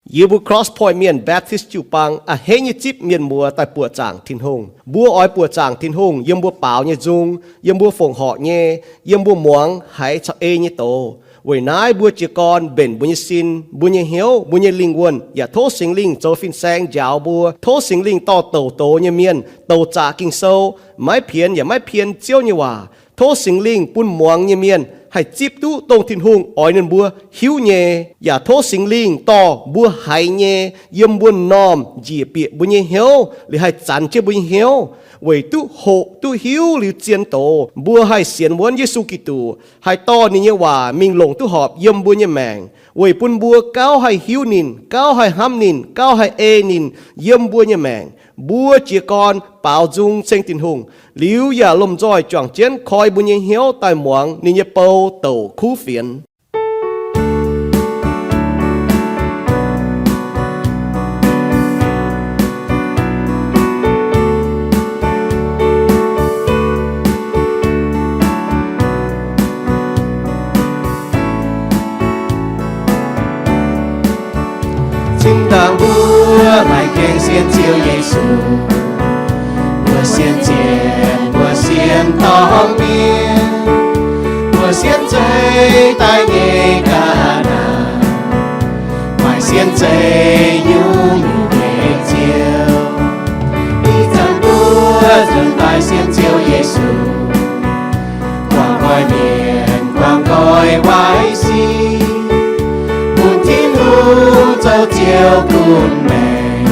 Yie mbuo Cross Point Mienh Baptist jiu-baang a'hneiv nyei zipv mienh muoz daaih buoqc zaangc Tin-Hungh. Mbuo oix buoqc zaangc Tin-Hungh yiem mbuo baaux nyei nzung, yiem mbuo fongc horc nyei, yiem mbuo muangx haiz caux ei nyei doz. Weic naaiv mbuo jiez gorn mbenc mbuo nyei sin, mbuo nyei hnyouv, mbuo nyei lingh wuonh, yaac tov Singx Lingh zoux fin-saeng njaaux mbuo. Tov Singx Lingh dorh douc doz nyei mienh, douc zaqc Ging-Sou, maiv pienx yaac maiv pien Ziouv nyei waac. Tov Singx Lingh bun muangx nyei mienh haih zipv duqv dongh Tin-Hungh oix ninh mbuo hiuv nyei, yaac tov Singx Lingh dorh mbuo haiz nyei yiem mbuo m'normh njiec bieqc mbuo nyei hnyouv, liuz haih zanx jienv mbuo nyei hnyouv, weic duqv hoqc duqv hiuv liuz zien doz, mbuo haih sienx wuonv Yesu Giduc, haih dorh ninh nyei waac mingh longc duqv horpc yiem mbuo nyei maengc, weic bun mbuo gauh haih hiuv ninh, gauh haih hnamv ninh, gauh haih ei ninh yiem mbuo nyei maengc. Mbuo jiez gorn baaux nzung ceng Tin-Hungh, liuz yaac lomh nzoih juangc jienv koi mbuo nyei hnyouv daaih muangx ninh nyei bou douc kuv fienx. Zinh ndaangc mbuo maaih gaengh sienx Ziouv Yesu, mbuo sienx ziepc, mbuo sienx dorng mienh, mbuo sienx zeiv daaih nyei ga'naaiv, maaih sienx zeiv nyungc-nyungc nyei ziouv. Ih zanc mbuo nzuonx daaih sienx Ziouv Yesu, guangc nqoi mienh, guangc nqoi waaic sic, bun Tin-Hungh zoux Ziouv gunv maengc,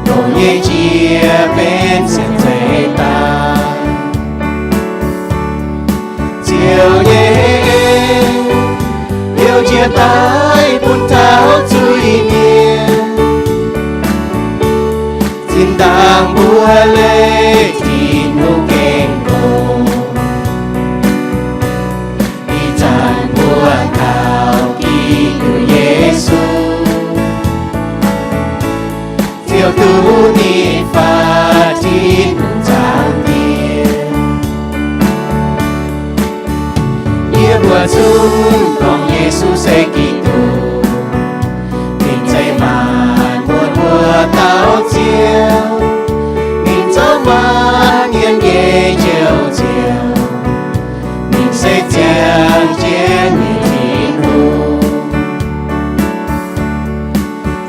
longc nyei jiex benx sienx zeiv daaih. Ziouv nyei en, heuc jiex daaih bun taux zuiz-mienh. Zinh ndaangc mbuo leih Tin-Hungh gengh longx, ih zanc mbuo kaux Giduc Yesu, Ziouv duqv ninh faatv Tin-Hungh zaangc Diex. Yie mbuo zungv gorngv Yesu se Giduc, ninh zeiz maanc muotc mbuo dauh Ziouv. Ninh zoux maanc mienh nyei Njoux Ziouv, ninh se ziangh jienv nyei Tin-Hungh.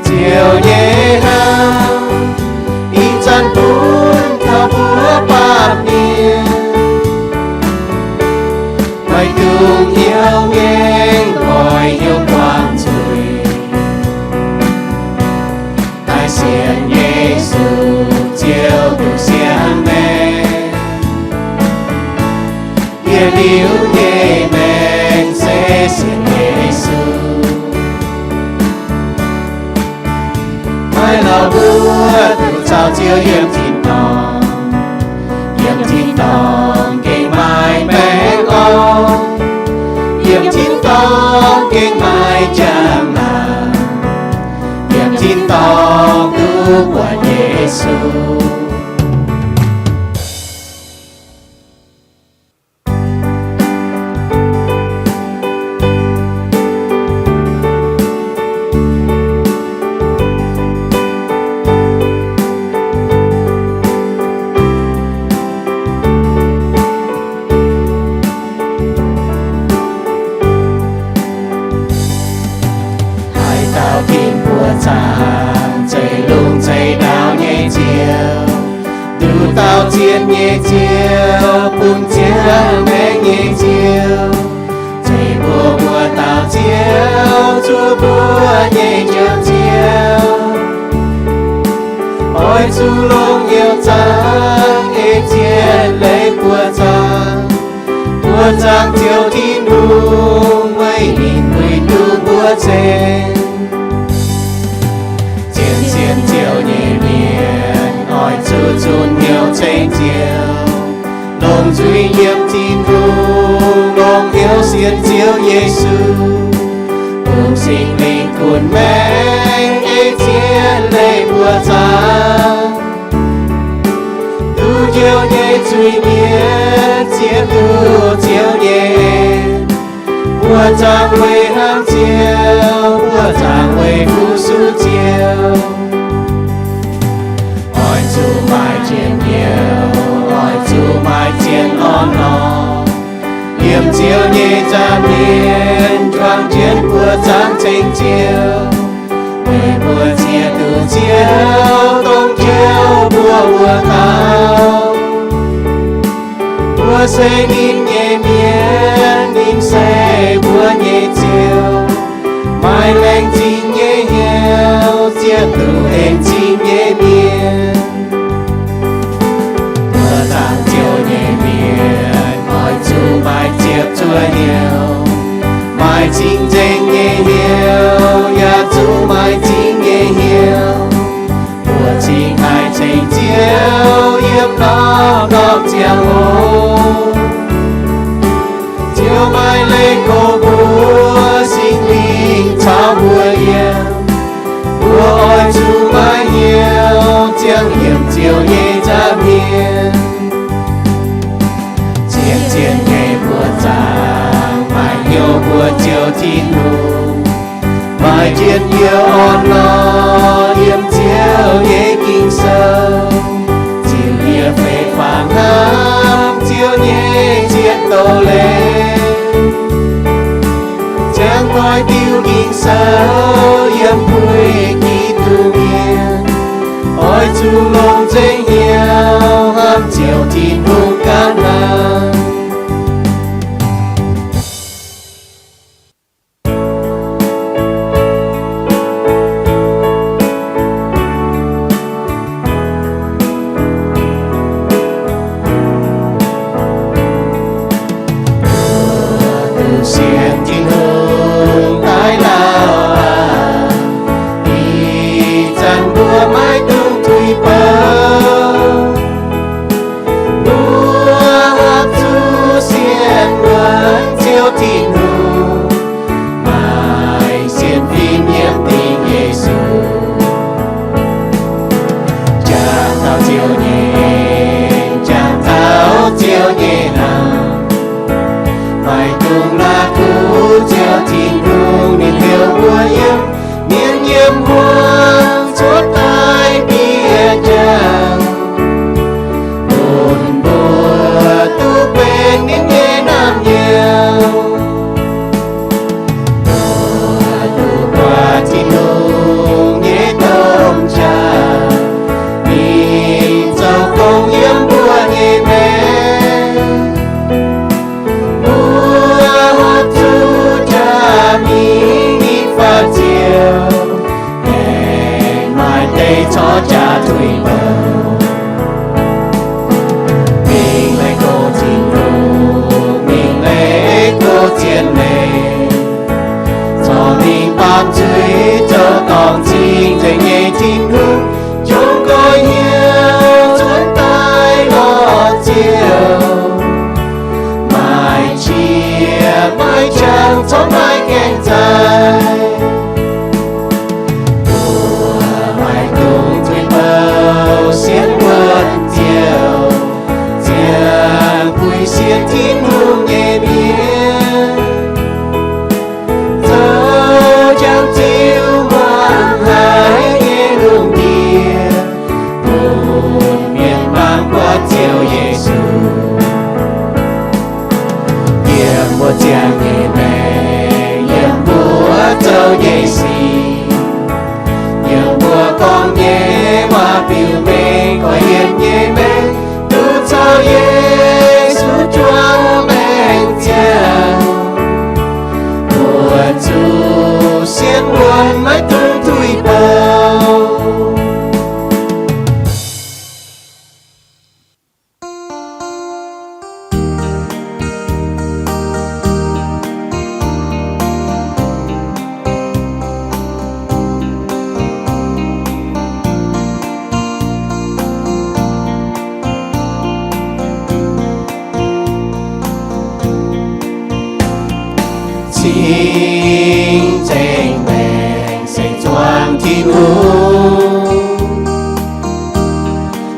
Ziouv nyei hnamv ih zanc bun taux mbuo baamh mienh, maiv dungx hnyouv ngaengv, oix hnyouv buangh zuiz, daaih sienx Yesu, Ziouv duqv siang-maengc. Yietc liuz nyei maengc se sienx Yesu. Maiv lauh mbuo duqv caux Ziouv yiem tin-dorngh, yiem tin-dorngh gengh maaih baengh orn, yiem tin-dorngh gengh maaih njang-laangc, yiem tin-dorngh duqv buatc Yesu. Haaix dauh ginv buoqc zaangc, zeiz lungh zeiz ndaauv nyei Ziouv, nduqc dauh zien nyei Ziouv, bun ziangh maengc nyei Ziouv, zeiz mbuo buoqc dauh Ziouv, zuov mbuo nyei Njoux Ziouv. Oix zuqc longc hnyouv zaangc, ei zien leiz buoqc zaangc, buoqc zaangc Ziouv Tin-Hungh, weic ninh puix duqv mbuo ceng. Zien sienx Ziouv nyei mienh oix zuqc zunc hnyouv ceng Ziouv, longc zuiz yiem Tin-Hungh, longc hnyouv sienx Ziouv Yesu, bun Singx Lingh gunv maengc, ei zien leiz buoqc zaangc. Duqv njoux nyei zuiz-mienh ziex duqv Ziouv nyei en. Buoqc zaangc weic hnangv Ziouv, buoqc zaangc weic fu-sux Zuqc maaih njien-youh, oix zuqc maaih zien orn-lorqc. Yiem Ziouv nyei nza'hmien juangc jienv mbuo zaangc Cing-Nziex. Meih mbuo ziex duqv Ziouv dongh Ziouv mbuo wuov dauh. Mbuo se ninh nyei mienh, ninh se mbuo nyei Ziouv. Maaih laengz zingh nyei hnyouv, ziex duqv en zingh nyei mienh. Mbuo zaangc Ziouv nyei mienh oix zuqc maaih ziepc zuoqv hnyouv, maaih cing-nzengc nyei hnyouv, yaac zuqc maaih zingh nyei hnyouv. Mbuo cingx haiz Cing-Nziex yiem norm-norm ziangh hoc. Ziouv maiv leiz kouv mbuo, Singx Lingh caux mbuo yiem. Mbuo oix zuqc maaih hnyouv ziangh yiem Ziouv nyei nza'hmien. Zien-zien nyei mbuo zaangc, maaih hnyouv mbuox Ziouv Tin-Hungh. Maaih njien-youh orn-lorqc yiem Ziouv nyei Ging-Sou. Ziux yie fei fangx hnamv Ziouv nyei ziex doz-leiz. Ziangh hoc diuh Ging-Sou yiem puix Giduc mienh. Oix zuqc longc nzengc hnyouv hnamv Ziouv Tin-Hungh ganh hnangv. Mbuo duqv sienx Tin-Hungh daaih lauh aqv. Ih zanc mbuo maiv dungx tuix bouh. Mbuo haih zuqc sienx wuonx Ziouv Tin-Hungh, maaih sienx fim yiem dingc Yesu. Jangx taux Ziouv nyei en, jangx taux Ziouv nyei hnamv, maiv dungx la'kuqv Ziouv Tin-Hungh ninh heuc mbuo yiem mienh yiem hmuangx cuotv daaih bieqc jangx, bun mbuo duqv benx ninh nyei naamh nyouz. Mbuo duqv buatc Tin-Hungh nyei domh qaqv, ninh zoux gong yiem mbuo nyei maengc. Mbuo haih zuqc jaax mingh nyei faah Ziouv, aengx maaih deix corc jaax tuix bouh. Mingh leih gox Tin-Hungh, mingh leih gox zien leiz, corc mingh baamh zuiz zoux dorngc cing-nzengc nyei Tin-Hungh, jomc gorx-youz cuotv daaih lorz Ziouv. Maaih qiex maaih qangx corc maaih gaengh zaih. Mbuo maiv dungx tuix bouh sienx wuonx Ziouv, ziangh buix sienx Tin-Hungh nyei mienh. Zoux jangx ziux muangx haiz nyei lungh ndiev, bun mienh mangc buatc Ziouv Yesu. Yiem mbuo ziangh nyei maengc, yiem mbuo zoux nyei sic, yiem mbuo gorngv nyei waac-biux mengh, gorx-youz nyei mengh, duqv caux Yesu juangc maengc ziangh. Mbuo zuqc sienx wuonx maiv dungx tuix bouh. Cing-nzengc maengc se zuangx Tin-Hungh,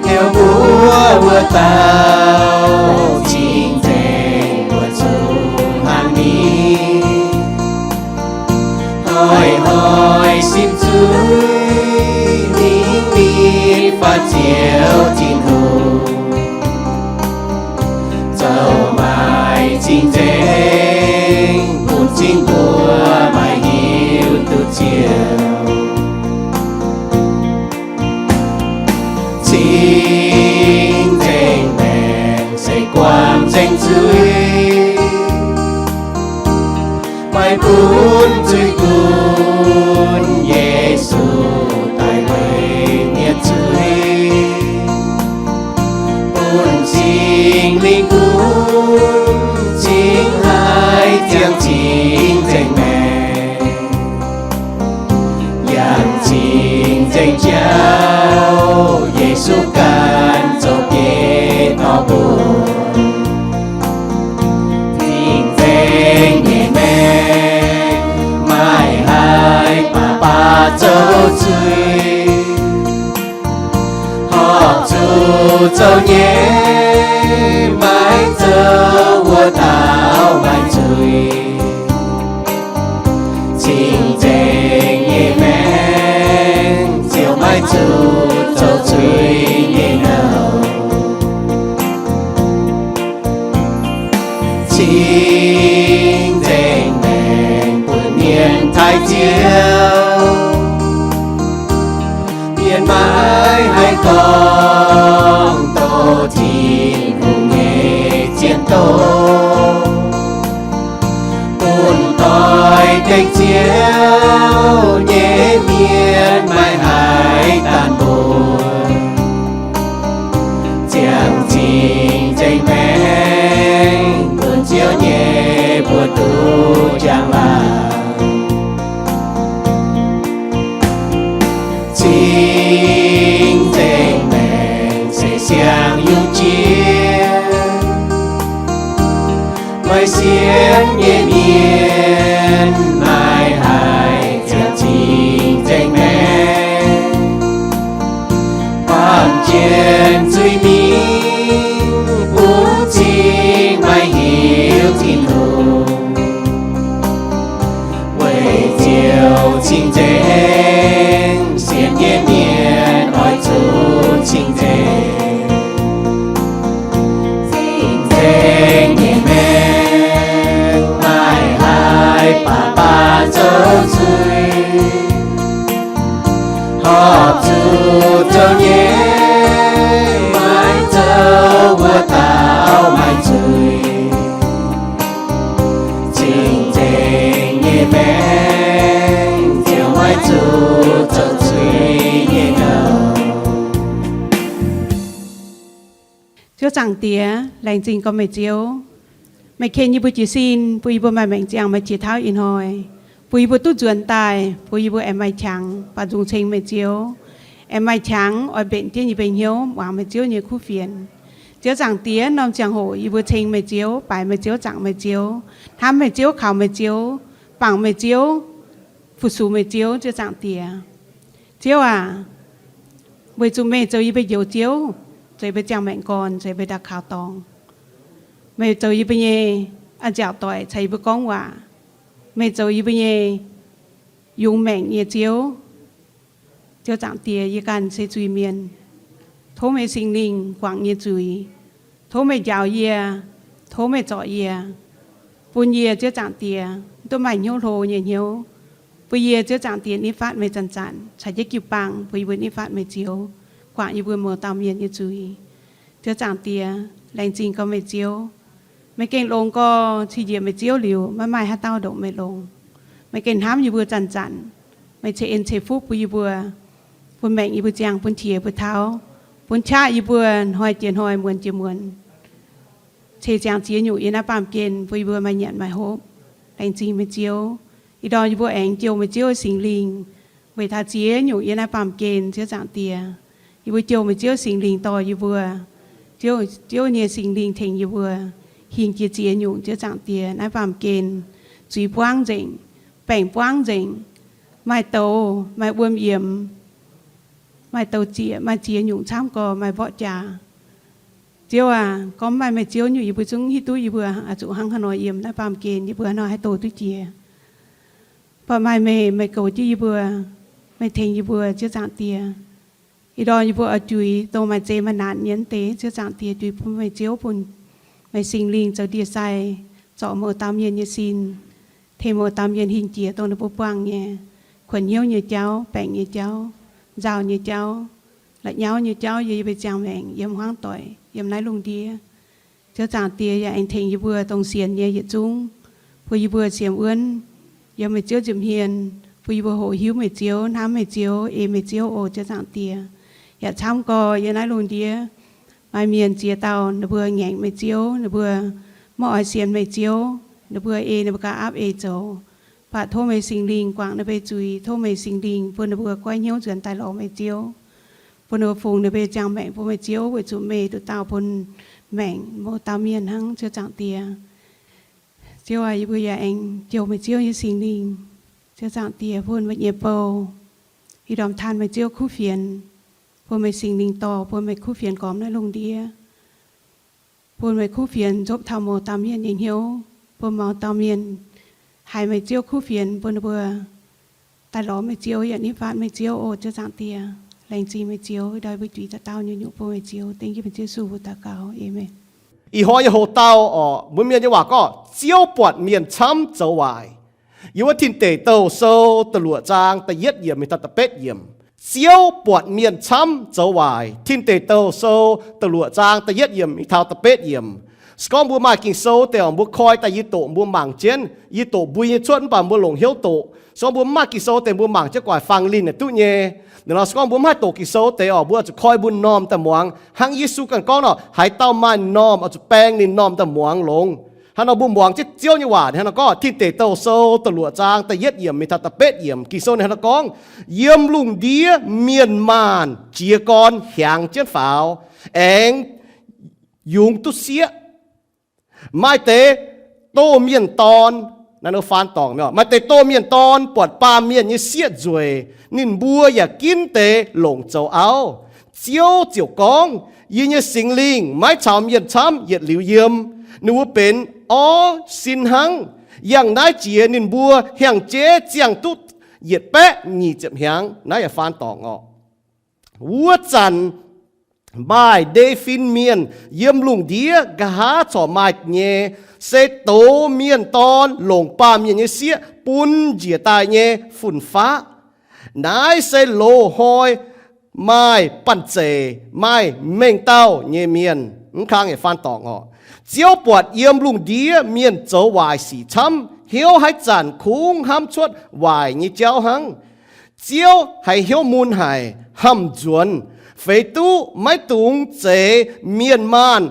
heuc mbuo wuov dauh cing-nzengc mbuo zuqc hnangv ninh. Hnoi-hnoi simv zuiz, mingh mingh faaux Ziouv Tin-Hungh, zoux maaih cing-nzengc bun zingh mbuo maaih hiuv duqv Ziouv. Cing-nzengc maengc se guangc nzengc zuiz, maaih bun zuiz-gunv Yesu daaih weic mienh zuiz, bun Singx Lingh gunv cingx haiz ziangh cing-nzengc maengc, yangh cing-nzengc jauv Yesu ganh zoux bieiv dorh mbuo. Cing-nzengc nyei maengc maaih haiz baac baac zoux zuiz, horpc zuqc zoux nyei, maiv zoux wuov dauh maaih zuiz. Cing-nzengc nyei maengc ziouc maiv zuqc zoux zuiz nyei nouh. Cing-nzengc maengc bun mienh taaih Ziouv, mienh maiv haih gorngv doqc Tin-Hungh nyei zien doz, bun doix-dekc Ziouv nyei mienh maiv haih daanh mbuo. Ziangh cing-nzengc maengc bun Ziouv nyei mbuox duqv njang-laangc. Cing-nzengc maengc se siang-yungz jiex, maaih sienx nyei mienh maiv haih ziangh cing-nzengc maengc, baamh jien zuiz-mingh bun cing maiv hiuv Tin-Hungh. Weic Ziouv cing-nzengc, sienx nyei mienh oix zuqc cing-nzengc. Cing-nzengc nyei maengc maaih haiz baac baac zoux zuiz, horpc zuqc zoux nyei, maiv zoux wuov dauh maaih zuiz. Cing-nzengc nyei maengc ziouc maiv zuqc zoux zuiz nyei nouh. Ziouv Zaangc Diex, laengz zingh gorx meih Ziouv. Meih ken yie mbuo jiez sin, bun yie mbuo maaih maengc ziangh maaih jiex tauv ih hnoi, bun yie mbuo duqv nzuonx daaih, bun yie mbuo aengx maaih qangx baaux nzung ceng meih Ziouv, aengx maaih qangx oix mbenc jienv yie mbuo hnyouv muangx meih Ziouv nyei kuv fienx. Ziouv Zaangc Diex, norm ziangh hoc yie mbuo ceng meih Ziouv, baaix meih Ziouv, zaangc meih Ziouv, hnamv meih Ziouv, kaux meih Ziouv, bangc meih Ziouv, fu-sux meih Ziouv. Ziouv Zaangc Diex, Ziouv aac, weic zuqc meih zoux yie mbuo njoux Ziouv, zoux yie mbuo ziangh maengc gorn, zoux yie mbuo ndau kaux dorngx. Meih zoux yie mbuo nyei a'nziaauc doic caux yie mbuo gorngv waac. Meih zoux yie mbuo nyei yungz maengc nyei Ziouv. Ziouv Zaangc Diex, yie ganh se zuiz-mienh. Tov meih Singx Lingh guangc yie nyei zuiz. Tov meih njaaux yie. Tov meih zorc yie, bun yie, Ziouv Zaangc Diex, duqv maaih hnyouv hlo nyei hnyouv, bun yie, Ziouv Zaangc Diex, nitv fatv meih zanc-zanc caux jienv jiu-baang, bun yie mbuo nitv fatv meih Ziouv, guangc yie mbuo mouz dauh mienh nyei zuiz. Ziouv Zaangc Diex, laengz zingh gorx meih Ziouv. Meih gengh longx gorx, cing njiec meih Ziouv liuz, maiv maaih haaix dauh ndongc meih longx. Meih gengh hnamv yie mbuo zanc-zanc. Meih ceix en ceix fuqv bun yie mbuo, bun maengc yie mbuo ziangh, bun qiex yie mbuo tauv, bun qaqv yie mbuo hnoi jiex hnoi, muonz jiex muonz, ceix ziangx ziex nyungc yiem naaiv baamh gen bun yie mbuo maaih nyanc maaih hopv. Laengz zingh meih Ziouv. Ih ndorm yie mbuo aengx jouh meih Ziouv Singx Lingh weic taux ziex nyungc yiem naaiv baamh gen, Ziouv Zaangc Diex. Yie mbuo jouh meih Ziouv Singx Lingh dorh yie mbuo. Ziouv, Ziouv nyei Singx Lingh tengx yie mbuo hingh jiex ziex nyungc, Ziouv Zaangc Diex, naaiv baamh gen zuiz buangv nzengc, baengc buangv nzengc, maaih douz, maaih wuom yiemx, maaih douz zieqc, maaih ziex nyungc camv gorx, maaih mborqv jaax. Ziouv aac, gorngv mv maaih meih Ziouv nyungc, yie mbuo zungv hiuv duqv yie mbuo oix zuqc hnangv haaix nor yiem naaiv baamh gen, yie mbuo haaix nor haih douz duqv jiex. Mv baac maaih meih, meih goux jienv yie mbuo, meih tengx yie mbuo, Ziouv Zaangc Diex. Ih ndorm yie mbuo oix juix dongh maaih zeqc maaih naanc nyei deix, Ziouv Zaangc Diex, juix bun meih Ziouv, bun meih Singx Lingh zoux ndie-sai, zorc mouz dauh mienh nyei sin, tengx mouz dauh mienh hingh jiex dongh ninh mbuo buangh nyei kuonx hnyouv nyei jauv, baengc nyei jauv, nzauh nyei jauv, la'nyauv nyei jauv, yie mbuo ziangh maengc yiem hmuangv doic yiem naaiv lungh ndiev. Ziouv Zaangc Diex, yaac aengx tengx yie mbuo dongh sienx nyei yietc zungv, bun yie mbuo siemx wuonv yiem meih Ziouv nziepc hmien, bun yie mbuo hoqc hiuv meih Ziouv, hnamv meih Ziouv, ei meih Ziouv oc, Ziouv Zaangc Diex. Yaac camv gorx yiem naaiv lungh ndiev maaih mienh ziex dauh ninh mbuo ngaengc meih Ziouv, ninh mbuo maiv oix sienx meih Ziouv, ninh mbuo ei ninh mbuo gauh aapv eix zoux. Mv baac tov meih Singx Lingh guangc ninh mbuo zuiz, tov meih Singx Lingh bun ninh mbuo goiv hnyouv nzuonx daaih lorz meih Ziouv, bun ninh mbuo fungx ninh mbuo ziangh maengc bun meih Ziouv, weic zuqc meih nduqc dauh bun maengc mouz dauh mienh hnangv, Ziouv Zaangc Diex. Ziouv aac, yie mbuo yaac aengx jouh meih Ziouv nyei Singx Lingh, Ziouv Zaangc Diex, bun meih nyei bou ih ndorm tan meih Ziouv kuv fienx, bun meih Singx Lingh dorh bun meih kuv fienx gormx naaiv lungh ndiev, bun meih kuv fienx nzopv taux mouz dauh mienh nyei hnyouv, bun mouz dauh mienh haiz meih Ziouv kuv fienx, bun ninh mbuo daaih lorz meih Ziouv yaac nitv fatv meih Ziouv oc, Ziouv Zaangc Diex. Laengz zingh meih Ziouv, ndau yie mbuo juix dauh dauh nyei nyungc bun meih Ziouv, dengv jienv meih Ziouv Yesu mbuo daux gaux. Aamen. Ih hnoi nyei hoc-dauh orqc, mbuo Mienh nyei waac gorngv, Ziouv buatc mienh camv zoux waaic. Yiem wuov Tin Deic Douh Sou da'luoqc zaang da'yietv yiemc mingh taux da'betv yiemc. Ziouv buatc mienh camv zoux waaic. Tin Deic Douh Sou da'luoqc zaang da'yietv yiemc mingh taux da'betv yiemc. Se gorngv mbuo maaih Ging-Sou deix orqc, mbuo koi daaih yie doqc mbuo mangc jienv. Yie doqc mbui nyei cuotv mv baac mbuo longc hnyouv doqc. Se gorngv mbuo mv maaih Ging-Sou deix mbuo mangc jienv guaic fangx linh naaic duqv nyei. Nor se gorngv mbuo mv haih doqc Ging-Sou deix orqc, mbuo oix zuqc koi mbuo m'normh daaih muangx. Hnangv Yesu ganh gorngv nor, haaix dauh maaih m'normh oix zuqc baeng ninh m'normh daaih muangx longx. Hnangv nor mbuo muangx jienv Ziouv nyei waac hnangv nor gorngv, Tin Deic Douh Sou da'luoqc zaang da'yietv yiemc mingh taux da'betv yiemc. Ging-Sou hnangv nor gorngv, Yiem lungh ndiev mienh maanh jiez gorn hiaangx jienv faaux, aengx yungz duqv sieqv. Maaih deix doh mienh dorn, naaiv faan dorngc, maaih deix doh mienh dorn buatc baamh mienh nyei sieqv nzueic, ninh mbuo yaac ginv deix longc zoux auv. Ziouv ziouc gorngv, Yie nyei Singx Lingh maiv caux mienh camv yietc liuz yiem. Ninh mbuo benx orv sin hnangv. Yangh naaiv jiex ninh mbuo hiaang-jeiv ziangh duqv yietc baeqv nyic ziepc hnyangx. Naaiv yaac faan dorngc orqc. Wuov zanc maaih ndeic-fin mienh yiem lungh ndiev nqa'haav corc maaih nyei, se dox mienh dorn longc baamh mienh nyei sieqv bun njiec daaih nyei fun-faqv. Naaiv se loz-hnoi maaih banh zeic, maaih mengh dauh nyei mienh. Mv kang yaac faan dorngc orqc. Ziouv buatc yiem lungh ndiev mienh zoux waaic sic camv, hnyouv haaix zanc kungx hnamv cuotv waaic nyei jauv hnangv. Ziouv haiz hnyouv mun haic, hnamv nzuonx, feix duqv maiv dungx zeix mienh maanh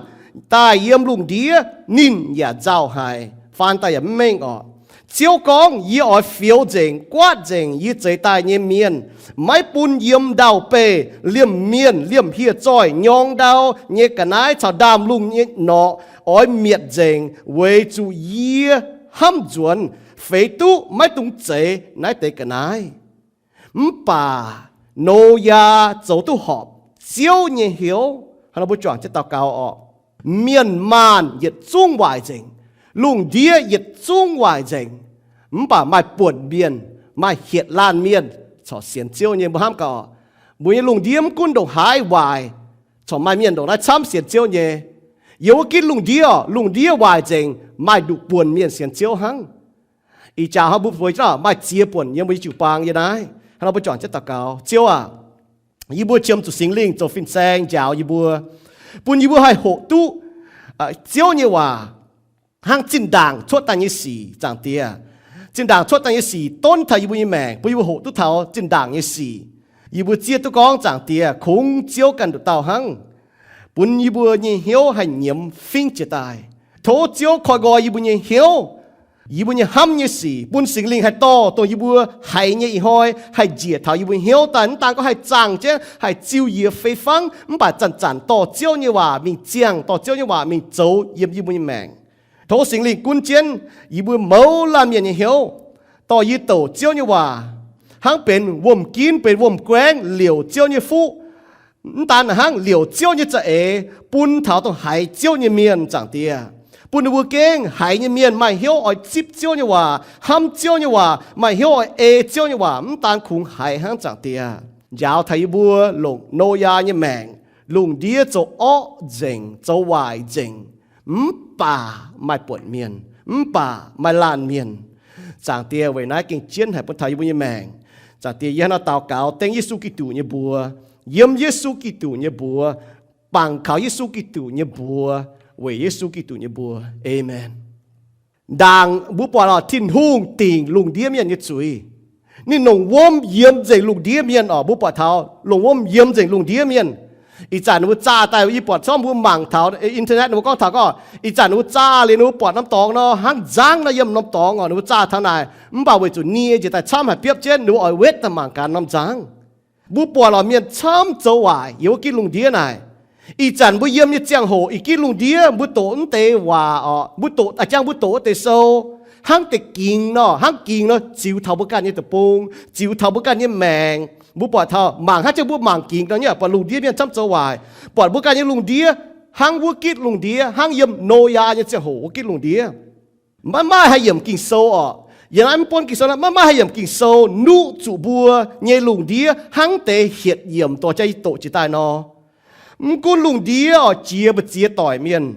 daaih yiem lungh ndiev, ninh yaac nzauh haic. Faan daaih yaac mv mengh orqc. Ziouv gorngv, Yie oix fioux nzengc, guaatv nzengc yie zeix daaih nyei mienh, maiv bun yiem ndau-beih, liemh mienh, liemh hieh zoih, nyorng ndau nyei ga'naaiv caux ndaamv-lungh nyei norqc oix mietc nzengc, weic zuqc yie hnamv nzuonx, feix duqv maiv dungx zeix naaiv deix ga'naaiv. Mv baac Noyaa zoux duqv horpc Ziouv nyei hnyouv. Hnangv nor mbuo juangc jienv daux gaux orqc. Mienh maanh yietc zungv waaic nzengc. Lungh ndiev yietc zungv waaic nzengc. Mv baac maaih buonc mienh, maaih hietc laanh mienh corc sienx Ziouv nyei. Mbuo hnamv gaax, mbuo nyei lungh ndiev mv gunv ndongc haaix waaic, corc maaih mienh ndongc naaiv camv sienx Ziouv nyei. Yiem wuov ginv lungh ndiev orqc, lungh ndiev waaic nzengc, maaih nduqc buonc mienh sienx Ziouv hnangv. Ih jaax hnangv mbuo bueix maaih ziex buonc yiem mbuo nyei jiu-baang yiem naaiv. Hnangv nor mbuo juangc jienv daux gaux. Ziouv aac, yie mbuo qiemx zuqc Singx Lingh zoux fin-saeng njaaux yie mbuo, bun yie mbuo haih hoqc duqv Ziouv nyei waac hnangv zinh ndaangc cuotv daaih nyei sic, Zaangc Diex. Zinh ndaangc cuotv daaih nyei sic donv taux yie mbuo nyei maengc, bun yie mbuo hoqc duqv taux zinh ndaangc nyei sic. Yie mbuo zieqv duqv gorngv Zaangc Diex kungx Ziouv ganh nduqc dauh hnangv, bun yie mbuo nyei hnyouv haih nyiemz fingv jiez daaih. Tov Ziouv koi nqoi yie mbuo nyei hnyouv, yie mbuo nyei hnamv nyei sic, bun Singx Lingh haih dorh dongh yie mbuo haiz nyei ih hnoi haih njiec taux yie mbuo hnyouv daaih. Mv daan gorngv haih zaangh jienv, haih ziux yie fei fangv, mv baac zanc-zanc dorh Ziouv nyei waac mingh ziangh, dorh Ziouv nyei waac mingh zoux yiem yie mbuo nyei maengc. Tov Singx Lingh gunv jienv yie mbuo mouz laanh mienh nyei hnyouv, dorh yie douc Ziouv nyei waac hnangv benx wuom-ginv, benx wuom-guaengv liouc Ziouv nyei fuqv. Mv daan hnangv, liouc Ziouv nyei za'eix bun taux dongh haiz Ziouv nyei mienh, Zaangc Diex, bun ninh mbuo gengh haiz nyei mienh maaih hnyouv oix zipv Ziouv nyei waac, hnamv Ziouv nyei waac, maaih hnyouv oix ei Ziouv nyei waac, mv daan kungx haiz hnangv, Zaangc Diex. njaaux taux yie mbuo longc Noyaa nyei maengc, lungh ndiev zoux orqv nzengc, zoux waaic nzengc, mv baac maaih buonc mienh, mv baac maaih laanh mienh. Zaangc Diex, weic naaiv gengh jienv haic bun taux yie mbuo nyei maengc. Zaangc Diex, yie hnangv naaiv daux gaux dengv Yesu Giduc nyei mbuox, yiem Yesu Giduc nyei mbuox, bangc kaux Yesu Giduc nyei mbuox, weic Yesu Giduc nyei mbuox. Aamen. Ndaangc mbuo buatc oc, Tin-Hungh dingc lungh ndiev mienh nyei zuiz. Ninh longc wuom yiemx nzengc lungh ndiev mienh oc. Mbuo buatc taux longc wuom yiemx nzengc lungh ndiev mienh. Ih zanc ninh mbuo zaah daaih, yie buatc camv mbuo mangc taux internet, ninh mbuo gorngv taux gorngv, ih zanc ninh mbuo zaah liuz ninh mbuo buatc norm dorngx nor, hnangv nzangv nor yiem norm dorngx oc, ninh mbuo zaah taux naaic. Mv baac weic zuqc nie njiec daaih camv haic biopv jienv, ninh mbuo oix wetv daaih mangc gaax norm nzangv. Mbuo buatc oc, mienh camv zoux waaic yiem wuov gitv lungh ndiev naaic. Ih zanc mbuo yiem nyei ziangh hoc, ih gitv lungh ndiev mbuo doqc mv deix waac oc, mbuo doqc, a'jang mbuo doqc wuov deix sou, hnangv deix gingx nor, hnangv gingx nor ziux taux mbuo ganh nyei deic-bung, ziux taux mbuo ganh nyei maengc. Mbuo buatc taux mangc hnangv jienv mbuo mangc gingx nor nyei, buatc lungh ndiev mienh camv zoux waaic, buatc mbuo ganh nyei lungh ndiev hnangv wuov gitv lungh ndiev, hnangv yiem Noyaa nyei ziangh hoc wuov gitv lungh ndiev. Maiv maaih haih yiemc Ging-Sou oc. Yiem naaiv mv buonv Ging-Sou naaiv, maiv maaih haih yiemc Ging-Sou nuqv zuqc mbuo nyei lungh ndiev hnangv deix hietc yiemc dorh jaa doqc jiex daaih nor. Mv gunv lungh ndiev oc, jiex mbu'ziex doic mienh.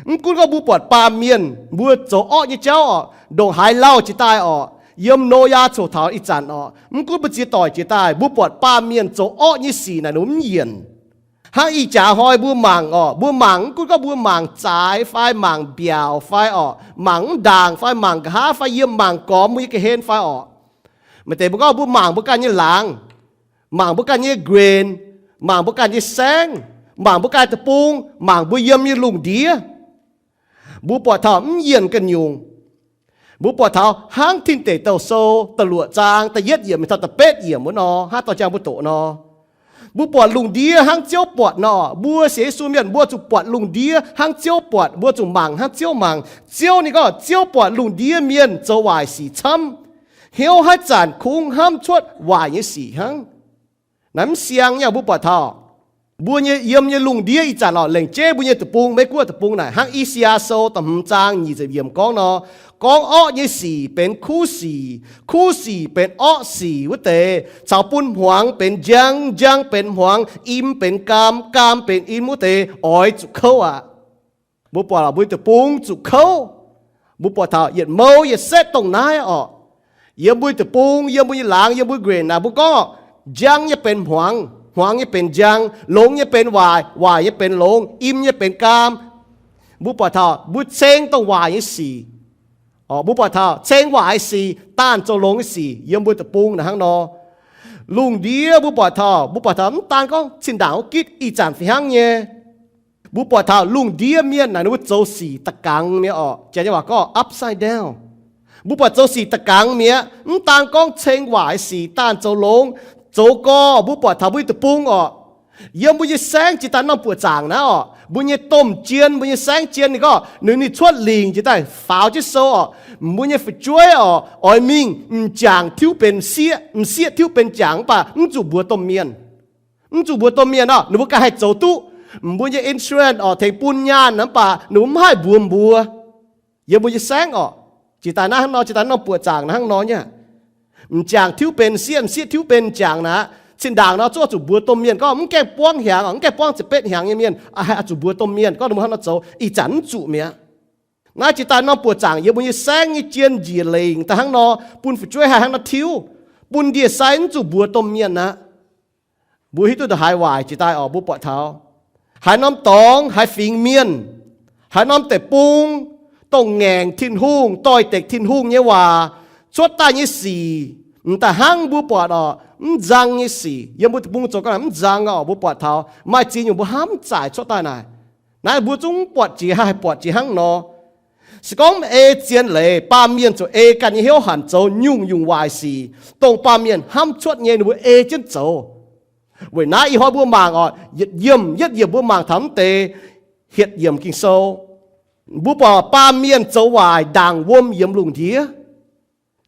Mv gunv gorngv mbuo buatc baamh mienh mbuo zoux orqv nyei jauv oc, ndongc haaix lauh jiex daaih oc, yiem Noyaa coc taux ih zanc oc, mv gunv mbu'ziex doic jiex daaih, mbuo buatc baamh mienh zoux orqv nyei sic naaic ninh mbuo mv yienc. Hnangv ih jaax hnoi mbuo mangc oc, mbuo mangc, mv gunv gorngv mbuo mangc zaaix fai mangc mbiaauc fai oc, mangc mv ndaangc fai mangc nqa'haav fai yiem mangc gormx mbuo nyei ga'hlen fai oc. Maaih deix mbuo gorngv mbuo mangc mbuo ganh nyei laangz, mangc mbuo ganh nyei nquenc, mangc mbuo ganh nyei saengv, mangc mbuo ganh deic-bung, mangc mbuo yiem nyei lungh ndiev, mbuo buatc taux mv yienc ganh nyungc. Mbuo buatc taux hnangv Tin Deic Douh Sou da'luoqc zaang da'yietv yiemc taux da'betv yiemc wuov nor, hnangv dorh jang mbuo doqc nor, mbuo buatc lungh ndiev hnangv Ziouv buatc nor. Mbuo sienx Yesu mienh mbuo zuqc buatc lungh ndiev hnangv Ziouv buatc, mbuo zuqc mangc hnangv Ziouv mangc. Ziouv ninh gorngv Ziouv buatc lungh ndiev mienh zoux waaic sic camv, hnyouv haaix zanc kungx hnamv cuotv waaic nyei sic hnangv. Naaiv mv siang nyei, mbuo buatc taux mbuo nyei yiem nyei lungh ndiev ih zanc oc, lengc jeiv mbuo nyei deic-bung, Meiv-Guoqv deic-bung naaic, hnangv I^saa^yaa Sou da'hmz zaang nyic ziepc yiemc gorngv nor, gorngv orqv nyei sic benx kuv sic, kuv sic benx orqv sic wuov deix, caux bun hmuangx benx njang, njang benx hmuangx, im benx gaam, gaam benx im wuov deix oix zuqc kouv aqv. Mbuo buatc mbuo nyei deic-bung zuqc kouv. Mbuo buatc taux yietc mouv yietc setv dongh naaiv oc. Yiem mbuo nyei deic-bung, yiem mbuo nyei laangz, yiem mbuo nquenc naaic, mbuo gorngv njang nyei benx hmuangx, hmuangx nyei benx njang, longx nyei benx waaic, waaic nyei benx longx, im nyei benx gaam. Mbuo buatc taux mbuo ceng dongh waaic nyei sic. Mbuo buatc taux ceng waaic nyei sic daanh zoux longx nyei sic yiem mbuo deic-bung naaic hnangv nor. Lungh ndiev mbuo buatc taux, mbuo buatc taux mv daan gorngv zinh ndaangc wuov gitv ih zanc fih hnangv nyei. Mbuo buatc taux lungh ndiev mienh naaic ninh mbuo zoux sic da'gangx mi'aqv oc. Janx nyei waac gorngv upside down. Mbuo buatc zoux sic da'gangx mi'aqv. Mv daan gorngv ceng waaic sic daanh zoux longx, zoux gorx, mbuo buatc taux mbuo nyei deic-bung oc, yiem mbuo nyei saengv jiex daaih norm buoqc zaangc naaiv oc, mbuo nyei domh jien, mbuo nyei saengv jien ninh gorngv ninh, ninh cuotv lingc jiex daaih faaux jienv sou oc, mbuo nyei fu'jueiv oc, oix mingh m'jangc tiuv benx m'sieqv, m'sieqv tiuv benx m'jangc mv baac mv zuqc mbuox domh mienh. Mv zuqc mbuox domh mienh oc, ninh mbuo ganh haih zoux duqv. Mbuo nyei insurance oc tengx bun nyaanh mv baac ninh mbuo mv haih mbuox mbuo. Yiem mbuo nyei saengv oc, jiex daaih naaiv hnangv nor, jiex daaih norm buoqc zaangc naaiv hnangv nor nyei. M'jangc tiuv benx m'sieqv, m'sieqv tiuv benx m'jangc naaic, zinh ndaangc nor zungv zuqc mbuox domh mienh gorngv mv gaengh buangv hiaangx oc, mv gaengh buangv ziepc betv hiaangx nyei mienh, haih zuqc mbuox domh mienh gorngv ninh mbuo hnangv nor zoux. Ih zanc mv zuqc mi'aqv. Naaiv jiex daaih norm buoqc zaangc yiem mbuo nyei saengv nyei jien njiec lengc daaih hnangv nor, bun fu'jueiv haih hnangv nor tiuv, bun ndie-sai mv zuqc mbuox domh mienh aqv. Mbuo hiuv duqv ndongc haaix waaic jiex daaih oc, mbuo buatc taux haaix norm dorngx, haaix fingx mienh, haaix norm deic-bung, dongh ngaengc Tin-Hungh, doix-dekc Tin-Hungh nyei waac cuotv daaih nyei sic, m'daaih hnangv mbuo buatc oc, mv nzang nyei sic. Yiem mbuo deic-bung zoux ga'naaiv mv nzang oc, mbuo buatc taux maaih ziex nyungc mbuo hnamv zaaic cuotv daaih naaic. Naaiv mbuo zungv buatc jiex, haih buatc jiex hnangv nor. Se gorngv mv ei zien leiz, baamh mienh ziouc ei ganh nyei hnyouv hanc zoux nyungc-nyungc waaic sic, dongh baamh mienh hnamv cuotv nyei ninh mbuo ei jienv zoux. Weic naaiv ih hnoi mbuo mangc oc, yietc yiemc, yietc yiemc mbuo mangc taux mv deix hietc yiemc Ging-Sou, mbuo buatc baamh mienh zoux waaic ndaangc wuom yiemx lungh ndiev.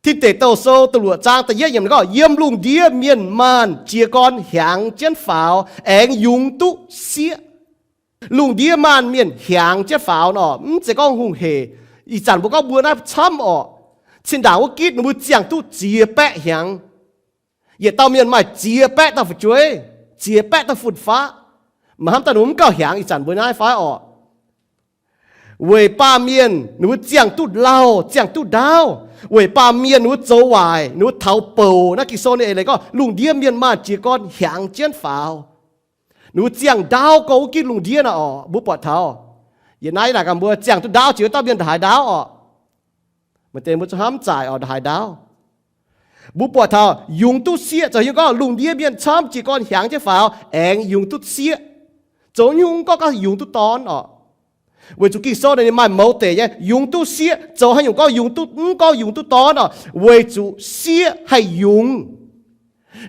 Tin Deic Douh Sou da'luoqc zaang da'yietv yiemc gorngv, yiem lungh ndiev mienh maanh jiez gorn hiaangx jienv faaux, aengx yungz duqv sieqv. Lungh ndiev maanh mienh hiaangx jienv faaux nor, mv zeiz gorngv hungh hec. Ih zanc mbuo gorngv mbuo naaiv camv oc. Zinh ndaangc wuov gitv ninh mbuo ziangh duqv ziex baeqv hiaangx. Yietc dauh mienh maaih ziex baeqv dauh fu'jueiv, ziex baeqv dauh fun-faqv. Maaih hnamv daaih ninh mbuo mv gauh hiaangx ih zanc mbuo naaiv fai orqc? Weic baamh mienh ninh mbuo ziangh duqv lauh, ziangh duqv ndaauv. Weic baamh mienh ninh mbuo zoux waaic, ninh mbuo taux bouc. Naaiv Ging-Sou ninh eix leiz gorngv lungh ndiev mienh maanh jiez gorn hiaangx jienv faaux. Ninh mbuo ziangh ndaauv gorngv wuov gitv lungh ndiev naaic orqc, mbuo buatc taux. Yietc naaiv naaic gaax mbuo ziangh duqv ndaauv jiex wuov dauh mienh ndongc haaix ndaauv orqc? Maaih deix mbuo zungv hnamv zaaic orqc, ndongc haaix ndaauv. Mbuo buatc taux yungz duqv sieqv zoux haaix nyungc gorngv lungh ndiev mienh camv jiez gorn hiaangx jienv faaux aengx yungz duqv sieqv. Zoux nyungc gorngv gauh yungz duqv dorn orqc. Weic zuqc Ging-Sou naaic ninh maaih mouz deic nyei, yungz duqv sieqv zoux haaix nyungc gorngv yungz duqv, mv gorngv yungz duqv dorn orqc, weic zuqc sieqv haih yungz.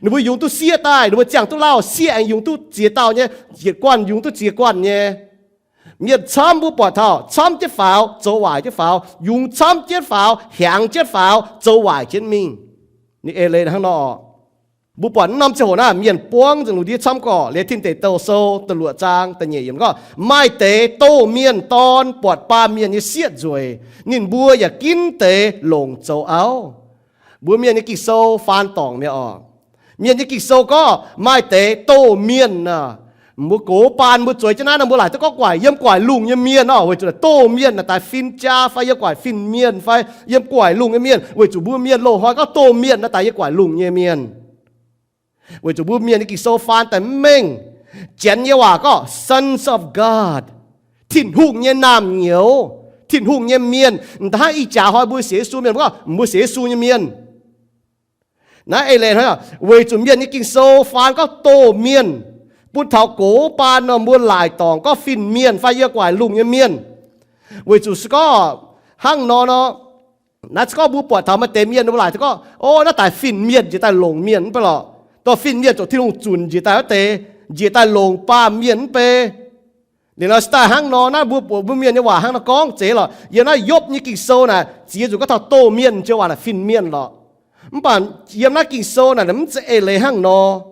Ninh mbuo yungz duqv sieqv daaih, ninh mbuo ziangh duqv lauh, sieqv aengx yungz duqv ziex dauh nyei, yietc guanh yungz duqv ziex guanh nyei. Mienh camv mbuo buatc taux camv jienv faaux, zoux waaic jienv faaux, yungz camv jienv faaux, hiaangx jienv faaux, zoux waaic jienv mingh. Ninh eix leiz hnangv nor orqc. Mbuo buatc mv norm ziangh hoc naaiv mienh buangv nzengc lungh ndiev camv gorqv. Liuz Tin Deic Douh Sou da'luoqc zaang da'nyeic yiemc gorngv, maaih deix doz-mienh dorn buatc baamh mienh nyei sieqv nzueic, ninh mbuo yaac ginv deix longc zoux auv. Mbuo Mienh nyei Ging-Sou faan dorngc mi'aqv orqc. Mienh nyei Ging-Sou gorngv maaih deix doz-mienh aah, mbuo gox baan mbuo zueiz jienv naaiv nor, mbuo laaic duqv gorngv guaic yiem guaic lungh nyei mienh orqc, weic zuqc doz-mienh naaic daaih fin-jaa fai yiem guaic fin-mienh fai yiem guaic lungh nyei mienh, weic zuqc mbuo mienh loz-hnoi gorngv doz-mienh naaiv daaih yiem guaic lungh nyei mienh. Weic zuqc mbuo Mienh nyei Ging-Sou faan daaih mv mengh. Janx nyei waac gorngv sons of God, Tin-Hungh nyei naamh nyouz, Tin-Hungh nyei mienh. M'daaih hnangv ih jaax hnoi mbuo sienx Yesu mienh, mbuo gorngv mbuo sienx Yesu nyei mienh. Naaiv eix leiz hnangv, weic zuqc Mienh nyei Ging-Sou faan gorngv doz-mienh, bun taux gox baan nor mbuo laaic dorngc gorngv fin-mienh fai yiem guaic lungh nyei mienh. Weic zuqc se gorngv hnangv nor nor, naaiv se gorngv mbuo buatc taux maaih deix mienh mbuo laaic gorngv, o, naaiv daaih fin-mienh njiec daaih longc mienh mv bei lorqc. Dorh fin-mienh zoux Tin-Hungh zunc njiec daaih wuov deix, njiec daaih longc baamh mienh mv bei. Liuz nor se daaih hnangv nor, naaiv mbuo buatc mbuo Mienh nyei waac hnangv nor gorngv zeiz lorqc. Yiem naaiv Yopv nyei Ging-Sou naaic ziex nzunc gorngv taux doz-mienh joux waac naaic fin-mienh lorqc. Mv baac yiem naaiv Ging-Sou naaic mv zeiz eix leiz hnangv nor.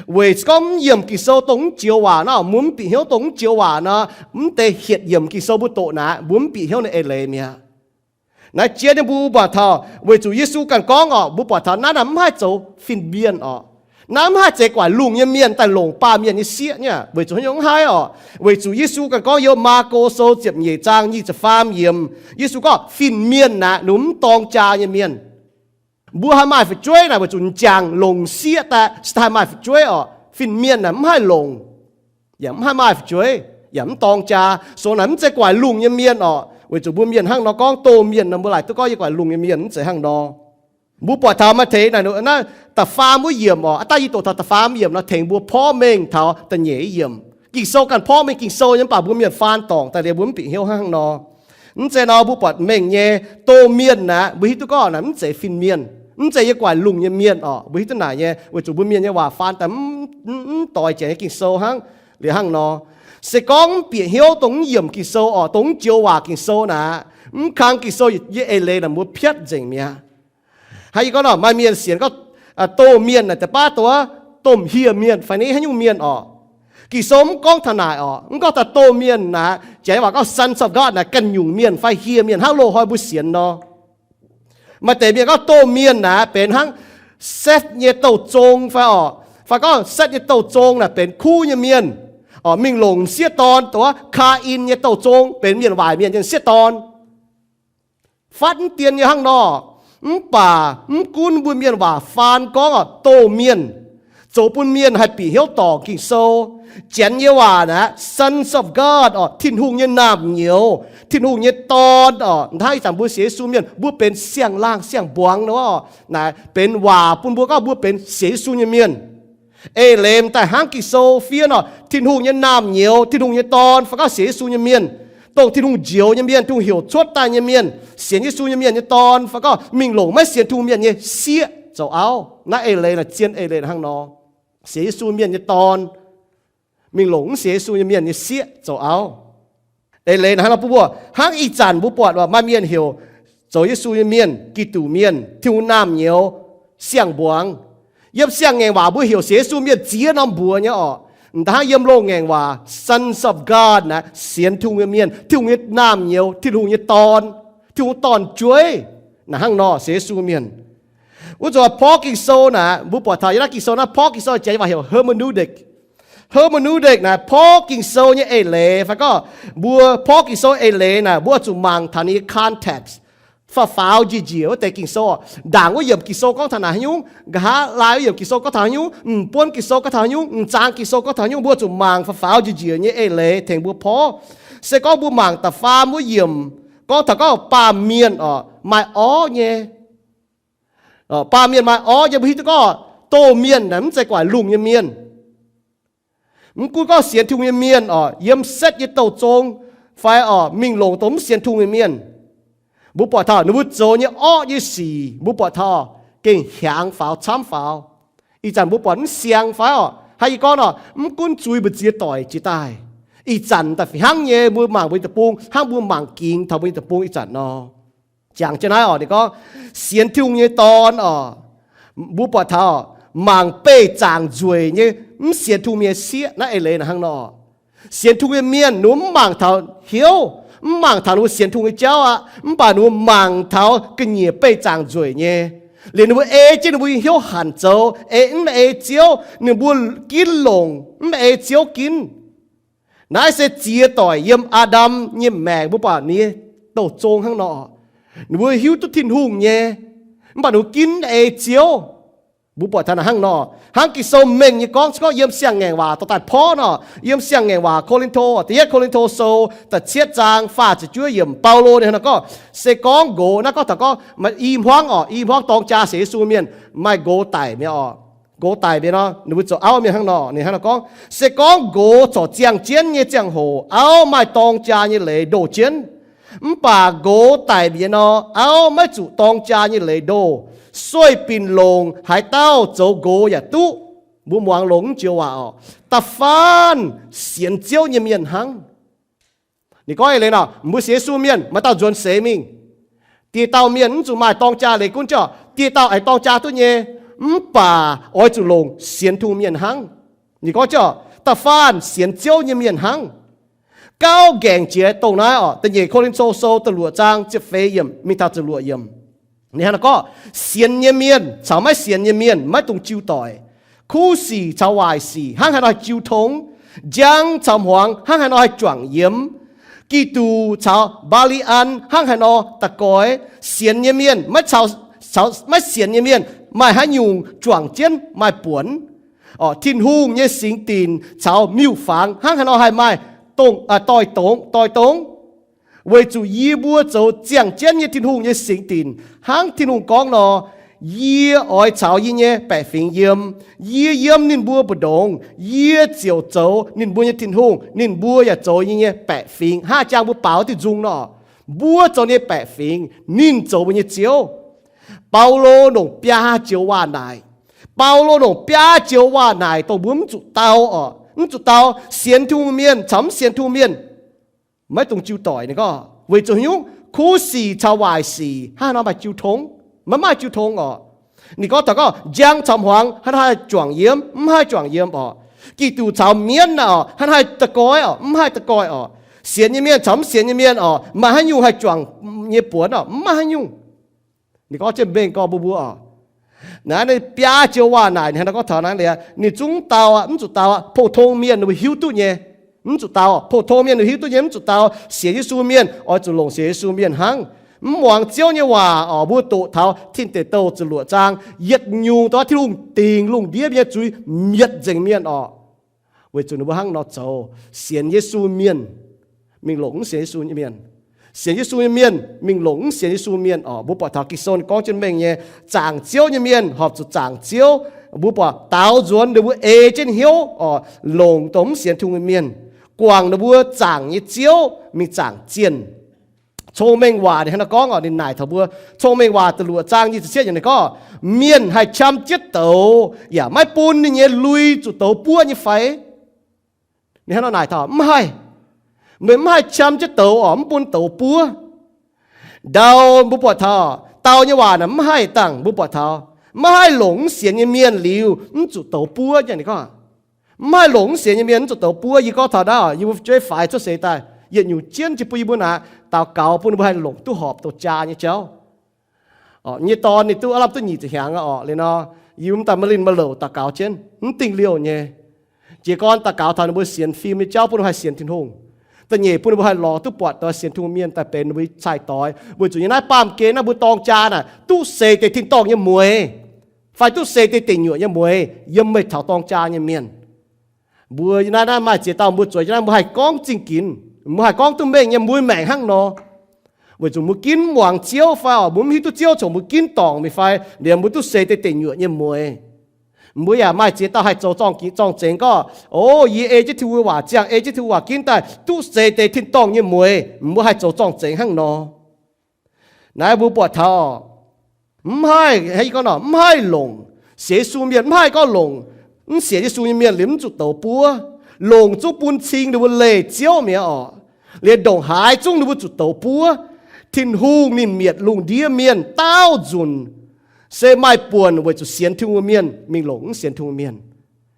Weic gorngv mv yiemc Ging-Sou dongh mv joux waac nor, mbuo mv bieqc hnyouv dongh mv joux waac nor, mv deix hietc yiemc Ging-Sou mbuo doqc naaic, mbuo mv bieqc hnyouv ninh eix leiz mi'aqv. Naaiv jiex nyei mbuo buatc taux weic zuqc Yesu ganh gorngv orqc, mbuo buatc taux naaiv naaic mv haih zoux fin-mienh orqc. Naaiv mv haih zeix guaic lungh nyei mienh daaih longc baamh mienh nyei sieqv nyei. Weic zuqc haaix nyungc mv haih orqc? Weic zuqc Yesu ganh gorngv yiem Maako Sou ziepc nyeic zaang nyic ziepc faam yiemc, Yesu gorngv fin-mienh naaic ninh mv dorng jaa nyei mienh. Mbuo haih maaih fu'jueiv naaic weic zuqc m'jangc longc sieqv daaih se haih maaih fu'jueiv orqc. Fin-mienh naaic mv haih longc, yaac mv haih maaih fu'jueiv, yaac mv dorng jaa. Sou naaic mv zeiz guaic lungh nyei mienh orqc. Weic zuqc mbuo mienh hnangv nor gorngv doz-mienh nor, mbuo laaic duqv gorngv yiem guaic lungh nyei mienh, mv zeiz hnangv nor. Mbuo buatc taux Matv^taai naaic, naaiv da'faam wuov yiemc orqc, aav dangh yie doqc taux da'faam yiemc nor tengx mbuo porv mengh taux da'nyeic yiemc. Ging-Sou ganh porv mengh Ging-Sou nyei, mv baac mbuo mienh faan dorngc daaih liuz mbuo mv bieqc hnyouv hnangv nor. Mv zeiz nor, mbuo buatc mengh nyei doz-mienh naaic, mbuo hiuv duqv gorngv naaic mv zeiz fin-mienh, mv zeiz yiem guaic lungh nyei mienh orqc. Mbuo hiuv duqv naaic nyei, weic zuqc mbuo mienh nyei waac faan daaih mv, mv doix jiex nyei Ging-Sou hnangv. Liuz hnangv nor, se gorngv mv bieqc hnyouv dongh mv yiemc Ging-Sou orqc, dongh mv joux waac Ging-Sou naaic, mv kang Ging-Sou nyei eix leiz naaic mbuo piatv nzengc mi'aqv. Hnangv yie gorngv nor, maaih mienh sienx gorngv, doz-mienh naaic deix baav dongh wuov domh hieh mienh fai ni haaix nyungc mienh orqc. Ging-Sou mv gorngv taux naaic orqc, mv gorngv taux doz-mienh naaic. Janx waac gorngv sons of God naaic ganh nyungc mienh fai hieh mienh hnangv loz-hnoi mbuo sienx nor. Maaih deix mienh gorngv doz-mienh naaic benx hnangv Setv nyei douh zong fai orqc, fai gorngv Setv nyei douh zong naaic benx kuv nyei mienh orqc, mingh longc sieqv dorn, dongh wuov Kaa^in nyei douh zong benx mienh waaic mienh nyei sieqv dorn. Fatv mv dien nyei hnangv nor. Mv baac mv gunv mbuo mienh waac faan gorngv orqc, doz-mienh, zoux bun mienh haih bieqc hnyouv dorngc Ging-Sou. Janx nyei waac naaic sons of God orqc, Tin-Hungh nyei naamh nyouz, Tin-Hungh nyei dorn orqc. Hnangv ih zanc mbuo sienx Yesu mienh, mbuo benx siang-laangh siang-mbuangz nor, naaic benx waac bun mbuo gorngv mbuo benx sienx Yesu nyei mienh. Eix leiz daaih hnangv Ging-Sou fiev nor, Tin-Hungh nyei naamh nyouz, Tin-Hungh nyei dorn, fai gorngv sienx Yesu nyei mienh, dongh Tin-Hungh njoux nyei mienh, Tin-Hungh heuc cuotv daaih nyei mienh, sienx Yesu nyei mienh nyei dorn, fai gorngv mingh longc maiv sienx Tin-Hungh mienh nyei sieqv zoux auv. Naaiv eix leiz naaic zien eix leiz hnangv nor. Sienx Yesu mienh nyei dorn mingh longc mv sienx Yesu nyei mienh nyei sieqv zoux auv. Eix leiz hnangv nor bun mbuo, hnangv ih zanc mbuo buatc maaih mienh heuc zoux Yesu nyei mienh, Giduc mienh, Tin-Hungh naamh nyouz, siang-mbuangz. Yiem siang-ngaengc waac mbuo heuc sienx Yesu mienh ziex norm mbuox nyei orqc. M'daaih hnangv yiem loz-ngaengc waac sons of God naaic, sienx Tin-Hungh nyei mienh, Tin-Hungh nyei naamh nyouz, Tin-Hungh nyei dorn, Tin-Hungh dorn-jueiv. Naaic hnangv nor sienx Yesu mienh. Wuov zuqc porv Ging-Sou naaic, mbuo buatc taux yiem naaiv Ging-Sou naaiv porv Ging-Sou jiex nyei waac heuc hermeneutic. Hermeneutic naaic porv Ging-Sou nyei eix leiz fai gorngv mbuo porv Ging-Sou eix leiz naaic mbuo zuqc mangc taux ninh nyei context. Faaux-faaux njiec njiec wuov deix Ging-Sou, ndaangc wuov yiemc Ging-Sou gorngv taux naaic haaix nyungc, nqa'haav laai wuov yiemc Ging-Sou gorngv taux haaix nyungc, m'buonv Ging-Sou gorngv taux haaix nyungc, m'zang Ging-Sou gorngv taux haaix nyungc, mbuo zuqc mangc faaux-faaux njiec njiec nyei eix leiz tengx mbuo porv. Se gorngv mbuo mangc da'faam wuov yiemc gorngv taux gorngv baamh mienh oc maaih orv nyei. Baamh mienh maaih orv nyei, mbuo hiuv duqv gorngv doz mienh naaic mv zeiz guaaic lungh nyei mienh. Mv gunv gorngv sienx Tin-Hungh nyei mienh oc, yiem setv nyei douh zong fai oc mingh longc dongh mv sienx Tin-Hungh nyei mienh, mbuo buatc taux ninh mbuo zoux nyei orqv nyei sic mbuo buatc taux gengh hiaangx faaux camv faaux. Ih zanc mbuo buatc mv siang fai oc, hnangv yie gorngv nor, mv gunv zuiz mbu'ziex doic jiex daaih, ih zanc da'fih hnangv nyei mbuo mangc mbuo nyei deic-bung hnangv mbuo mangc gingx taux mbuo nyei deic-bung ih zanc nor. Jangx jienv naaiv oc, ninh gorngv sienx Tin-Hungh nyei dorn oc, mbuo buatc taux mangc beih zaangc nzueic nyei mv sienx Tin-Hungh mienh sieqv. Naaiv eix leiz naaic hnangv nor, sienx Tin-Hungh nyei mienh ninh mbuo mv mangc taux hnyouv, mv mangc taux ninh mbuo sienx Tin-Hungh nyei jauv aqv, mv baac ninh mbuo mangc taux ga'nyiec beih zaangc nzueic nyei. Liuz ninh mbuo ei jienv ninh mbuo nyei hnyouv hanc zoux, ei mv ei Ziouv, ninh mbuo ginv longc mv ei Ziouv ginv. Naaiv se ziex doic yiem Aa^ndam nyei maengc mbuo buatc ninh nyei douh zong hnangv nor. Ninh mbuo hiuv duqv Tin-Hungh nyei, mv baac ninh mbuo ginv ei Ziouv. Mbuo buatc taux naaic hnangv nor, hnangv Ging-Sou mengh nyei gorngv, se gorngv yiem Siang-Ngaengc Waac dorh daaih porv nor, yiem Siang-Ngaengc Waac Ko^lin^to, da'yietv Ko^lin^to Sou da'cietv zaang faah ziepc juov yiemc, Baulo ninh hnangv nor gorngv, se gorngv nqox naaiv gorngv taux gorngv maaih i hmuangv oc, i hmuangv dorng jaa sienx Yesu mienh maaih nqox daic mi'aqv oc. Nqox daic mi'aqv nor, ninh mbuo zoux auv mienh hnangv nor, ninh hnangv nor gorngv, se gorngv nqox corc ziangh jienv nyei ziangh hoc auv maaih dorng jaa nyei leiz ndoh jienv. Mv baac nqox daic mi'aqv nor, auv maiv zuqc dorng jaa nyei leiz ndoh. Sueih binc longc haaix dauh zoux nqox yaac duqv. Mbuo muangx longx joux waac oc. Da'faanh sienx Ziouv nyei mienh hnangv. Ninh gorngv eix leiz nor, mbuo sienx Yesu mienh maaih dauh nzuonx seix mingh. Dieh dauh mienh mv zuqc maaih dorng jaa leiz gunv ziouc dieh dauh aengx dorng jaa duqv nyei. Mv baac oix zuqc longc sienx Tin-Hungh mienh hnangv. Ninh gorngv ziouc da'faanh sienx Ziouv nyei mienh hnangv. Gauh ngaengc jiex dongh naaiv oc, da'nyeic Ko^lin^to Sou da'luoqc zaang ziepc feix yiemc mingh taux ziepc luoqc yiemc. Ninh hnangv nor gorngv, sienx nyei mienh caux maiv sienx nyei mienh maiv dungx jiu doic. Kuv sic caux waaic sic hnangv haaix nor haih jiu tong? Njang caux hmuangx hnangv haaix nor haih juangc yiemx? Giduc caux Mbaa^li^an hnangv haaix nor da'goix? Sienx nyei mienh maiv caux, caux maiv sienx nyei mienh maaih haaix nyungc juangc jienv maaih buonc? Orqc, Tin-Hungh nyei singx dinc caux miuc-fangx hnangv haaix nor haih maaih dongh, doix-dongz, doix-dongz? Weic zuqc yie mbuo zoux ziangh jienv nyei Tin-Hungh nyei singx dinc, hnangv Tin-Hungh gorngv nor, yie oix caux yie nyei baeqc fingx yiem, yie yiem ninh mbuo mbu'ndongx, yie ziouc zoux ninh mbuo nyei Tin-Hungh, ninh mbuo yaac zoux yie nyei baeqc fingx. Hnangv jang mbuo baaux diuh nzung nor, mbuo zoux ninh nyei baeqc fingx, ninh zoux mbuo nyei Ziouv. Baulo longc biaa joux waac naaic. Baulo longc biaa joux waac naaic dongh mbuo mv zuqc dau oc. Mv zuqc dau, sienx Tin-Hungh mienh caux mv sienx Tin-Hungh mienh maiv dungx jiu doic. Ninh gorngv weic zuqc haaix nyungc? Kuv sic caux waaic sic hnangv haaix nor maaih jiu tong? Maiv maaih jiu tong oc. Ninh gorngv taux gorngv njang caux hmuangx hnangv haaix juangc yiem? Mv haih juangc yiem oc. Giduc caux mienv naaic oc, hnangv haaix da'goix oc? Mv haih da'goix oc. Sienx nyei mienh caux mv sienx nyei mienh oc, maaih haaix nyungc haih juangc nyei buonc oc? Mv maaih haaix nyungc. Ninh gorngv jienv mengh gorngv mbuo mbuo oc. Naaiv ninh biaa joux waac naaic, ninh hnangv nor gorngv taux naaiv liuz, ninh zungv dau aqv, mv zuqc dau aqv. Pou-tong mienh ninh mbuo hiuv duqv nyei, mv zuqc dau. Pou-tong mienh ninh hiuv duqv nyei, mv zuqc dau. Sienx Yesu mienh oix zuqc longc sienx Yesu mienh hnangv. Mv muangx Ziouv nyei waac oc. Mbuo doqc taux Tin Deic Douh ziepc luoqc zaang, yietc nyungc dongh Tin-Hungh dingc lungh ndiev nyei zuiz mietc nzengc mienh oc. Weic zuqc ninh mbuo hnangv nor zoux. Sienx Yesu mienh mingh longc mv sienx Yesu nyei mienh. Sienx Yesu nyei mienh mingh longc mv sienx Yesu mienh oc. Mbuo buatc taux Ging-Sou gorngv jienv mengh nyei, zaangc Ziouv nyei mienh horpc zuqc zaangc Ziouv. Mbuo buatc daaux nzuonx ninh mbuo ei jienv hnyouv oc, longc dongh mv sienx Tin-Hungh nyei mienh, guangc ninh mbuo zaangc nyei ziouv mingh zaangc zienh. Cong-Mengh Waac ninh hnangv naaiv gorngv oc, ninh naaic taux mbuo, Cong-Mengh Waac da'luoqc zaang nyic ziepc cietv yiemc ninh gorngv, mienh haih qam jienv douz yaac maiv bun ninh nyei lui zuqc douz buov nyei fai? Ninh hnangv nor naaic taux, mv haih. Meih mv haih qam jienv douz oc, mv bun douz buov. Ndau mbuo buatc taux dau nyei waac naaic mv haih dangh mbuo buatc taux, maiv haih longc mv sienx nyei mienh liuz mv zuqc douz buov nyei. Ninh gorngv, mv haih longc mv sienx nyei mienh mv zuqc douz buov. Yie gorngv taux naaiv, yie mbuo fu'jueiv faix cuotv seix daaih, yietc nyungc jienv jiex bun yie mbuo naaic, daux gaux bun ninh mbuo haih longc duqv horpc douz jaa nyei jauv. Nyei dorn ninh duqv aav lamh duqv nyic ziepc hnyangx aqv orqc. Liuz nor, yie mv daaih maiv linh maiv louc daux gaux jienv, mv dingh liouh nyei. Jiez gorn daux gaux taux ninh mbuo sienx fim nyei jauv bun ninh mbuo haih sienx Tin-Hungh. Da'nyeic bun ninh mbuo haih lorz duqv buatc doix sienx Tin-Hungh mienh daaih benx ninh mbuo cai-doix, weic zuqc yiem naaiv baamh gen naaiv mbuo dorng jaa naaic duqv seix deix tin-dorngh nyei mueiz, fai duqv seix deix deic nyuoqc nyei mueiz yiem meih taux dorng jaa nyei mienh. Mbuo yiem naaiv, naaiv maaih ziex dauh mbuo zueiz jienv naaiv, mbuo haih gorngv zingh ginx, mbuo haih gorngv duqv mengh nyei, mbuo maengc hnangv nor. Weic zuqc mbuo ginv muangx Ziouv fai orqc, mbuo mv hiuv duqv Ziouv caux mbuo ginv dorngc mingh fai, liemh mbuo duqv seix deix deic nyuoqc nyei mueiz. Mbuo yaac maaih ziex dauh haih zoux zorng-zengx gorngv, O, yie ei jienv Tin-Hungh nyei waac, ziangh ei jienv Tin-Hungh waac ginv daaih duqv seix deix tin-dorngh nyei mueiz, mbuo haih zoux zorng-zengx hnangv nor. Naaiv mbuo buatc taux mv haih, gorngv nor, mv haih longc, sienx Yesu mienh mv haih gorngv longc, mv sienx Yesu nyei mienh liemh mv zuqc douz buov. Longc zungv bun cing ninh mbuo leih Ziouv mi'aqv orqc. Liemh ndongc haaix zungv ninh mbuo zuqc douz buov. Tin-Hungh ninh mietc lungh ndiev mienh daauh nzunc se maaih buonc weic zuqc sienx Tin-Hungh mienh mingh longc mv sienx Tin-Hungh mienh.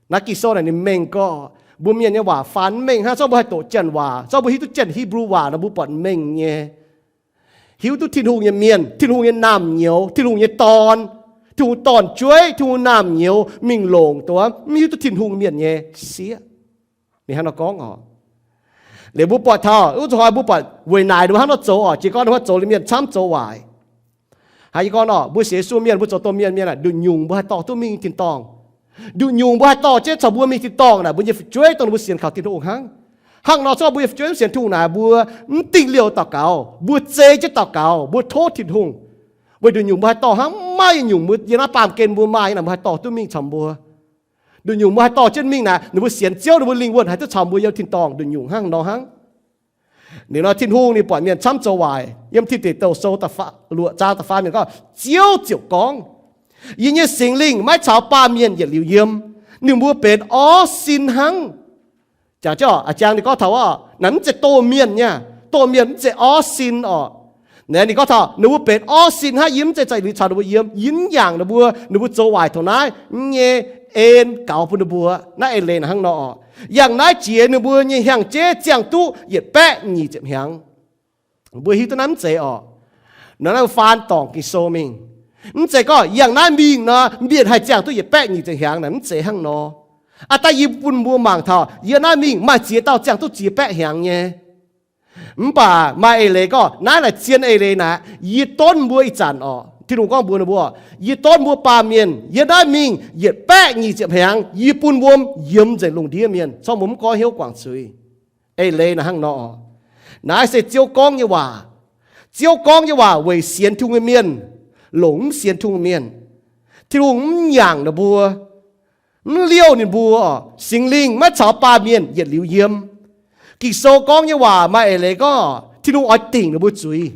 Naaiv Ging-Sou naaic ninh mengh gorngv, mbuo mienh nyei waac faan mv mengh hnangv, zorqv mbuo haih doqc janx waac, zorqv mbuo hiuv duqv janx Hipv^lu waac nor mbuo buatc mengh nyei. Hiuv duqv Tin-Hungh nyei mienh, Tin-Hungh nyei naamh nyouz, Tin-Hungh nyei dorn, Tin-Hungh dorn-jueiv, Tin-Hungh naamh nyouz mingh longc dongh mv hiuv duqv Tin-Hungh mienh nyei sieqv. Ninh hnangv nor gorngv orqc. Liuz mbuo buatc taux wuov zuqc hnoi mbuo buatc weic naaic ninh mbuo hnangv nor zoux orqc, jiez gorn ninh mbuo zoux liuz mienh camv zoux waaic. Haiz yie gorngv orqc, mbuo sienx Yesu mienh, mbuo zoux domh mienh mienh aah, nduqc nyungc mbuo haih dorh duqv mingh tin-dorngh. Nduqc nyungc mbuo haih dorh jienv caux mbuo mingh tin-dorngh naaic, mbuo nyei fu'jueiv dongh ninh mbuo sienx kaux Tin-Hungh hnangv. Hnangv nor, zorqv mbuo nyei fu'jueiv mv sienx Tin-Hungh naaic, mbuo mv dingh liouh daux gaux, mbuo zei jienv daux gaux, mbuo tov Tin-Hungh. Weic nduqc nyungc mbuo haih dorh hnangv, mv maaih nyungc mbuo yiem naaiv baamh gen mbuo maaih nyei naaic mbuo haih dorh duqv mingh caux mbuo. Nduqc nyungc mbuo haih dorh jienv mingh naaic, ninh mbuo sienx Ziouv, ninh mbuo lingh wuonh haih duqv caux mbuo yiem tin-dorngh nduqc nyungc hnangv nor hnangv. Ninh nor Tin-Hungh ninh buatc mienh camv zoux waaic. Yiem Tin Deic Douh Sou luoqc zaang da'faam mienh gorngv, Ziouv ziouc gorngv, Yie nyei Singx Lingh maiv caux baamh mienh yietc liuz yiem. Ninh mbuo benx orv sin hnangv. Jangx jienv, jangx ninh gorngv taux, naaic mv zeiz doh mienh nyei. Doh mienh mv zeiz orv sin orqc. Naaic ninh gorngv taux ninh mbuo benx orv sin hnangv, yie mv zeiz yietc liuz caux ninh mbuo yiem, yie mv nyaangc ninh mbuo, ninh mbuo zoux waaic taux naaiv nyei en gaux bun ninh mbuo. Naaiv eix leiz naaic hnangv nor orqc. Yangh naaiv jiex ninh mbuo nyei hnyangx-jeiv ziangh duqv yietc baeqv nyic ziepc hnyangx. Mbuo hiuv duqv naaiv mv zeiz orqc. Nor naaiv faan dorngc Ging-Sou mingh. Mv zeiz gorngv yangh naaiv mingh nor, mienh haih ziangh duqv yietc baeqv nyic ziepc hnyangx naaic, mv zeiz hnangv nor. Aa, daaih yie bun mbuo mangc taux yiem naaiv mingh maaih ziex dauh ziangh duqv ziex baeqv hnyangx nyei. Mv baac maaih eix leiz gorngv, naaiv naaic zien eix leiz naaic, yie donv mbuo ih zanc orqc. Tin-Hungh gorngv mbuox ninh mbuo, Yie donv mbuo baamh mienh yiem naaiv mingh yietc baeqv nyic ziepc hnyangx, yie bun wuom yiemx nzengc lungh ndiev mienh, corc mbuo mv goiv hnyouv guangc zuiz. Eix leiz naaic hnangv nor orqc. Naaiv se Ziouv gorngv nyei waac. Ziouv gorngv nyei waac weic sienx Tin-Hungh nyei mienh, longc mv sienx Tin-Hungh mienh. Tin-Hungh mv nyaangc ninh mbuo, mv liouh ninh mbuo. Singx Lingh maiv caux baamh mienh yietc liuz yiem. Ging-Sou gorngv nyei waac maaih eix leiz gorngv Tin-Hungh oix dingc ninh mbuo zuiz.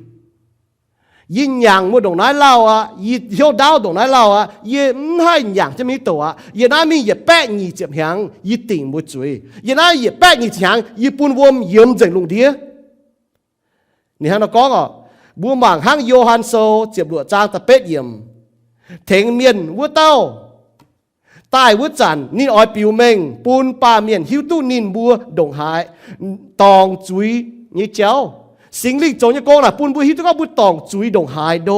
Yie nyaangc mbuo ndongc naaiv lauh aqv, yie hnyouv ndaauv ndongc naaiv lauh aqv, yie mv haih nyaangc jienv mingh douc aqv. Yie naaiv mingh yietc baeqv nyic ziepc hnyangx, yie dingc mbuo zuiz. Yie naaiv yietc baeqv nyic ziepc hnyangx, yie bun wuom yiemx nzengc lungh ndiev. Ninh hnangv nor gorngv orqc. Mbuo mangc hnangv Yo^han Sou ziepc luoqc zaang da'betv yiemc, tengx mienh wuov dauh daaih wuov zanc, ninh oix biux mengh bun baamh mienh hiuv duqv ninh mbuo ndongc haaix dorngc zuiz nyei jauv. Singx Lingh zoux nyei gong naaic bun mbuo hiuv duqv gorngv mbuo dorngc zuiz ndongc haaix ndo.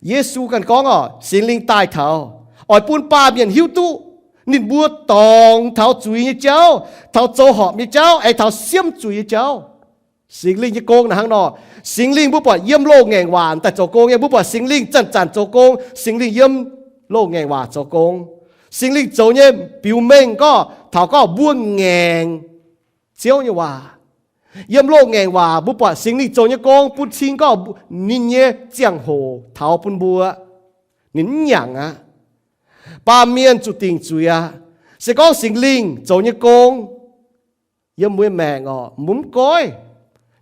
Yesu ganh gorngv orqc, Singx Lingh daaih taux oix bun baamh mienh hiuv duqv ninh mbuo dorngc taux zuiz nyei jauv, taux zoux horpc nyei jauv, aengx taux siemv zuiz nyei jauv. Singx Lingh nyei gong naaic hnangv nor. Singx Lingh mbuo buatc yiem loz-ngaengc waac daaih zoux gong nyei. Mbuo buatc Singx Lingh zanc-zanc zoux gong, Singx Lingh yiem loz-ngaengc waac zoux gong. Singx Lingh zoux nyei biux mengh gorngv taux gorngv mbuo ngaengc Ziouv nyei waac. Yiem loz-ngaengc waac mbuo buatc Singx Lingh zoux nyei gong bun cing gorngv ninh nyei ziangh hoc taux bun mbuo, ninh mv nyaangc aqv. Baamh mienh zuqc dingc zuiz aqv. Se gorngv Singx Lingh zoux nyei gong yiem mbuo maengc orqc, mbuo mv goiv.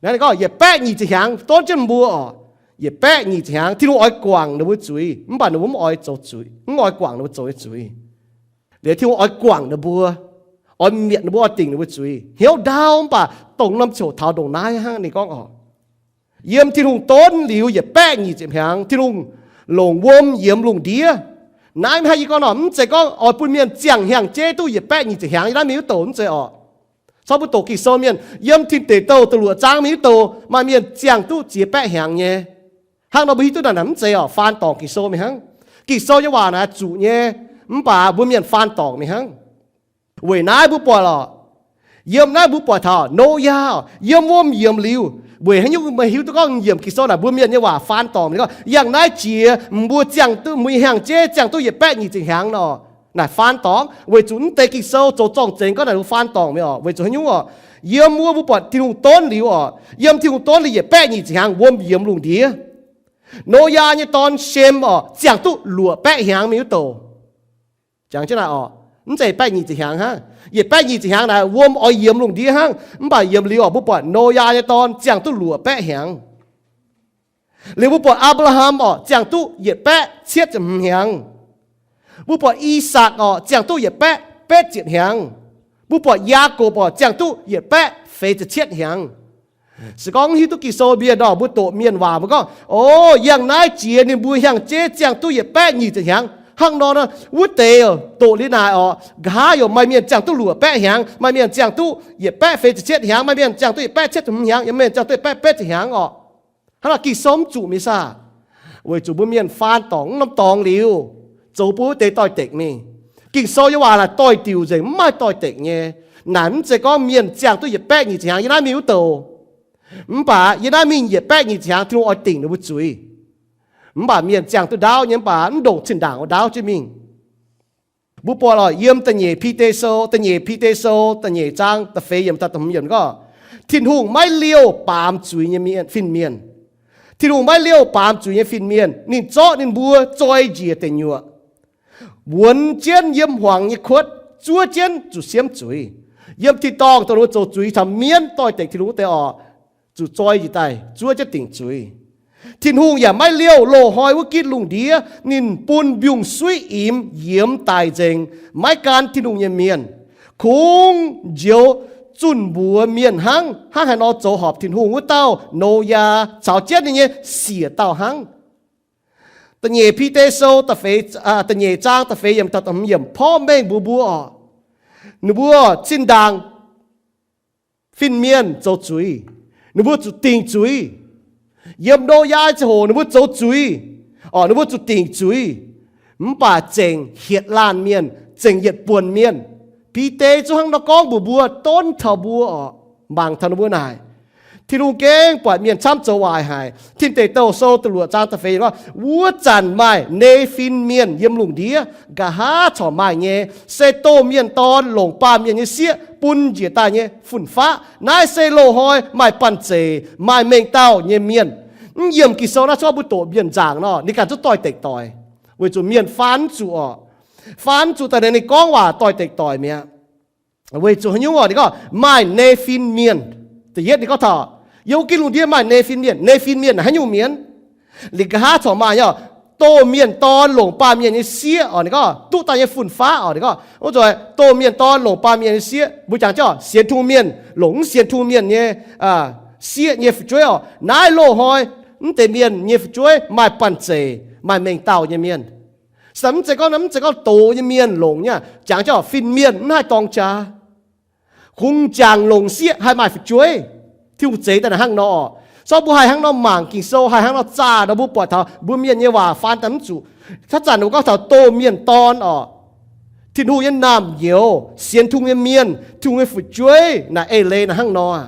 Naaiv ninh gorngv yietc baeqv nyic ziepc hnyangx donv jienv mbuo orqc. Yietc baeqv nyic ziepc hnyangx, Tin-Hungh oix guangc ninh mbuo zuiz, mv baac ninh mbuo mv oix zoux zuiz, mv oix guangc ninh mbuo zoux nyei zuiz. Liuz Tin-Hungh oix guangc ninh mbuo, oix mietc ninh mbuo, oix dingc ninh mbuo zuiz. Hnyouv ndaauv mv baac dongh norm ziouc taux ndongc naaiv hnangv ninh gorngv orqc. Yiem Tin-Hungh donv liuz yietc baeqv nyic ziepc hnyangx, Tin-Hungh longc wuom yiemx lungh ndiev. Naaiv hnangv yie gorngv nor, mv zeiz gorngv oix bun mienh ziangh hnyangx-jeiv duqv yietc baeqv nyic ziepc hnyangx yiem naaiv mingh wuov douc, mv zeiz orqc. Corc mbuo doqc Ging-Sou mienh, yiem Tin Deic Douh da'luoqc zaang mingh wuov douc maaih mienh ziangh duqv ziex baeqv hnyangx nyei. Hnangv nor mbuo hiuv duqv naaic, naaic mv zeiz oc, faan dorngc Ging-Sou mingh hnangv. Ging-Sou nyei waac naaic zuqc nyei, mv baac mbuo mienh faan dorngc mingh hnangv. Weic naaiv mbuo buatc oc, yiem naaiv mbuo buatc taux Noyaa oc, yiem wuom yiemc liuz, weic haaix nyungc meih hiuv duqv gorngv yiemc Ging-Sou naaic mbuo mienh nyei waac faan dorngc mingh gorngv, yangh naaiv jiex mbuo ziangh duqv, mbuo hnyangx-jeiv ziangh duqv yietc baeqv nyic ziepc hnyangx nor, naaic faan dorngc. Weic zuqc mv deix Ging-Sou zoux zorng-zengx gorngv naaic mbuo faan dorngc mingh oc. Weic zuqc haaix nyungc oc? Yiem wuov mbuo buatc Tin-Hungh donv liuz oc, yiem Tin-Hungh donv liuz yietc baeqv nyic ziepc hnyangx wuom yiemc lungh ndiev, Noyaa nyei dorn Shem oc, ziangh duqv luoqc baeqv hnyangx mingh wuov douc. Jangx jienv naaic oc, mv zeiz baeqv nyic ziepc hnyangx hnangv. Yietc baeqv nyic ziepc hnyangx naaic wuom oix yiemc lungh ndiev hnangv. Mv baac yiemc liuz oc, mbuo buatc Noyaa nyei dorn ziangh duqv luoqc baeqv hnyangx. Liuz mbuo buatc Apc^laa^ham oc, ziangh duqv yietc baeqv cietv ziepc hmz hnyangx. Mbuo buatc I^sakc oc, ziangh duqv yietc baeqv betv ziepc hnyangx. Mbuo buatc Yaagorpc oc, ziangh duqv yietc baeqv feix ziepc cietv hnyangx. Se gorngv hiuv duqv Ging-Sou mienh nor, mbuo doqc mienh waac mbuo gorngv, o, yangh naaiv jiex ninh mbuo hnyangx-jeiv ziangh duqv yietc baeqv nyic ziepc hnyangx. Hnangv nor, wuov deix doqc liuz naaic oc, nqa'haav yaac maaih mienh ziangh duqv luoqc baeqv hnyangx, maaih mienh ziangh duqv yietc baeqv feix ziepc cietv hnyangx, maaih mienh ziangh duqv yietc baeqv cietv ziepc hmz hnyangx, yaac maaih mienh ziangh duqv yietc baeqv betv ziepc hnyangx oc. Hnangv naaic Ging-Sou mv zuqc mingh saah? Weic zuqc mbuo mienh faan dorngc mv norm dorngx liuz, zoux bun wuov deix doix-dekc mingh. Ging-Sou nyei waac naaic doix-diuc nzengc, mv maaih doix-dekc nyei. Naaic mv zeiz gorngv mienh ziangh duqv yietc baeqv nyic ziepc hnyangx yiem naaiv mingh wuov douc. Mv baac yiem naaiv mingh yietc baeqv nyic ziepc hnyangx, Tin-Hungh oix dingc ninh mbuo zuiz. Mv baac mienh ziangh duqv ndaauv nyei, mv baac mv ndongc zinh ndaangc oix ndaauv jienv mingh. Mbuo buatc oc, yiem da'nyeic Bide Sou, da'nyeic Bide Sou, da'nyeic zaang da'feix yiemc taux da'hmz yiemc gorngv, Tin-Hungh maiv liouh baamz zuiz nyei mienh, fin-mienh. Tin-Hungh maiv liouh baamz zuiz nyei fin-mienh. Ninh zorqv ninh mbuo zoi njiec deic nyuoqc, wuonx jienv yiem hmuangx nyei kuotv, zuov jienv zuqc siemv zuiz. Yiem tin-dorngh dongh ninh mbuo zoux zuiz taux mienv doix-dekc Tin-Hungh wuov deix oc, zuqc zoi njiec daaih zuov jienv dingc zuiz. Tin-Hungh yaac maiv liouh loz-hnoi wuov gitv lungh ndiev. Ninh bun mbiungc-suiv imx yiemx daic nzengc maiv gan Tin-Hungh nyei mienh. Kungx njoux zunh mbuox mienh hnangv. Hnangv haaix nor zoux horpc Tin-Hungh wuov dauh Noyaa caux jienv ninh nyei siec dauh hnangv. Da'nyeic Bide Sou, da'nyeic zaang da'feix yiemc taux da'hmz yiemc porv mengh mbuox mbuo oc, ninh mbuo zinh ndaangc fin-mienh zoux zuiz, ninh mbuo zuqc dingc zuiz. Yiem Noyaa ziangh hoc ninh mbuo zoux zuiz, oc, ninh mbuo zuqc dingc zuiz. Mv baac zengc hietc laanh mienh, zengc yietc buonc mienh. Bide zungv hnangv nor gorngv mbuox mbuo, donv taux mbuo oc, mangc taux ninh mbuo naaic. Tin-Hungh gengh buatc mienh camv zoux waaic haic. Tin Deic Douh Sou da'luoqc zaang da'feix gorngv, wuov zanc maaih Nefin Mienh yiem lungh ndiev, nqa'haav corc maaih nyei, se doh mienh dorn longc baamh mienh nyei sieqv bun njiec daaih nyei fun-faqv. Naaiv se loz-hnoi maaih banh zeic, maaih mengh dauh nyei mienh. Mv yiemc Ging-Sou naaiv corc mbuo doqc mienh nzaangc nor, ninh ganh zungv doix-dekc doic, weic zuqc mienh faan mv zuqc oc. Faan mv zuqc daaih ninh gorngv waac doix-dekc doic mi'aqv. Weic zuqc haaix nyungc oc? Ninh gorngv maaih Nefin Mienh. Da'yietv ninh gorngv taux yiem wuov gitv lungh ndiev maaih Nefin Mienh. Nefin Mienh haaix nyungc mienh? Liuz nqa'haav corc maaih nyei oc, doh mienh dorn longc baamh mienh nyei sieqv oc. Ninh gorngv duqv daaih nyei fun-faqv oc. Ninh gorngv wuov nzoih doh mienh dorn longc baamh mienh nyei sieqv, mbuo jangx jienv oc, sienx Tin-Hungh mienh longc mv sienx Tin-Hungh mienh nyei sieqv nyei fu'jueiv oc. Naaiv loz-hnoi mv deix mienh nyei fu'jueiv maaih banh zeic, maaih mengh dauh nyei mienh. Mv zeiz gorngv, mv zeiz gorngv doz nyei mienh longc nyei. Jangx jienv oc, fin-mienh mv haih dorng jaa. Kungx jangx longc sieqv haih maaih fu'jueiv. Tin-Hungh zeix daaih naaic hnangv nor oc. Sortv mbuo haih hnangv nor mangc Ging-Sou, haih hnangv nor zaah nor, mbuo buatc taux mbuo mienh nyei waac faan daaih mv zuqc. Haaix zanc ninh mbuo gorngv taux doh mienh dorn oc, Tin-Hungh nyei naamh nyouz, sienx Tin-Hungh nyei mienh, Tin-Hungh nyei fu'jueiv naaic eix leiz naaic hnangv nor.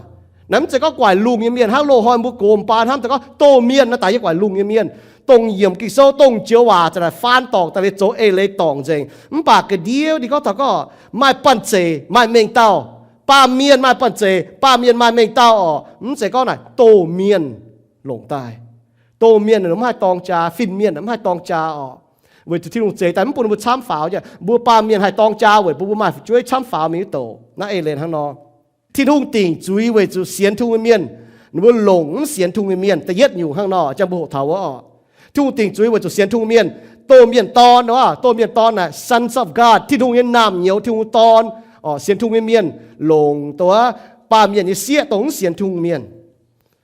Naaiv mv zeiz gorngv guaix lungh nyei mienh hnangv loz-hnoi mbuo gox baan hnamv daaih gorngv doh mienh naaiv daaih yiem guaix lungh nyei mienh, dongh yiemc Ging-Sou, dongh joux waac zanc naaic faan dorngc daaih liuz zoux eix leiz dorngc nzengc. Mv baac ga'ndiev ninh gorngv taux gorngv maaih banh zeic, maaih mengh dauh. Baamh mienh maaih banh zeic, baamh mienh maaih mengh dauh oc. Mv zeiz gorngv naaic doh mienh longc daaih. Doh mienh mv haih dorng jaa, fin-mienh mv haih dorng jaa oc. Weic zuqc Tin-Hungh zeix daaih mv bun mbuo camv faaux nyei. Mbuo baamh mienh haih dorng jaa weic bun mbuo maaih fu'jueiv camv faaux mingh wuov douc. Naaiv eix leiz hnangv nor. Tin-Hungh dingc zuiz weic zuqc sienx Tin-Hungh nyei mienh, ninh mbuo longc mv sienx Tin-Hungh nyei mienh. Da'yietv nyungc hnangv nor, jang mbuo hoqc taux wuov oc. Tin-Hungh dingc zuiz weic zuqc sienx Tin-Hungh mienh, doh mienh dorn, doh mienh dorn naaic sons of God, Tin-Hungh nyei naamh nyouz, Tin-Hungh dorn, sienx Tin-Hungh nyei mienh longc dongh baamh mienh nyei sieqv, dongh mv sienx Tin-Hungh mienh.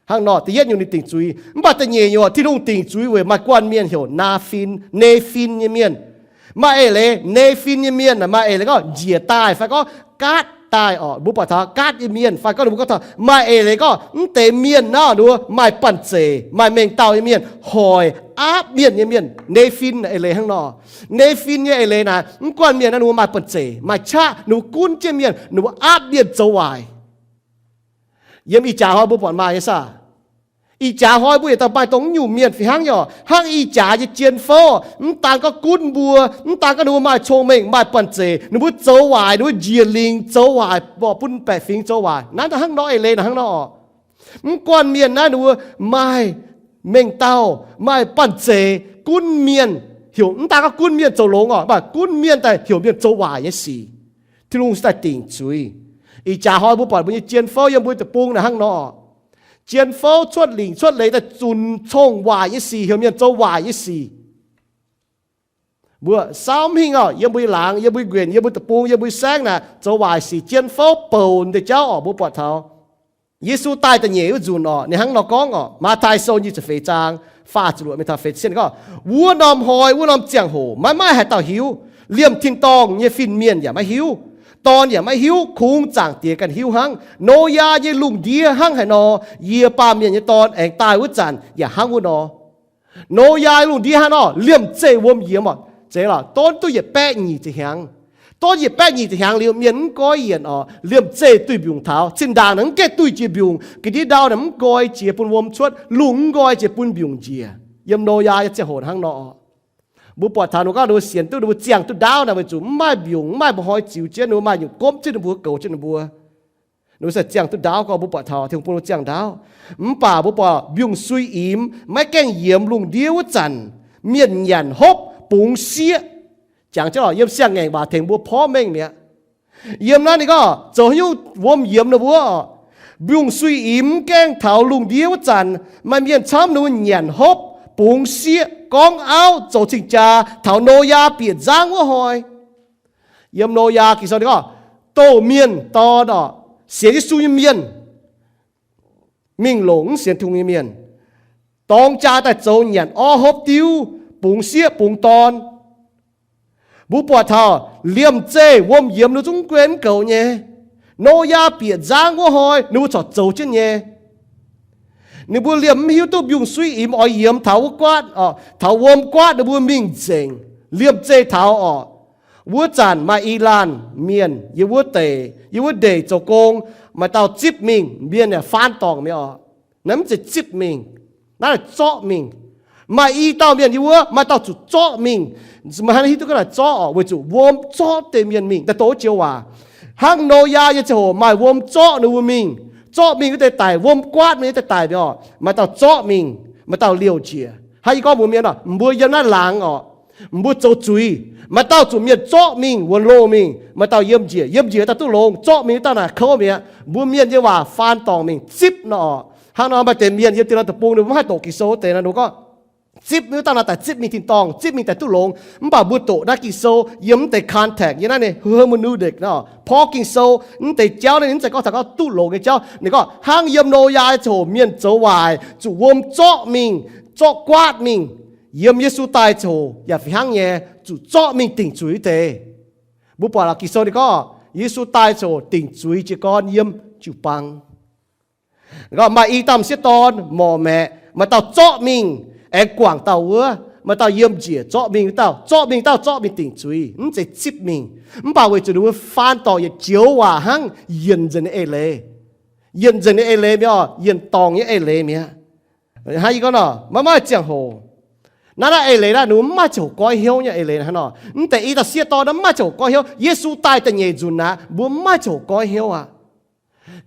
Hnangv nor, da'yietv nyungc ninh dingc zuiz. Mv baac da'nyeic nyungc Tin-Hungh dingc zuiz weic maaih guanh mienh heuc Nefin, Nefin nyei mienh. Maaih eix leiz Nefin nyei mienh maaih eix leiz gorngv njiec daaih fai gorngv gaatv daaih orqc, mbuo buatc taux gaatv nyei mienh, fai gorngv ninh mbuo gorngv taux maaih eix leiz gorngv mv deix mienh naaiv ninh mbuo maaih banh zeic, maaih mengh dauh nyei mienh hoic aapv mienh nyei mienh. Nefin eix leiz hnangv nor. Nefin nyei eix leiz naaic, mv guanh mienh naaiv ninh mbuo maaih banh zeic, maaih qaqv, ninh mbuo gunv jienv mienh, ninh mbuo aapv mienh zoux waaic. Yiem ih jaax hnoi mbuo buatc maaih nyei saah? Ih jaax hnoi mbuo yietc dauh maaih dongh nyungc mienh fih hnangv nyei orqc. Hnangv ih jaax nyei jien-fouv, mv daan gorngv gunv mbuo, mv daan gorngv ninh mbuo maaih cong-mengh, maaih banh zeic, ninh mbuo zoux waaic, ninh mbuo njiec lingc zoux waaic, mborqv bun baeqc fingx zoux waaic. Naaiv hnangv nor eix leiz naaic hnangv nor orqc. Mv guanh mienh naaiv ninh mbuo maaih mengh dauh, maaih banh zeic gunv mienh, heuc, mv daan gorngv gunv mienh zoux longx orqc, mv baac gunv mienh daaih heuc mienh zoux waaic nyei sic. Tin-Hungh se daaih dingc zuiz. Ih jaax hnoi mbuo buatc mbuo nyei jien-fouv yiem mbuo deic-bung naaic hnangv nor. Jien-fouv cuotv lingc cuotv leiz daaih zunc cong-waaic nyei sic, heuc mienh zoux waaic nyei sic. Mbuo saauv mv hingh orqc, yiem mbuo nyei laangz, yiem mbuo nyei nquenc, yiem mbuo deic-bung, yiem mbuo saengv naaic zoux waaic sic. Jien-fouv bouc deix jauv orqc, mbuo buatc taux Yesu daaih da'nyeic wuov nzunc orqc, ninh hnangv nor gorngv orqc, Matv^taai Sou nyic ziepc feix zaang faah ziepc luoqc mingh taux feix cietv gorngv, wuov norm hnoi, wuov norm ziangh hoc maiv maaih haaix dauh hiuv. Liemh tin-dorngh nyei fin-mienh yaac maiv hiuv, dorn yaac maiv hiuv, kungx Zaangc Diex ganh hiuv hnangv. Noyaa nyei lungh ndiev hnangv haaix nor, Yie, Baamh Mienh nyei Dorn, aengx daaih wuov zanc yaac hnangv wuov nor. Noyaa lungh ndiev hnangv nor, liemh zeih wuom yiemx orqc, zeiz lorqc, donv duqv yietc baeqv nyic ziepc hnyangx. Donv yietc baeqv nyic ziepc hnyangx liuz, mienh mv goiv yienc orqc, liemh zeih duih mbiungc taux. Zinh ndaangc naaic mv gaengh duih jiex mbiungc, ga'ndiev ndau naaic mv nqoi jiex bun wuom cuotv, lungh mv nqoi jiex bun mbiungc njiec. Yiem Noyaa nyei ziangh hoc hnangv nor orqc. Mbuo buatc taux ninh mbuo gorngv ninh mbuo sienx duqv, ninh mbuo ziangh duqv ndaauv naaic weic zuqc mv maaih mbiungc, mv maaih mba'hnoi ziux jienv ninh mbuo, maaih nyungc gomv jienv ninh mbuo, goux jienv ninh mbuo. Ninh mbuo se ziangh duqv ndaauv gorngv mbuo buatc taux Tin-Hungh bun ninh mbuo ziangh ndaauv. Mv baac mbuo buatc mbiungc-suiv-imx maiv gaengh yiemx lungh ndiev wuov zanc, mienh nyanc hopv bungx sieqv. Jangx jienv lorqc, yiem siang-ngaengc waac tengx mbuo porv mengh mi'aqv. Yiem naaiv ninh gorngv zoux haaix nyungc wuom yiemx ninh mbuo orqc? Mbiungc-suiv-imx mv gaengh taux lungh ndiev wuov zanc, maaih mienh camv ninh mbuo nyanc hopv, bungx sieqv, gorngv auv, zoux cing-jaa, taux Noyaa bieqc nzangv wuov hnoi. Yiem Noyaa Ging-Sou ninh gorngv, doh mienh dorn orqc, sienx Yesu nyei mienh mingh longc mv sienx Tin-Hungh nyei mienh dorng jaa daaih zoux nyanc orv hopv diuv, bungx sieqv bungx dorn. Mbuo buatc taux liemh zeih wuom yiemx ninh zungv guei mv goux nyei. Noyaa bieqc nzangv wuov hnoi ninh mbuo corc zoux jienv nyei. Ninh mbuo liemh mv hiuv duqv mbiungc-suiv-imx oix yiemx taux wuov guaatv, taux wuom guaatv ninh mbuo mingh nzengc. Liemh zeih taux orqc, wuov zanc maaih i laanh mienh yiem wuov deic, yiem wuov ndeic zoux gong, maaih dauh zipv mingh, mienh yaac faan dorngc mi'aqv orqc. Naaiv mv zeiz zipv mingh, naaiv zorqv mingh. Maaih i dauh mienh yiem wuov, maaih dauh zuqc zorqv mingh. Meih hnangv hiuv duqv ga'naaiv zorqv orqc, weic zuqc wuom zorqv deix mienh mingh daaih doqc wuov joux waac. Hnangv Noyaa nyei ziangh hoc maaih wuom zorqv ninh mbuo mingh. Zorqv mingh wuov deix daic, wuom guaatv mingh wuov deix daic mi'aqv orqc. Maaih dauh zorqv mingh, maaih dauh liouh njiec. Hnangv yie gorngv mbuox mienh orqc, mbuo yiem naaiv laangz orqc, mbuo zoux zuiz, maaih dauh zuqc mienh zorqv mingh wuonx loh mingh, maaih dauh yiem njiec, yiem njiec dauh duqv longx, zorqv mingh dauh naaic kouv mi'aqv. Mbuo mienh nyei waac faan dorngc mingh zipv nor orqc. Hnangv nor maaih deix mienh yiem dien lorn deic-bung ninh mbuo mv haih doqc Ging-Sou wuov deix nor, ninh mbuo gorngv zipv mingh wuov dauh naaic daaih zipv mingh tin-dorngh, zipv mingh daaih duqv longx. Mv baac mbuo doqc naaiv Ging-Sou yiem mv deix context nyei naaiv ninh hermeneutics nor, porv Ging-Sou mv deix jauv naaiv ninh mv zeiz gorngv taux gorngv duqv longx nyei jauv. Ninh gorngv hnangv yiem Noyaa ziangh hoc mienh zoux waaic zuqc wuom zorqv mingh, zorqv guaatv mingh, yiem Yesu daaih ziangh hoc yaac fih hnangv nyei zuqc zorqv mingh dingc zuiz wuov deix. Mbuo buatc lorqc Ging-Sou ninh gorngv Yesu daaih ziangh hoc dingc zuiz jiez gorn yiem jiu-baang. Gorngv maaih i dauh m'sieqv dorn morc maeqc, maaih dauh zorqv mingh aengx guangc dauh wuov, maaih dauh yiem njiec zorqv mingh dauh, zorqv mingh dauh zorqv mingh dingc zuiz, mv zeiz zipv mingh. Mv baac weic zuqc ninh mbuo faan dorngc yietc joux waac hnangv, yienc nzengc nyei eix leiz. Yienc nzengc nyei eix leiz mi'aqv, yienc dorngc nyei eix leiz mi'aqv. Hnangv yie gorngv nor, maiv maaih ziangh hoc. Naaiv naaiv eix leiz naaiv ninh mbuo mv maaih ziangh hoc goiv hnyouv nyei eix leiz hnangv nor. Mv deix i dauh sieqv dorn naaiv mv maaih ziangh hoc goiv hnyouv. Yesu daaih da'nyeic nzunc naaiv mbuo mv maaih ziangh hoc goiv hnyouv aqv.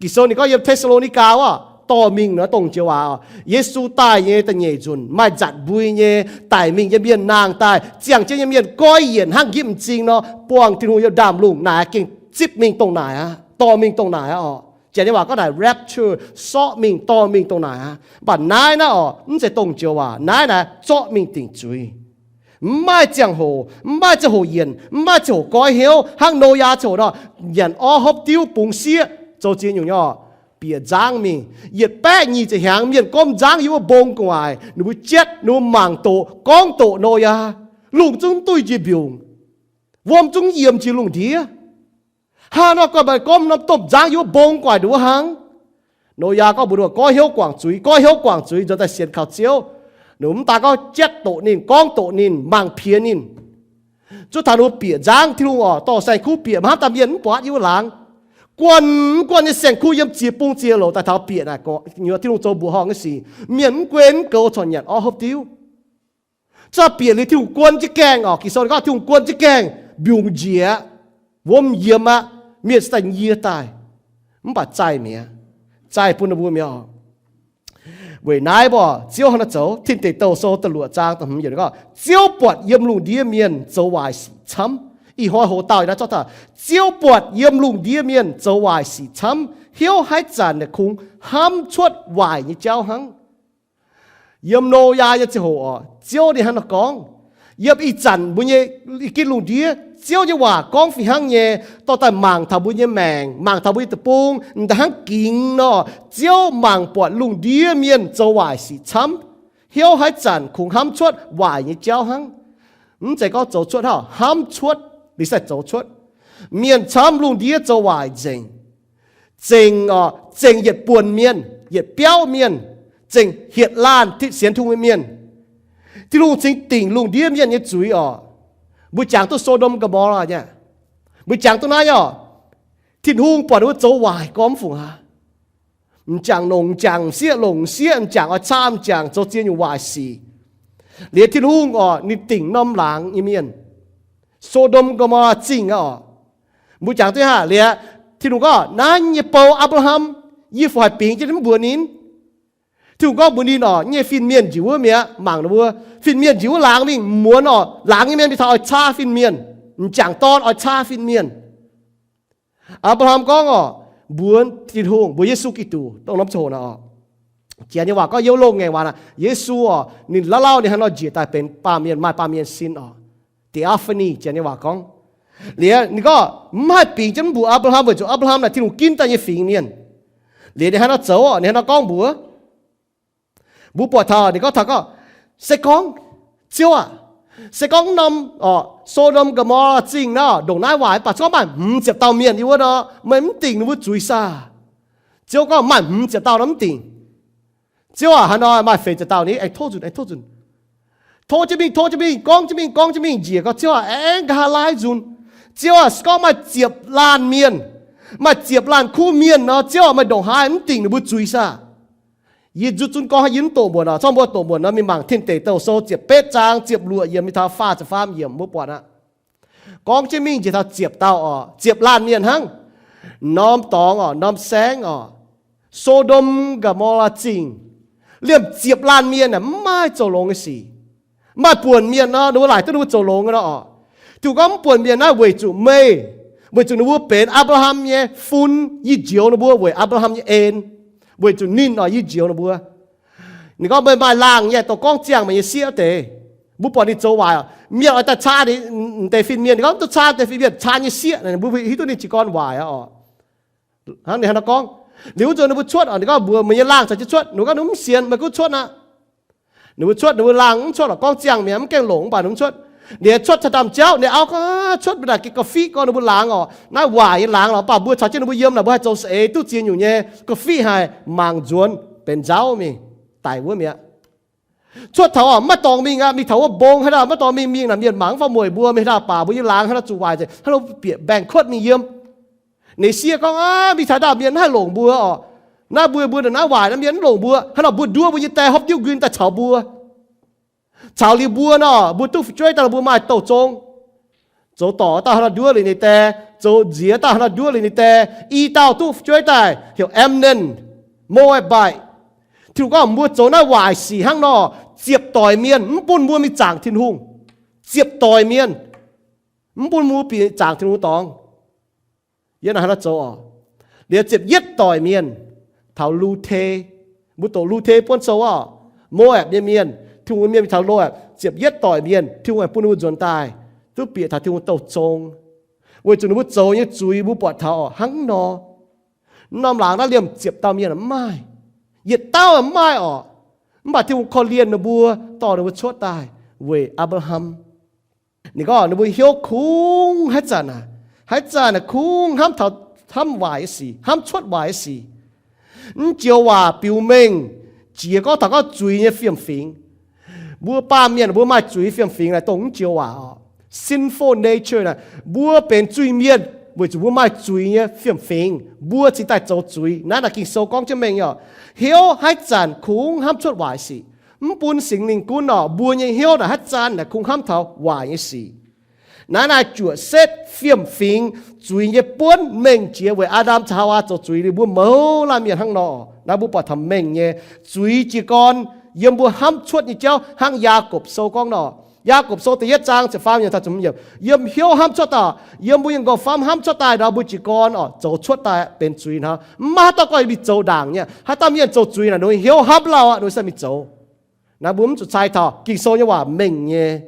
Ging-Sou ninh gorngv yiem Te^saa^lo^ni^gaa wuov, dorh mingh nor dongh joux waac, Yesu daaih nyei da'nyeic nzunc maaih nzatc mbui nyei daic mingh nyei mienh nangh daaih, ziangh jienv nyei mienh goiv yienc hnangv nqipv m'zing nor, buangh Tin-Hungh yiem ndaamv-lungh naaic gengh zipv mingh dongh naaic aqv, dorh mingh dongh naaic aqv orqc. Janx nyei waac gorngv naaic rapture, sorqv mingh, dorh mingh dongh naaic aqv. Mv baac naaiv naaiv orqc, mv zeiz dongh joux waac. Naaiv naaic zorqv mingh dingc zuiz. Mv maaih ziangh hoc, mv maaih ziangh hoc yienc, mv maaih ziangh hoc goiv hnyouv hnangv Noyaa ziangh hoc nor, nyanc orv hopv diuv bungx sieqv zoux ziex nyungc nyei orqc, bieqc nzangv mingh. Yietc baeqv nyic ziepc hnyangx mienh gomv nzangv yiem wuov mbong gu'nguaaic, ninh mbuo jatv, ninh mbuo mangc doqc, gorngv doqc Noyaa. Lungh zungv duih njiec mbiungc, wuom zungv yiemx njiec lungh ndiev. Hnangv nor gorngv maaih gormx norm domh nzangv yiem wuov mbong guaic nduqc wuov hnangv. Noyaa gorngv mbuox ninh, goiv hnyouv guangc zuiz, goiv hnyouv guangc zuiz, nzuonx daaih sienx kaux Ziouv. Ninh mv daaih gorngv jatv doqc ninh, gorngv doqc ninh, mangc piex ninh. Zuov taux ninh mbuo bieqc nzangv, Tin-Hungh oc, dorh saeng-kuv bieqc, maiv hnamv daaih mienh mv buatc yiem wuov laangz. Guanh mv guanh nyei saeng-kuv yiem ziex bung ziex louc daaih taux bieqc naaic, nyuoz Tin-Hungh zoux mbuoqc horngh nyei sic, mienh mv guei mv goux corc nyanc orv hopv diuv. Zuov bieqc liuz Tin-Hungh guon jienv gaengh oc, Ging-Sou gorngv Tin-Hungh guon jienv gaengh, mbiungc njiec, wuom yiemx aqv, mienh cingx daaih nyie daaih. Mv baac zaih mi'aqv, zaih bun ninh mbuo mi'aqv oc. Weic naaiv mbuo, Ziouv hnangv naaiv zoux. Tin Deic Douh Sou da'luoqc zaang da'hmz yiemc gorngv, Ziouv buatc yiem lungh ndiev mienh zoux waaic sic camv. Ih hnoi hoc dauh naaiv zorqv taux, Ziouv buatc yiem lungh ndiev mienh zoux waaic sic camv, hnyouv haaix zanc naaic kungx hnamv cuotv waaic nyei jauv hnangv. Yiem Noyaa nyei ziangh hoc oc, Ziouv ninh hnangv nor gorngv. Yiem ih zanc mbuo nyei ginv lungh ndiev, Ziouv nyei waac gorngv fih hnangv nyei, dorh daaih mangc taux mbuo nyei maengc, mangc taux mbuo nyei deic-bung, m'daaih hnangv gingx nor, Ziouv mangc buatc lungh ndiev mienh zoux waaic sic camv, hnyouv haaix zanc kungx hnamv cuotv waaic nyei jauv hnangv. Mv zeiz gorngv zoux cuotv hnangv, hnamv cuotv, liuz sai zoux cuotv. Mienh camv lungh ndiev zoux waaic nzengc. Zengc, zengc yietc buonc mienh, yietc biauv mienh, zengc hietc laanh sienx Tin-Hungh nyei mienh. Tin-Hungh cingx dingc lungh ndiev mienh nyei zuiz oc. Mbuo jangx duqv So^ndom Go^mo^laa nyei. Mbuo jangx duqv naaiv oc. Tin-Hungh buatc ninh mbuo zoux waaic gormx fungc aqv. M'jangc longc m'jangc, m'sieqv longc m'sieqv, m'jangc oix caa m'jangc, zoux ziex nyungc waaic sic. Liuz Tin-Hungh oc, ninh dingc norm laangz nyei mienh. So^ndom Go^mo^laa zingh aqv oc. Mbuo jangx duqv aqv. Liuz Tin-Hungh gorngv, naaiv nyei bou, Apc^laa^ham, yie fungc haih bingx jienv mv mbuox ninh? Tin-Hungh gorngv mbuox ninh oc, nyei fin-mienh njiec wuov mi'aqv, mangc ninh mbuo, fin-mienh njiec wuov laangz mingh, muonz oc, laangz nyei mienh mingh taux oix caa fin-mienh, m'jangc dorn oix caa fin-mienh. Apc^laa^ham gorngv oc, mbuox Tin-Hungh, mbuox Yesu Giduc, dongh norm ziangh hoc naaic oc. Janx nyei waac gorngv yiem longh ngaengc waac naaic, Yesu oc, ninh lauh lauh ninh hnangv nor njiec daaih benx baamh mienh, maaih baamh mienh sin oc. Theophany, Janx nyei waac gorngv. Liuz ninh gorngv mv haih bingx jienv mv mbuox Apc^laa^ham weic zuqc Apc^laa^ham naaic Tin-Hungh ginv daaih nyei fingx mienh. Liuz ninh hnangv nor zoux oc, ninh hnangv nor gorngv mbuox, mbuo buatc taux ninh gorngv taux gorngv, se gorngv, Ziouv aah, se gorngv norm oc, So^ndom Go^mo^laa zingh naaiv ndongc naaiv waaic, mv baac se gorngv maaih hmz ziepc dauh mienh yiem wuov nor, meih mv dingc ninh mbuo zuiz saah? Ziouv gorngv maaih hmz ziepc dauh nor mv dingc. Ziouv aac, haaix nor maaih feix ziepc dauh ni? Aengx tov nzunc, aengx tov nzunc. Tov jienv mingh, tov jienv mingh, gorngv jienv mingh, gorngv jienv mingh, njiec gorngv Ziouv aac, aengx nqa'haav laai nzunc. Ziouv aac, se gorngv maaih ziepc laanh mienh, maaih ziepc laanh kuv mienh nor, Ziouv aac, meih ndongc haaix mv dingc ninh mbuo zuiz saah? Yie nzutv zunv gorngv hnangv, yie mv doqc muonc oc. Corc mbuo doqc muonc nor, mingh mangc Tin Deic Douh Sou ziepc betv zaang ziepc luoqc yiemc mingh taux faah ziepc faam yiemc, mbuo buatc aqv. Gorngv jienv mingh njiec taux ziepc dauh oc, ziepc laanh mienh hnangv. Norm dorngx oc, norm saengv oc, So^ndom Go^mo^laa zingh, liemh ziepc laanh mienh aeqv, mv maaih zoux longx nyei sic. Maaih buonc mienh nor, ninh mbuo laaic duqv ninh mbuo zoux longx nyei nor oc. Tin-Hungh gorngv mv buonc mienh naaiv weic zuqc meih, weic zuqc ninh mbuo benx Apc^laa^ham nyei fun, yie njoux ninh mbuo weic Apc^laa^ham nyei en, weic zuqc ninh oc, yie njoux ninh mbuo. Ninh gorngv meih maaih laangh nyei, dongh gorngv ziangh meih nyei sieqv wuov deix. Mbuo buatc ninh zoux waaic oc, mienh oix daaih caa ninh deix fin-mienh, ninh gorngv duqv caa deix fin-mienh, caa nyei sieqv, mbuo hiuv duqv ninh jiez gorn waaic aqv oc. Hnangv ninh hnangv nor gorngv. Liuz wuov nzunc ninh mbuo cuotv oc, ninh gorngv mbuox meih nyei laangh caux jienv cuotv, ninh gorngv ninh mv sienx, meih gunv cuotv aqv. Ninh mbuo cuotv, ninh mbuo laangh mv cuotv oc, gorngv ziangh mi'aqv, mv gaengh longc, mv baac ninh mv cuotv. Ninh cuotv caux ndaamv-jauv, ninh auv gorngv cuotv mingh naaic ga'fiev gorngv ninh mbuo laangz oc, naaiv waaic nyei laangz oc, mv baac mbuo caux jienv ninh mbuo yiem naaic, mbuo haih zoux saeng-eix duqv ziex nyungc nyei ga'fiev haic, mangc nzuonx benx nzauv mingh, daic wuov mi'aqv. Cuotv taux oc, maiv dorngx mingh aqv, mingh taux wuov mbong haaix dauh maiv dorngx mingh, mingh naaic mienh mangc mv faaux mueic mbuo, mingh haaix dauh baac mbuo nyei laangz haaix dauh zuqc waaic, haaix dauh bieqc mbaengx kuotv mingh yiem. Ninh sieqv gorngv, aav, mingh taux haaix dauh mienh mv haih longc mbuo oc. Naaiv mbuo, mbuo naaiv waaic naaiv mienh mv longc mbuo, hnangv nor mbuo nduov mbuo nyei die hopv diuv nquin daaih caux mbuo. Caux liuz mbuo nor, mbuo duqv fu'jueiv daaih, mbuo maaih douh zong. Zoux dorc dauh hnangv nor nduov liuz ninh die, zoux nziex dauh hnangv nor nduov liuz ninh die, i dauh duqv fu'jueiv daaih heuc Amnon, Moabite. Tin-Hungh gorngv mbuo zoux naaiv waaic sic hnangv nor, ziepc doic mienh mv bun mbuo mingh zaangc Tin-Hungh. Ziepc doic mienh mv bun mbuo bieqc zaangc Tin-Hungh dorngx. Yiem naaiv hnangv nor zoux oc. Liuz ziepc yietv doic mienh taux Lu^te. Mbuo doqc Lu^te buonv sou oc. Moaapc nyei mienh, Tin-Hungh mienh mingh taux Moaapc, ziepc yietv doic mienh Tin-Hungh aengx bun ninh mbuo nzuonx daaih, duqv bieqc taux Tin-Hungh douh zong. Weic zuqc ninh mbuo zoux nyei zuiz mbuo buatc taux oc, hnangv nor. Mv norm laangz naaiv liemh ziepc dauh mienh mv maaih. Yietc dauh mv maaih oc. Mv baac Tin-Hungh korv-lienh ninh mbuo, dorh ninh mbuo cuotv daaih weic Apc^laa^ham. Ninh gorngv ninh mbuo hnyouv kungx haaix zanc aac, Haaix zanc naaic kungx hnamv taux, hnamv waaic nyei sic, hnamv cuotv waaic nyei sic. Mv joux waac biux mengh jiex gorngv taux gorngv zuiz nyei fiem-fingx. Mbuo baamh mienh mbuo maaih zuiz fiem-fingx naaic dongh mv joux waac oc. Sinful nature naaic, mbuo benx zuiz-mienh weic zuqc mbuo maaih zuiz nyei fiem-fingx, mbuo cingx daaih zoux zuiz. Naaiv naaic Ging-Sou gorngv jienv mengh nyei oc, hnyouv haaix zanc kungx hnamv cuotv waaic sic. Mv bun Singx Lingh gunv oc, mbuo nyei hnyouv naaic haaix zanc naaic kungx hnamv taux waaic nyei sic. Naaiv naaic juoqc setv fiem-fingx, zuiz nyei buonv mengh jiex weic Aa^ndam caux Haawaa zoux zuiz liuz mbuo mouz laanh mienh hnangv nor. Naaiv mbuo buatc taux mengh nyei zuiz jiez gorn yiem mbuo hnamv cuotv nyei jauv hnangv Yaagorpc Sou gorngv nor. Yaagorpc Sou da'yietv zaang ziepc faam yiemc, yiem hnyouv hnamv cuotv daaih, yiem mbuo nyei nqox famv hnamv cuotv daaih nor, mbuo jiez gorn oc zoux cuotv daaih benx zuiz hnangv. Mv maaih haaix dauh gorngv mingh zoux ndaangc nyei. Haaix dauh mienh zoux zuiz naaic, ninh hnyouv hnamv lauh aqv, ninh se mingh zoux. Naaiv mbuo mv zuqc cai taux Ging-Sou nyei waac mengh nyei.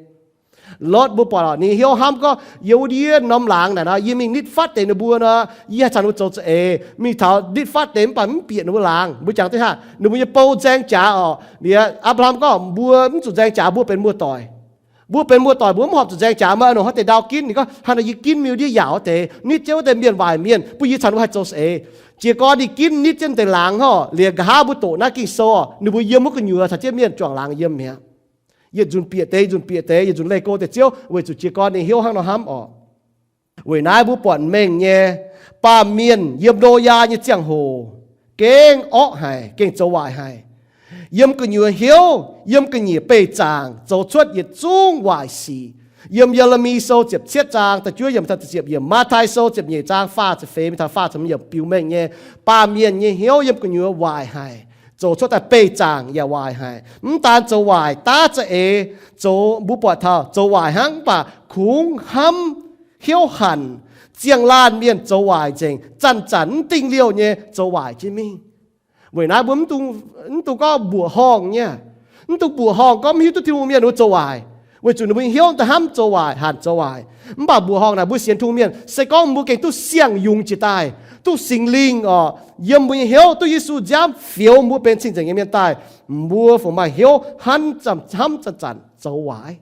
Lotv mbuo buatc oc, ninh hnyouv hnamv gorngv, yie wuov ndiev norm laangz naaic nor, yie mingh nitv fatv deix ninh mbuo nor, yie haih caux ninh mbuo zoux za'eix. Mingh taux nitv fatv deix mv baac mv bieqc ninh mbuo laangz. Mbuo jangx duqv haav, ninh mbuo nyei bou nzaeng jaax oc. Liuz Apc^laa^ham gorngv, mbuo mv zuqc nzaeng jaax, mbuo benx muoz-doic. Mbuo benx muoz-doic, mbuo mv horpc zuqc nzaeng jaax. Maaih a'nouc haaix deix ndau ginv, ninh gorngv, haaix nor yie ginv miuc ndiev yaauc wuov deix, nitv jienv wuov deix mienh waaic mienh, bun yie caux ninh mbuo haih zoux za'eix. Jiez gorn ninh ginv nitv jienv deix laangz oc, liuz nqa'haav mbuo doqc naaiv Ging-Sou oc, ninh mbuo yiem wuov gu'nyuoz caux jienv mienh juangc laangz yiem mi'aqv. Yietc nzunc bieqc deix, yietc nzunc bieqc deix, yietc nzunc leih go deix Ziouv, weic zuqc jiez gorn ninh hnyouv hnangv nor hnamv oc. Weic naaiv mbuo buatc mengh nyei, baamh mienh yiem Noyaa nyei ziangh hoc gengh orqv haic, gengh zoux waaic haic. Yiem gu'nyuoz hnyouv, yiem ga'nyiec beih zaangc zoux cuotv yietc zungv waaic sic. Yiem Ye^le^mi Sou ziepc cietv zaang da'juov yiemc taux da'ziepc yiemc, Matv^tai Sou ziepc nyeic zaang faah ziepc feix mingh taux faah ziepc hmz yiemc biux mengh nyei, baamh mienh nyei hnyouv yiem gu'nyuoz waaic haic, zoux cuotv daaih beih zaangc yaac waaic haic. Mv daan zoux waaic, daav za'eix zoux, mbuo buatc taux zoux waaic hnangv, mv baac kungx hnamv hnyouv hanc, ziangh laanh mienh zoux waaic nzengc, zanc-zanc mv dingh liouh nyei zoux waaic jienv mingh. Weic naaiv mbuo mv dungx gorngv mbuoqc horngh nyei. Mv dungx mbuoqc horngh gorngv mv hiuv duqv Tin-Hungh mienh ninh mbuo zoux waaic, weic zuqc ninh mbuo nyei hnyouv daaih hnamv zoux waaic, hanc zoux waaic. Mv baac mbuoqc horngh naaic mbuo sienx Tin-Hungh mienh se gorngv mbuo gengh duqv siang-yungz jiex daaih, duqv Singx Lingh oc, yiem mbuo nyei hnyouv, duqv Yesu nziaamv fioux mbuo benx cing-nzengc nyei mienh daaih, mbuo fungc maaih hnyouv hnamv, hnamv zanc-zanc zoux waaic.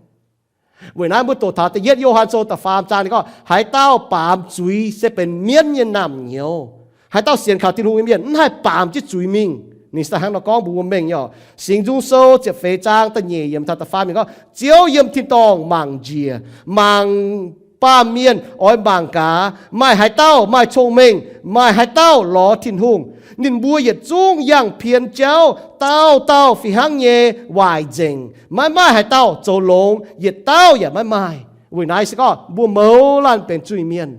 Weic naaiv mbuo doqc taux da'yietv Yo^han Sou da'faam zaang ninh gorngv, haaix dauh baamz zuiz se benx mienv nyei naamh nyouz. Haaix dauh sienx kaux Tin-Hungh nyei mienh mv haih baamz jienv zuiz mingh. Ninh se hnangv nor gorngv mbuox mbuo mengh nyei oc. Singx Nzung Sou ziepc feix zaang da'nyeic yiemc taux da'faam yiemc gorngv, Ziouv yiem tin-dorngh mangc njiec, mangc baamh mienh oix mangc gaax, maaih haaix dauh maaih cong-mengh, maaih haaix dauh lorz Tin-Hungh. Ninh mbuo yietc zungv yangh pien jauv, dauh dauh fih hnangv nyei waaic nzengc. Maiv maaih haaix dauh zoux longx, yietc dauh yaac maiv maaih. Weic naaiv se gorngv mbuo mouz laanh benx zuiz mienh.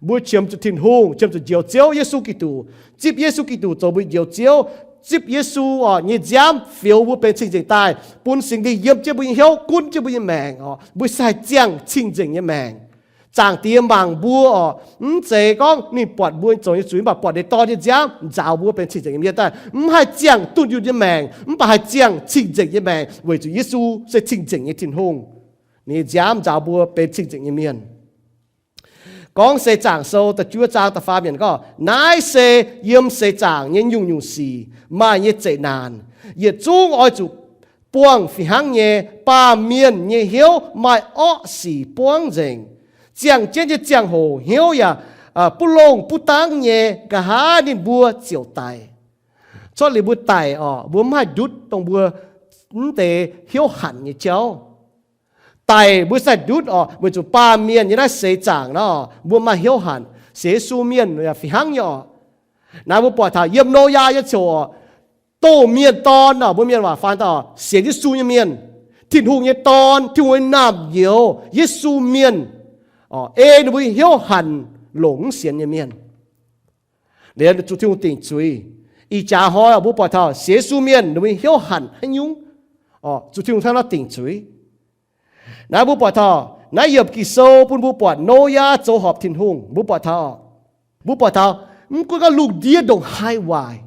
Mbuo qiemx zuqc Tin-Hungh, qiemx zuqc Njoux Ziouv Yesu Giduc, zipv Yesu Giduc zoux mbuo Njoux Ziouv, zipv Yesu oc nyei nziaamv fioux mbuo benx cing-nzengc daaih, bun Singx Lingh yiem jienv mbuo nyei hnyouv, gunv jienv mbuo nyei maengc oc, mbuo se haih ziangh cing-nzengc nyei maengc. Zaangc Diex mangc mbuo oc, mv zeiz gorngv ninh buatc mbuo zoux nyei zuiz, mv baac buatc ninh Dorn nyei nziaamv nzaaux mbuo benx cing-nzengc nyei mienh daaih, mv haih ziangh dunh yunh nyei maengc, mv baac haih ziangh cing-nzengc nyei maengc, weic zuqc Yesu se cing-nzengc nyei Tin-Hungh. Ninh nziaamv nzaaux mbuo benx cing-nzengc nyei mienh. Gorngv Seix Zaangc Sou da'juov zaang da'faam yiemc gorngv, naaiv se yiem seix zaangc nyei nyungc-nyungc sic maaih nyei zeqc naanc, yietc zungv oix zuqc buangh fih hnangv nyei. Baamh mienh nyei hnyouv maaih orqv sic buangv nzengc. Ziangh jienv nyei ziangh hoc hnyouv yaac buv longh buv dangv nyei, nqa'haav ninh mbuo ziouc daic. Cuotv liuz mbuo daic oc, mbuo mv haih ndutv dongh mbuo mv deix hnyouv hanc nyei jauv. Daic mbuo se haih ndutv oc, weic zuqc baamh mienh nyei naaiv seix zaangc nor, mbuo maaih hnyouv hanc. Sienx Yesu mienh yaac fih hnangv nyei oc. Naaiv mbuo buatc taux yiem Noyaa nyei ziouc oc, doh mienh dorn oc, mbuo mienh waac faan daaih oc, sienx Yesu nyei mienh, Tin-Hungh nyei dorn, Tin-Hungh nyei naamh nyouz, Yesu mienh, ei ninh mbuo nyei hnyouv hanc longc mv sienx nyei mienh. Liuz zuqc Tin-Hungh dingc zuiz. Ih jaax hnoi mbuo buatc taux sienx Yesu mienh ninh mbuo nyei hnyouv hanc haaix nyungc, zuqc Tin-Hungh hnangv naaiv dingc zuiz. Naaiv mbuo buatc taux naaiv yiemc Ging-Sou bun mbuo buatc Noyaa zoux horpc Tin-Hungh. Mbuo buatc taux, mbuo buatc taux mv gunv gorngv lungh ndiev ndongc haaix waaic,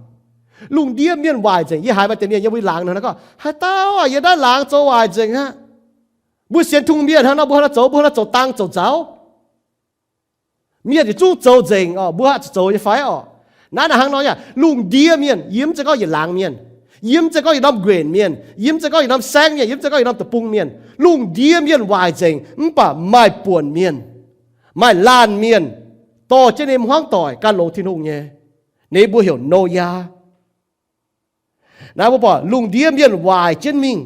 lungh ndiev mienh waaic nzengc. Yie haiz maaih deix mienh yiem mbuo laangz nor gorngv, haaix dauh yiem naaiv laangz zoux waaic nzengc aqv. Mbuo sienx Tin-Hungh mienh hnangv nor, mbuo hnangv nor zoux, mbuo hnangv nor zoux dang zoux nzaaux. Mienh yietc zungv zoux nzengc oc, mbuo hnangv zuqc zoux nyei fai oc? Naaiv naaic hnangv nor yaac lungh ndiev mienh, yie mv zeiz gorngv yietc laangz mienh, yie mv zeiz gorngv yietc norm nquenc mienh, yie mv zeiz gorngv yietc norm saengv mienh, yie mv zeiz gorngv yietc norm deic-bung mienh. Lungh ndiev mienh waaic nzengc mv baac maaih buonc mienh, maaih laanh mienh, dorh jienv ninh hmuangv doic gan longx Tin-Hungh nyei. Ninh mbuo heuc Noyaa. Naaiv mbuo buatc lungh ndiev mienh waaic jienv mingh.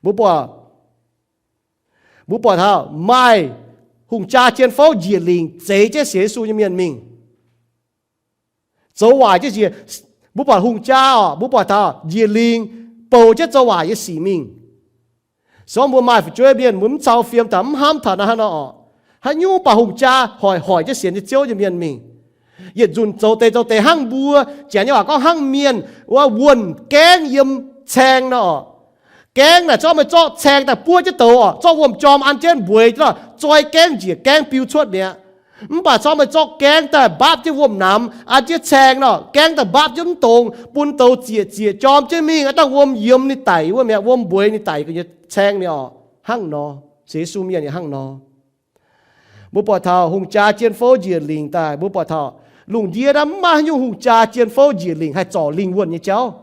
Mbuo buatc, mbuo buatc taux maaih hungh jaa jien fouv njiec lingc zeix jienv sienx Yesu nyei mienh mingh. Zoux waaic jienv njiec, mbuo buatc hungh jaa oc, mbuo buatc taux njiec lingc bouc jienv zoux waaic nyei sic mingh. Se gorngv mbuo maaih fu'jueiv mienh mbuo mv cau fiem daaih mv hnamv taux naaiv hnangv nor oc, haaix nyungc baac hungh jaa hoic hoic jienv sienx nyei Ziouv nyei mienh mingh. Yietc nzunc zoux deix zoux deix hnangv mbuo, janx nyei waac gorngv hnangv mienh wuov wuonh gaengv yiem caeng nor oc. Gaengv naaic zorqv meih zorqv caeng daaih buov jienv douz oc, zorqv wuom-jorm an jienv mbueix jienv nor, zoi gaengv njiec gaengv biu cuotv mi'aqv. Mv baac zorqv meih zorqv gaengv daaih mbaapv jienv wuom-namx an jienv caeng nor, gaengv daaih mbaapv jienv mv dongz, bun douz ziec ziec jorm jienv mingh, aav dangh wuom yiemx ninh daic wuov mi'aqv, wuom mbueix ninh daic gu'nyuoz caeng mi'aqv oc. Hnangv nor, sienx Yesu mienh yaac hnangv nor. Mbuo buatc taux hungh jaa jien fouv njiec lingc daaih, mbuo buatc taux lungh ndiev naaiv mv maaih haaix nyungc hungh jaa jien fouv njiec lingc haih zorc lingh wuonh nyei jauv.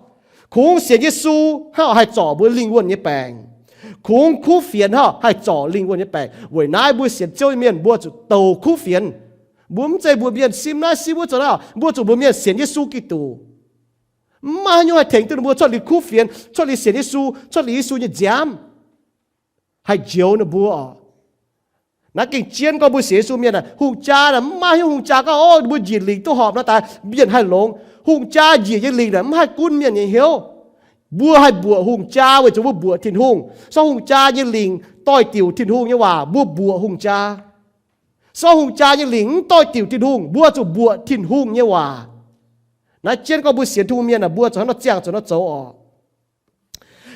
Kungx sienx Yesu hnangv haih zorc mbuo lingh wuonh nyei baengc. Kungx kuv fienx hnangv haih zorc lingh wuonh nyei baengc. Weic naaiv mbuo sienx Ziouv nyei mienh mbuo zuqc douc kuv fienx. Mbuo mv zeiz mbuox mienh sim naaiv sim wuov zoux naaiv, mbuo zuqc mbuox mienh sienx Yesu Giduc. Mv maaih haaix nyungc haih tengx duqv ninh mbuo cuotv liuz kuv fienx, cuotv liuz sienx Yesu, cuotv liuz Yesu nyei nziaamv haih njoux ninh mbuo oc. Naaiv gengh jienv gorngv mbuo sienx Yesu mienh aah, hungh jaa naaic mv maaih haaix nyungc hungh jaa gorngv, o, mbuo njiec lingc duqv horpc nor daaih mienh haih longx. Hungh jaa njiec nyei lingc naaic mv haih gunv mienh nyei hnyouv. Mbuo haih mbuoqc hungh jaa weic zuqc mbuo mbuoqc Tin-Hungh. Se gorngv hungh jaa nyei lingc doix-diuc Tin-Hungh nyei waac, mbuo mbuoqc hungh jaa. Se gorngv hungh jaa nyei lingc mv doix-diuc Tin-Hungh, mbuo zuqc mbuoqc Tin-Hungh nyei waac. Naaiv jienv gorngv mbuo sienx Tin-Hungh mienh aah, mbuo zuqc hnangv nor ziangh, zuqc hnangv nor zoux oc.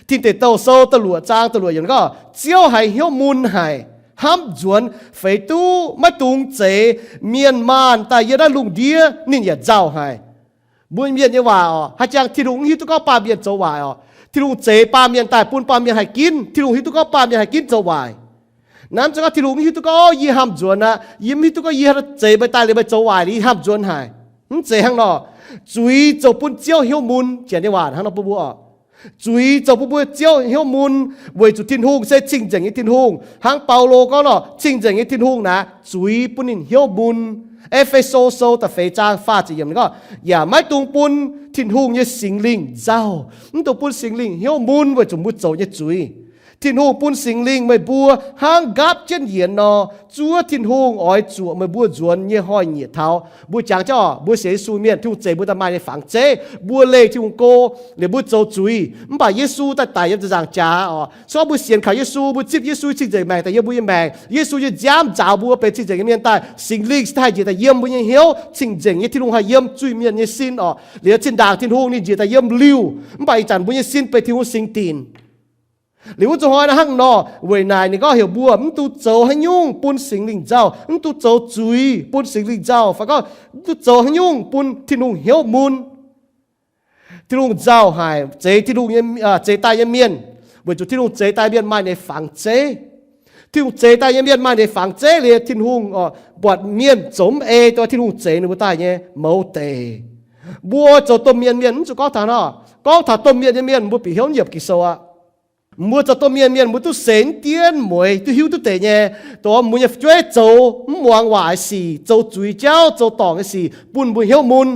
Tin Deic Douh Sou da'luoqc zaang da'luoqc yiemc gorngv, Ziouv haiz hnyouv mun haic, hnamv nzuonx, feix duqv maiv dungx zeix mienh maanh daaih yiem naaiv lungh ndiev, ninh yaac nzauh haic. Mbuo mienh nyei waac oc, haaix jangx Tin-Hungh mv hiuv duqv gorngv baamh mienh zoux waaic oc. Tin-Hungh zeix baamh mienh daaih bun baamh mienh haih ginv. Tin-Hungh hiuv duqv gorngv baamh mienh haih ginv zoux waaic. Naaiv mv zeiz gorngv Tin-Hungh mv hiuv duqv gorngv, o, yie hnamv nzuonx aqv, yie mv hiuv duqv gorngv yie zeix meih daaih liuz meih zoux waaic liuz yie hnamv nzuonx haic. Mv zeiz hnangv nor. Zuiz zoux bun Ziouv hnyouv mun, janx nyei waac hnangv nor bun mbuo oc. Zuiz zoux bun mbuo Ziouv hnyouv mun, weic zuqc Tin-Hungh se cing-nzengc nyei Tin-Hungh. Hnangv Baulo gorngv nor, cing-nzengc nyei Tin-Hungh naaic zuiz bun ninh hnyouv mun. E^fe^so Sou da'feix zaang faah ziepc yiemc gorngv, yaac maiv dungx bun Tin-Hungh nyei Singx Lingh nzauh. Mv dungx bun Singx Lingh hnyouv mun weic zuqc mbuo zoux nyei zuiz. Tin-Hungh bun Singx Lingh meih mbuo hnangv nqaapv jienv yienx nor, zuov Tin-Hungh oix zuoqc meih mbuo nzuonx nyei hnoi-nyieqc taux. Mbuo jangx jauv, mbuo sienx Yesu mienh, Tin-Hungh zeix mbuo daaih maaih nyei fangx zeiv, mbuo leih Tin-Hungh go, liuz mbuo zoux zuiz. Mv baac Yesu daaih daic yiem ziepc nzaangc jaax oc. Se gorngv mbuo sienx kaux Yesu, mbuo zipv Yesu cing-nzengc maengc daaih yiem mbuo nyei maengc, Yesu nyei nziaamv nzaaux mbuo benx cing-nzengc nyei mienh daaih, Singx Lingh se haih njiec daaih yiem mbuo nyei hnyouv, cing-nzengc nyei Tin-Hungh haih yiem zuiz-mienh nyei sin oc. Liuz zinh ndaangc Tin-Hungh ninh njiec daaih yiem liuh, mv baac ih zanc mbuo nyei sin benx Tin-Hungh singx dinc. Liuz wuov zuqc hnoi naaiv hnangv nor, weic naaic ninh gorngv heuc mbuo mv dungx zoux haaix nyungc bun Singx Lingh nzauh, mv dungx zoux zuiz bun Singx Lingh nzauh, fai gorngv mv dungx zoux haaix nyungc bun Tin-Hungh hnyouv mun. Tin-Hungh nzauh haic zeix Tin-Hungh nyei, zeix daaih nyei mienh, weic zuqc Tin-Hungh zeix daaih mienh maaih ninh fangx zeiv. Tin-Hungh zeix daaih nyei mienh maaih ninh fangx zeiv liuz, Tin-Hungh buatc mienh zoux mv ei dongh Tin-Hungh zeix ninh mbuo daaih nyei mouz deic. Mbuo zoux domh mienh mienh mv zuqc gorngv taux nor, gorngv taux domh mienh nyei mienh mbuo bieqc hnyouv yiemc Ging-Sou aqv. Mbuo zoux domh mienh mienh mbuo duqv seix dienv mueiz duqv hiuv duqv deix nyei, dongh mbuo nyei fu'jueiv zoux mv muangx waac nyei sic, zoux zuiz jauv, zoux dorngc nyei sic bun mbuo hnyouv mun.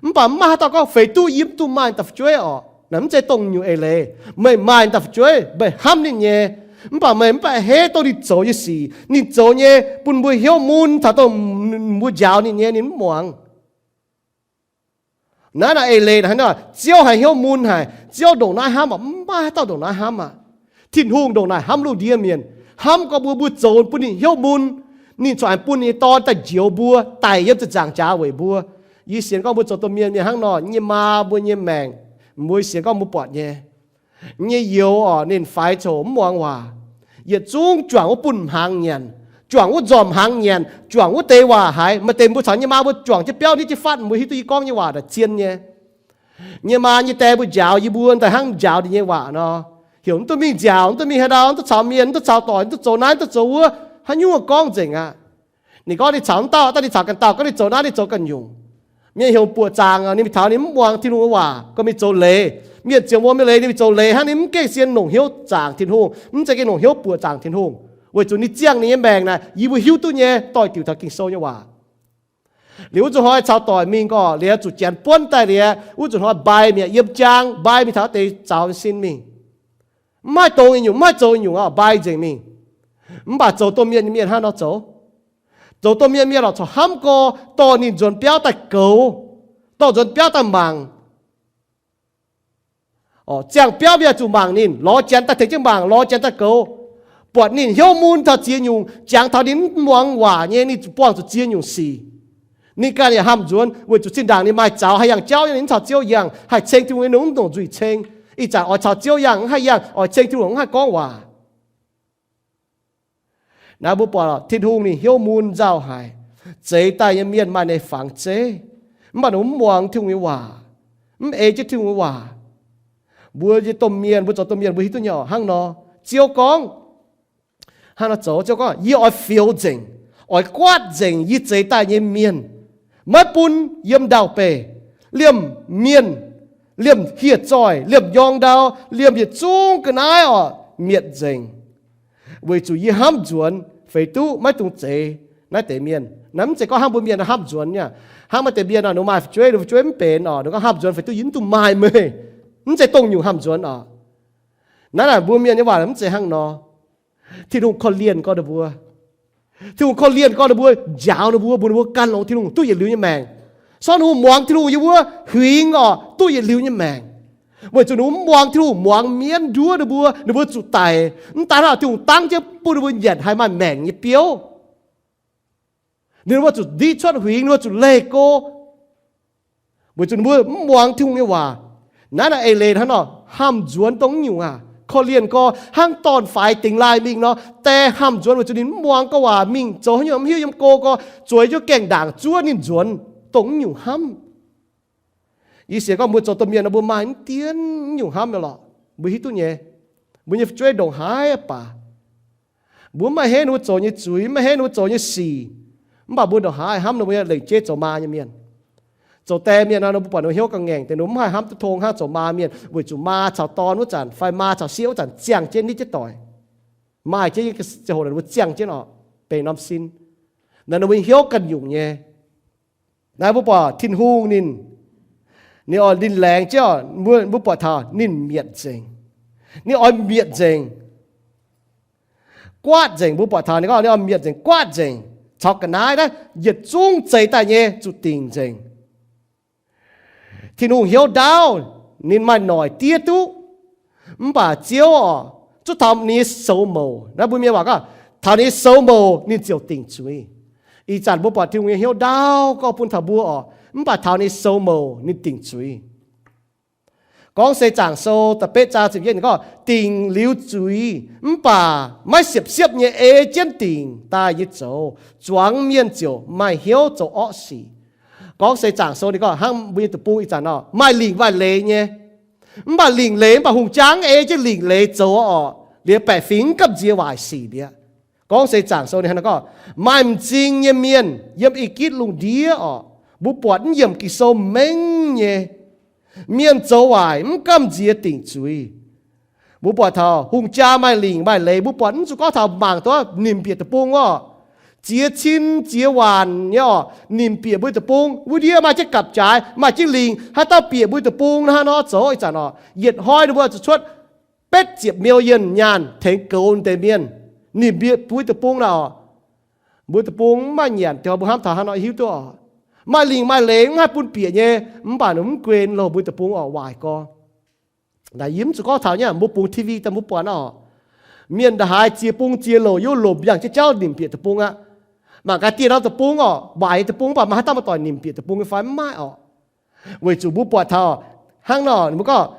Mv baac mv maaih haaix dauh gorngv feix duqv yie mv dungx maaih daaih fu'jueiv oc. Naaiv mv zeiz dongh nyungc eix leiz. Meih maaih daaih fu'jueiv, meih hnamv ninh nyei, mv baac meih mv baac heiv dongh ninh zoux nyei sic. Ninh zoux nyei bun mbuo hnyouv mun taux dongh mbuo njaaux ninh nyei ninh mv muangx. Naaiv naaic eix leiz hnangv nor, Ziouv haiz hnyouv mun haic, Ziouv ndongc naaiv hnamv aqv, mv maaih haaix dauh ndongc naaiv hnamv aqv. Tin-Hungh ndongc naaic hnamv lungh ndiev mienh, hnamv gorngv mbuo, mbuo zoux bun ninh hnyouv mun, ninh corc aengx bun ninh nyei Dorn daaih njoux mbuo, daic yiem ziepc nzaangc jaax weic mbuo. Yie sienx gorngv mbuo zoux domh mienh mienh hnangv nor, nyei maa mbuo nyei maengc, mbuo sienx gorngv mbuo buatc nyei. Nyei youz oc, ninh faix coc mv muangx waac. Yietc zungv juangc wuov bunh hnaangx nyanc, juangc wuov nzormc hnaangx nyanc, juangc wuov deix waac haiz. Maaih deix mbuo caux nyei maa mbuo juangc jienv biauv nitv jienv fatv, mbuo hiuv duqv yie gorngv nyei waac naaic zien nyei. Nyei maa nyei die mbuo njaaux yie mbuo daaih hnangv njaaux ninh nyei waac nor. Heuc mv duqv mingh nziaauc, mv duqv mingh haaix ndau, mv duqv caux mienh, mv duqv caux doic, mv duqv zoux naaiv, mv duqv zoux wuov, haaix nyungc gorngv nzengc aqv. Ninh gorngv ninh caux mv dauh, daaih ninh caux ganh dauh, gorngv ninh zoux naaiv, ninh zoux ganh nyungc. Mienh heuc buoqc zaangc, ninh mingh taux ninh mv muangx Tin-Hungh nyei waac, gorngv mingh zoux leiz. Mienh ziouc wuom nyei leiz, ninh mingh zoux leiz hnangv, ninh mv gengh sienx longc hnyouv zaangc Tin-Hungh, mv zeiz gengh longc hnyouv buoqc zaangc Tin-Hungh. Weic zuqc ninh ziangh ninh nyei maengc naaic, yie mbuo hiuv duqv nyei, doix-diuc taux Ging-Sou nyei waac. Liuz wuov zuqc hnoi caux doic mingh gorqv, liuz zuqc janx buonv daaih liuz, wuov zuqc hnoi mbai mi'aqv, yiem jaang mbai mingh taux deix zaux sin mingh. Mv haih dongz nyei nyungc, mv haih zoux nyei nyungc, mbai nzengc mingh. Mv baac zoux domh mienh nyei mienh hnangv nor zoux. Zoux domh mienh mienh lorqc corc hnamv gorx, dorh ninh nzuonx biauv daaih goux, dorh nzuonx biauv daaih mangc. Ziangh biauv mienh zuqc mangc ninh, lorz janx daaih tengx jienv mangc, lorz janx daaih goux. Buatc ninh hnyouv mun taux ziex nyungc, jangx taux ninh mv muangx waac nyei, ninh zuqc buangh zuqc ziex nyungc sic. Ninh ganh yaac hnamv nzuonx weic zuqc zinh ndaangc ninh maaih zaux haih yangh jauv, ninh mv caux Ziouv yangh, haih ceng Tin-Hungh nyei, ninh mv ndongc nzuih ceng. Ih zanc oix caux Ziouv yangh, mv haih yangh, oix ceng Tin-Hungh, mv haih gorngv waac. Naaiv mbuo buatc Tin-Hungh ninh hnyouv mun nzauh haic. Zeix daaih nyei mienh maaih ninh nyei fangx zeiv, mv baac ninh mv muangx Tin-Hungh nyei waac, mv ei jienv Tin-Hungh nyei waac. Mbuo nyei domh mienh, mbuo zoux domh mienh mbuo hiuv duqv nyei oc, hnangv nor. Ziouv gorngv, hnangv nor zoux, Ziouv gorngv, Yie oix fioux nzengc, oix guaatv nzengc yie zeix daaih nyei mienh, maiv bun yiem ndau-beih, liemh mienh, liemh hieh zoih, liemh nyorng ndau, liemh yietc zungv ga'naaiv oc, mietc nzengc. Weic zuqc yie hnamv nzuonx feix duqv maiv dungx zeix naaiv deix mienh. Naaiv mv zeiz gorngv hnangv mbuo mienh hnamv nzuonx nyei. Hnangv maaih deix mienh oc, ninh maaih fu'jueiv, ninh fu'jueiv mv benx oc, ninh gorngv hnamv nzuonx feix duqv yie mv dungx maaih meih. Mv zeiz dongh nyungc hnamv nzuonx oc. Naaiv naaic mbuo mienh nyei waac mv zeiz hnangv nor. Tin-Hungh korv-lienh gorx ninh mbuo. Tin-Hungh korv-lienh gorx ninh mbuo, njaaux ninh mbuo, mbuox ninh mbuo gan longx Tin-Hungh duqv yietc liuz nyei maengc. Sortv ninh mbuo muangx Tin-Hungh yie wuov huingx oc, duqv yietc liuz nyei maengc. Weic zuqc ninh mbuo mv muangx Tin-Hungh, muangx mienv nduov ninh mbuo, ninh mbuo zuqc daic. Mv daan hnangv, Tin-Hungh dangv jienv bun ninh mbuo nyanc haiz maaih maengc nyei biouv. Ninh mbuo zuqc ndiqv cuotv huingx, ninh mbuo zuqc leih go. Weic zuqc ninh mbuo mv muangx Tin-Hungh nyei waac. Naaiv naaic eix leiz hnangv nor, hnamv nzuonx dongh nyungc aac, korv-lienh gorx hnangv dorn-faix dingx laaih mingh nor, die hnamv nzuonx weic zuqc ninh mv muangx gorx waac mingh zoux haaix nyungc mv hiuv, yiem go gorx zueiz jienv gaengh ndaangc zuov ninh nzuonx dongh nyungc hnamv. Yie sienx gorngv mbuo zoux domh mienh nor mbuo maaih mv dien nyungc hnamv nyei lorqc, mbuo hiuv duqv nyei. Mbuo nyei fu'jueiv ndongc haaix baac, mbuo mv maaih henv ninh mbuo zoux nyei zuiz, mv maaih henv ninh mbuo zoux nyei sic, mv baac mbuo ndongc haaix hnamv ninh mbuo nyei lengc jeiv zoux maa nyei mienh. Zoux die mienh nor, mbuo buatc ninh mbuo hnyouv ga'ngaengc deix, ninh mbuo mv haih hnamv duqv tong hnangv zoux maa mienh, weic zuqc maa caux dorn wuov zanc fai maa caux sieqv wuov zanc ziangh jienv nitv jienv doic, maaih jienv nyei ziangh hoc ninh mbuo ziangh jienv oc, benx norm sin. Naaiv ninh mbuo hnyouv ganh nyungc nyei. Naaiv mbuo buatc Tin-Hungh ninh, ninh oix ninh laengz jienv oc, mbuo buatc taux ninh mietc nzengc. Ninh oix mietc nzengc, guaatv nzengc. Mbuo buatc taux ninh gorngv ninh oix mietc nzengc, guaatv nzengc, caux ga'naaiv naaiv yietc zungv zeix daaih nyei zuqc dingc nzengc. Tin-Hungh hnyouv ndaauv, ninh maaih noic diev duqv. Mv baac Ziouv oc, zuqc taux ninh nyei soux mouc. Naaiv mbuo mienh waac gorngv, taux ninh nyei soux mouc ninh ziouc dingc zuiz. Ih zanc mbuo buatc Tin-Hungh nyei hnyouv ndaauv gorngv bun taux mbuo oc, mv baac taux ninh nyei soux mouc ninh dingc zuiz. Gorngv se Zaangc Sou da'betv zaang ziepc yietv ninh gorngv, dingc liuz zuiz mv baac maiv siepv-siepv nyei ei jienv dingc daaih nyei zoux, zuangx mienh ziouc maaih hnyouv zoux orqv sic. Gorngv se Zaangc Sou ninh gorngv hnangv mbuo nyei deic-bung ih zanc nor maaih lingc maaih leiz nyei. Mv baac lingc leiz mv baac hungh jaa mv ei jienv lingc leiz zoux oc, liuz baeqc fingx mv gamh nziex waaic sic mi'aqv. Gorngv se Zaangc Sou ninh hnangv naaiv gorngv, maaih m'zing nyei mienh yiem I^gitv lungh ndiev oc, mbuo buatc mv yiemc Ging-Sou mengh nyei. Mienh zoux waaic mv gamh nziex dingc zuiz. Mbuo buatc taux hungh jaa maaih lingc maaih leiz, mbuo buatc mv zuqc gorngv taux mangc duqv nimc bieqc deic-bung oc. Ziex cin ziex waanc nyei oc, nimc bieqc mbuo deic-bung. Wuov ndiev maaih jienv gapv-jaaix, maaih jienv lingc, haaix dauh bieqc mbuo deic-bung hnangv nor zoux ih zanc oc. Yietc hnoi ninh mbuo zuqc cuotv betv ziepc million nyaanh tengx goux deix mienh. Nimc bieqc mbuo deic-bung naaic oc, mbuo deic-bung mv maaih nyanc, mbuo hnamv taux hnangv nor hiuv duqv oc. Maaih lingc maaih leiz mv haih bun bieqc nyei, mv baac ninh mv guen loh mbuo deic-bung oc, waaic gorx. Naaic yie mv zuqc gorngv taux nyei, mbuo bungx T V daaih mbuo buatc oc. Mienh ndongc haaix ziex bung ziex louc, yiem louc mbiaangc jienv jauv nimc bieqc deic-bung aqv. Mangc gaax dieh norm deic-bung oc, waaic nyei deic-bung, mv baac maiv haaix dauh maaih doic nimc bieqc deic-bung nyei fai? Mv maaih oc. Weic zuqc mbuo buatc taux hnangv nor, ninh mbuo gorngv,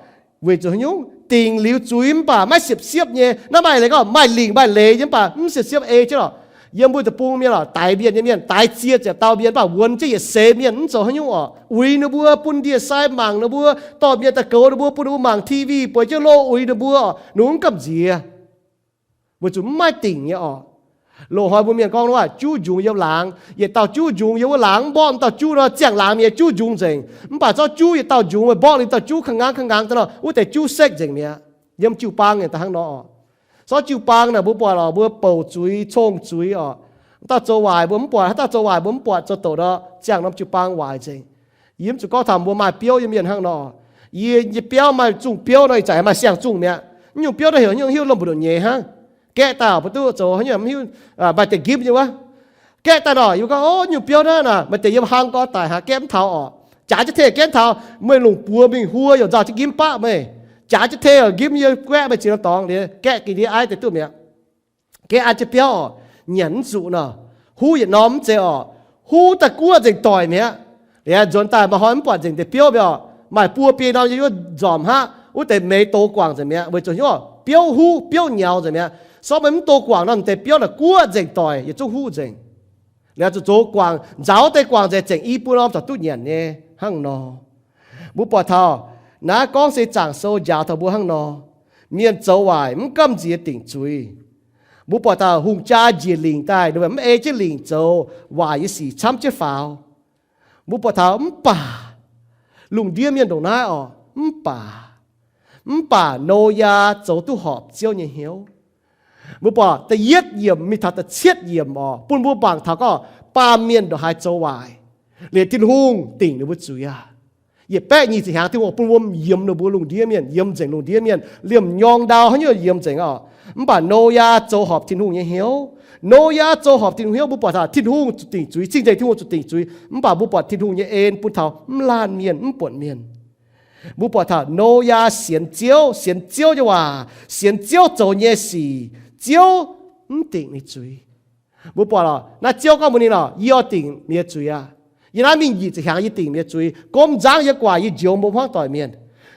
weic zuqc haaix nyungc? Dingc liuz zuiz mv baac maiv siepv-siepv nyei. Naaiv maaih leiz gorngv maaih lingc maaih leiz nyei mv baac mv siepv-siepv ei jienv oc. Yiem mbuo deic-bung mienh oc, daix mienh nyei mienh, daix ziex ziepc dauh mienh mv baac wuonx jienv yietc seix mienh mv zoux haaix nyungc oc. Uix ninh mbuo, bun ndie-sai mangc ninh mbuo, dorh mienh daaih goux ninh mbuo, bun ninh mbuo mangc T V, bueix jienv loh uix ninh mbuo oc, ninh mv gamh nziex. Weic zuqc mv maaih dingc nyei oc. Loz-hnoi mbuo mienh gorngv wuov, juv njungx yiem laangz. Yietc dauh juv njungx yiem wuov laangz, mv mborqv wuov dauh juv nor, ziangh laangz mi'aqv, juv njungx nzengc. Mv baac zorqv juv yietc dauh njungx, mborqv liuz dauh juv ka'ngaangv ka'ngaangv daaih nor, wuov deix juv sekv nzengc mi'aqv. Yiem jiu-baang nyei daaih hnangv nor oc. Sortv jiu-baang naaic mbuo buatc oc, mbuo bouc zuiz, cong zuiz oc. Haaix dauh zoux waaic mbuo mv buatc, haaix dauh zoux waaic mbuo mv buatc, zoux douc nor ziangh norm jiu-baang waaic nzengc. Yie mv zuqc gorngv taux mbuo maaih biouv nyei mienh hnangv nor. Yie nyei biauv maaih zungh biouv nor, ih zanc maaih siang-zungh mi'aqv. Nyungc biouv naaiv heuc nyungc hiuv lomh mbu'ndongx nyeiz hnangv. Gaeqv daaih oc, mbuo duqv zoux haaix nyungc mv hiuv, maaih deix gimv nyei wuov. Gaeqv daaih nor, yie mbuo gorngv, o, nyungc biouv naaiv maaih deix yiem hlang gorngv daic hnangv, gaeqv mv taux oc. Jaax jienv tei gaeqv mv taux, meih longc buoz mingh huo yaac nzauh jienv gimv baqv meih. Jaax jienv tei oc, gimv yie guaeqv meih ziex norm dorngx liuz gaeqv ga'ndiev aiv deix duqv mi'aqv. Gaeqv an jienv biouv oc, nyanc mv zuqc nor, huv yietc norm mv zeiz oc, huv daaih guoqv nzengc doic mi'aqv. Liuz nzuonx daaih maaih hnoi mv buatc nzengc deix biouv mi'aqv oc, maaih buo biei norm yiem wuov nzormc haqv, wuov deix meix dox guangc nzengc mi'aqv, weic zuqc hnyouv biouv huv, biouv nyaux nzengc mi'aqv. Sortv meih mv dox guangc nor, deix biouv naaic guoqv nzengc doic, yietc zungv huv nzengc. Liuz zuqc zoux guangc, nzaaux deix guangc nzengc, zengc i buo norm corc duqv nyanc nyei hnangv nor. Mbuo buatc taux naaiv gorngv se Zaangc Sou njaaux taux mbuo hnangv nor. Mienh zoux waaic mv gamh nziex dingc zuiz. Mbuo buatc taux hungh jaa njiec lingc daaih, ninh mbuo mv ei jienv lingc zoux waaic nyei sic camv jienv faaux. Mbuo buatc taux mv baac lungh ndiev mienh ndongc naaiv oc, mv baac, mv baac Noyaa zoux duqv horpc Ziouv nyei hnyouv. Mbuo buatc da'yietv yiemc mingh taux da'cietv yiemc oc, bun mbuo mangc taux gorngv baamh mienh ndongc haaix zoux waaic, liuz Tin-Hungh dingc ninh mbuo zuiz aqv. Yietc baeqv nyic ziepc hnyangx Tin-Hungh bun wuom yiemx ninh mbuo lungh ndiev mienh, yiemx nzengc lungh ndiev mienh, liemh nyorng ndau haaix nyungc yiemx nzengc oc. Mv baac Noyaa zoux horpc Tin-Hungh nyei hnyouv. Noyaa zoux horpc Tin-Hungh hnyouv, mbuo buatc taux Tin-Hungh zuqc dingc zuiz, cing-nzengc Tin-Hungh zuqc dingc zuiz, mv baac mbuo buatc Tin-Hungh nyei en bun taux mv laanh mienh, mv buonc mienh. Mbuo buatc taux Noyaa sienx Ziouv, sienx Ziouv nyei waac, sienx Ziouv zoux nyei sic, Ziouv mv dingc ninh zuiz. Mbuo buatc oc, naaiv Ziouv gorngv mbuox ninh oc, yie oix dingc meih nyei zuiz aqv. Yie naaiv mingh nyic ziepc hnyangx yie dingc meih nyei zuiz. Gomv nzangv yie guaax yie njoux mbuo hmuangv doic mienh.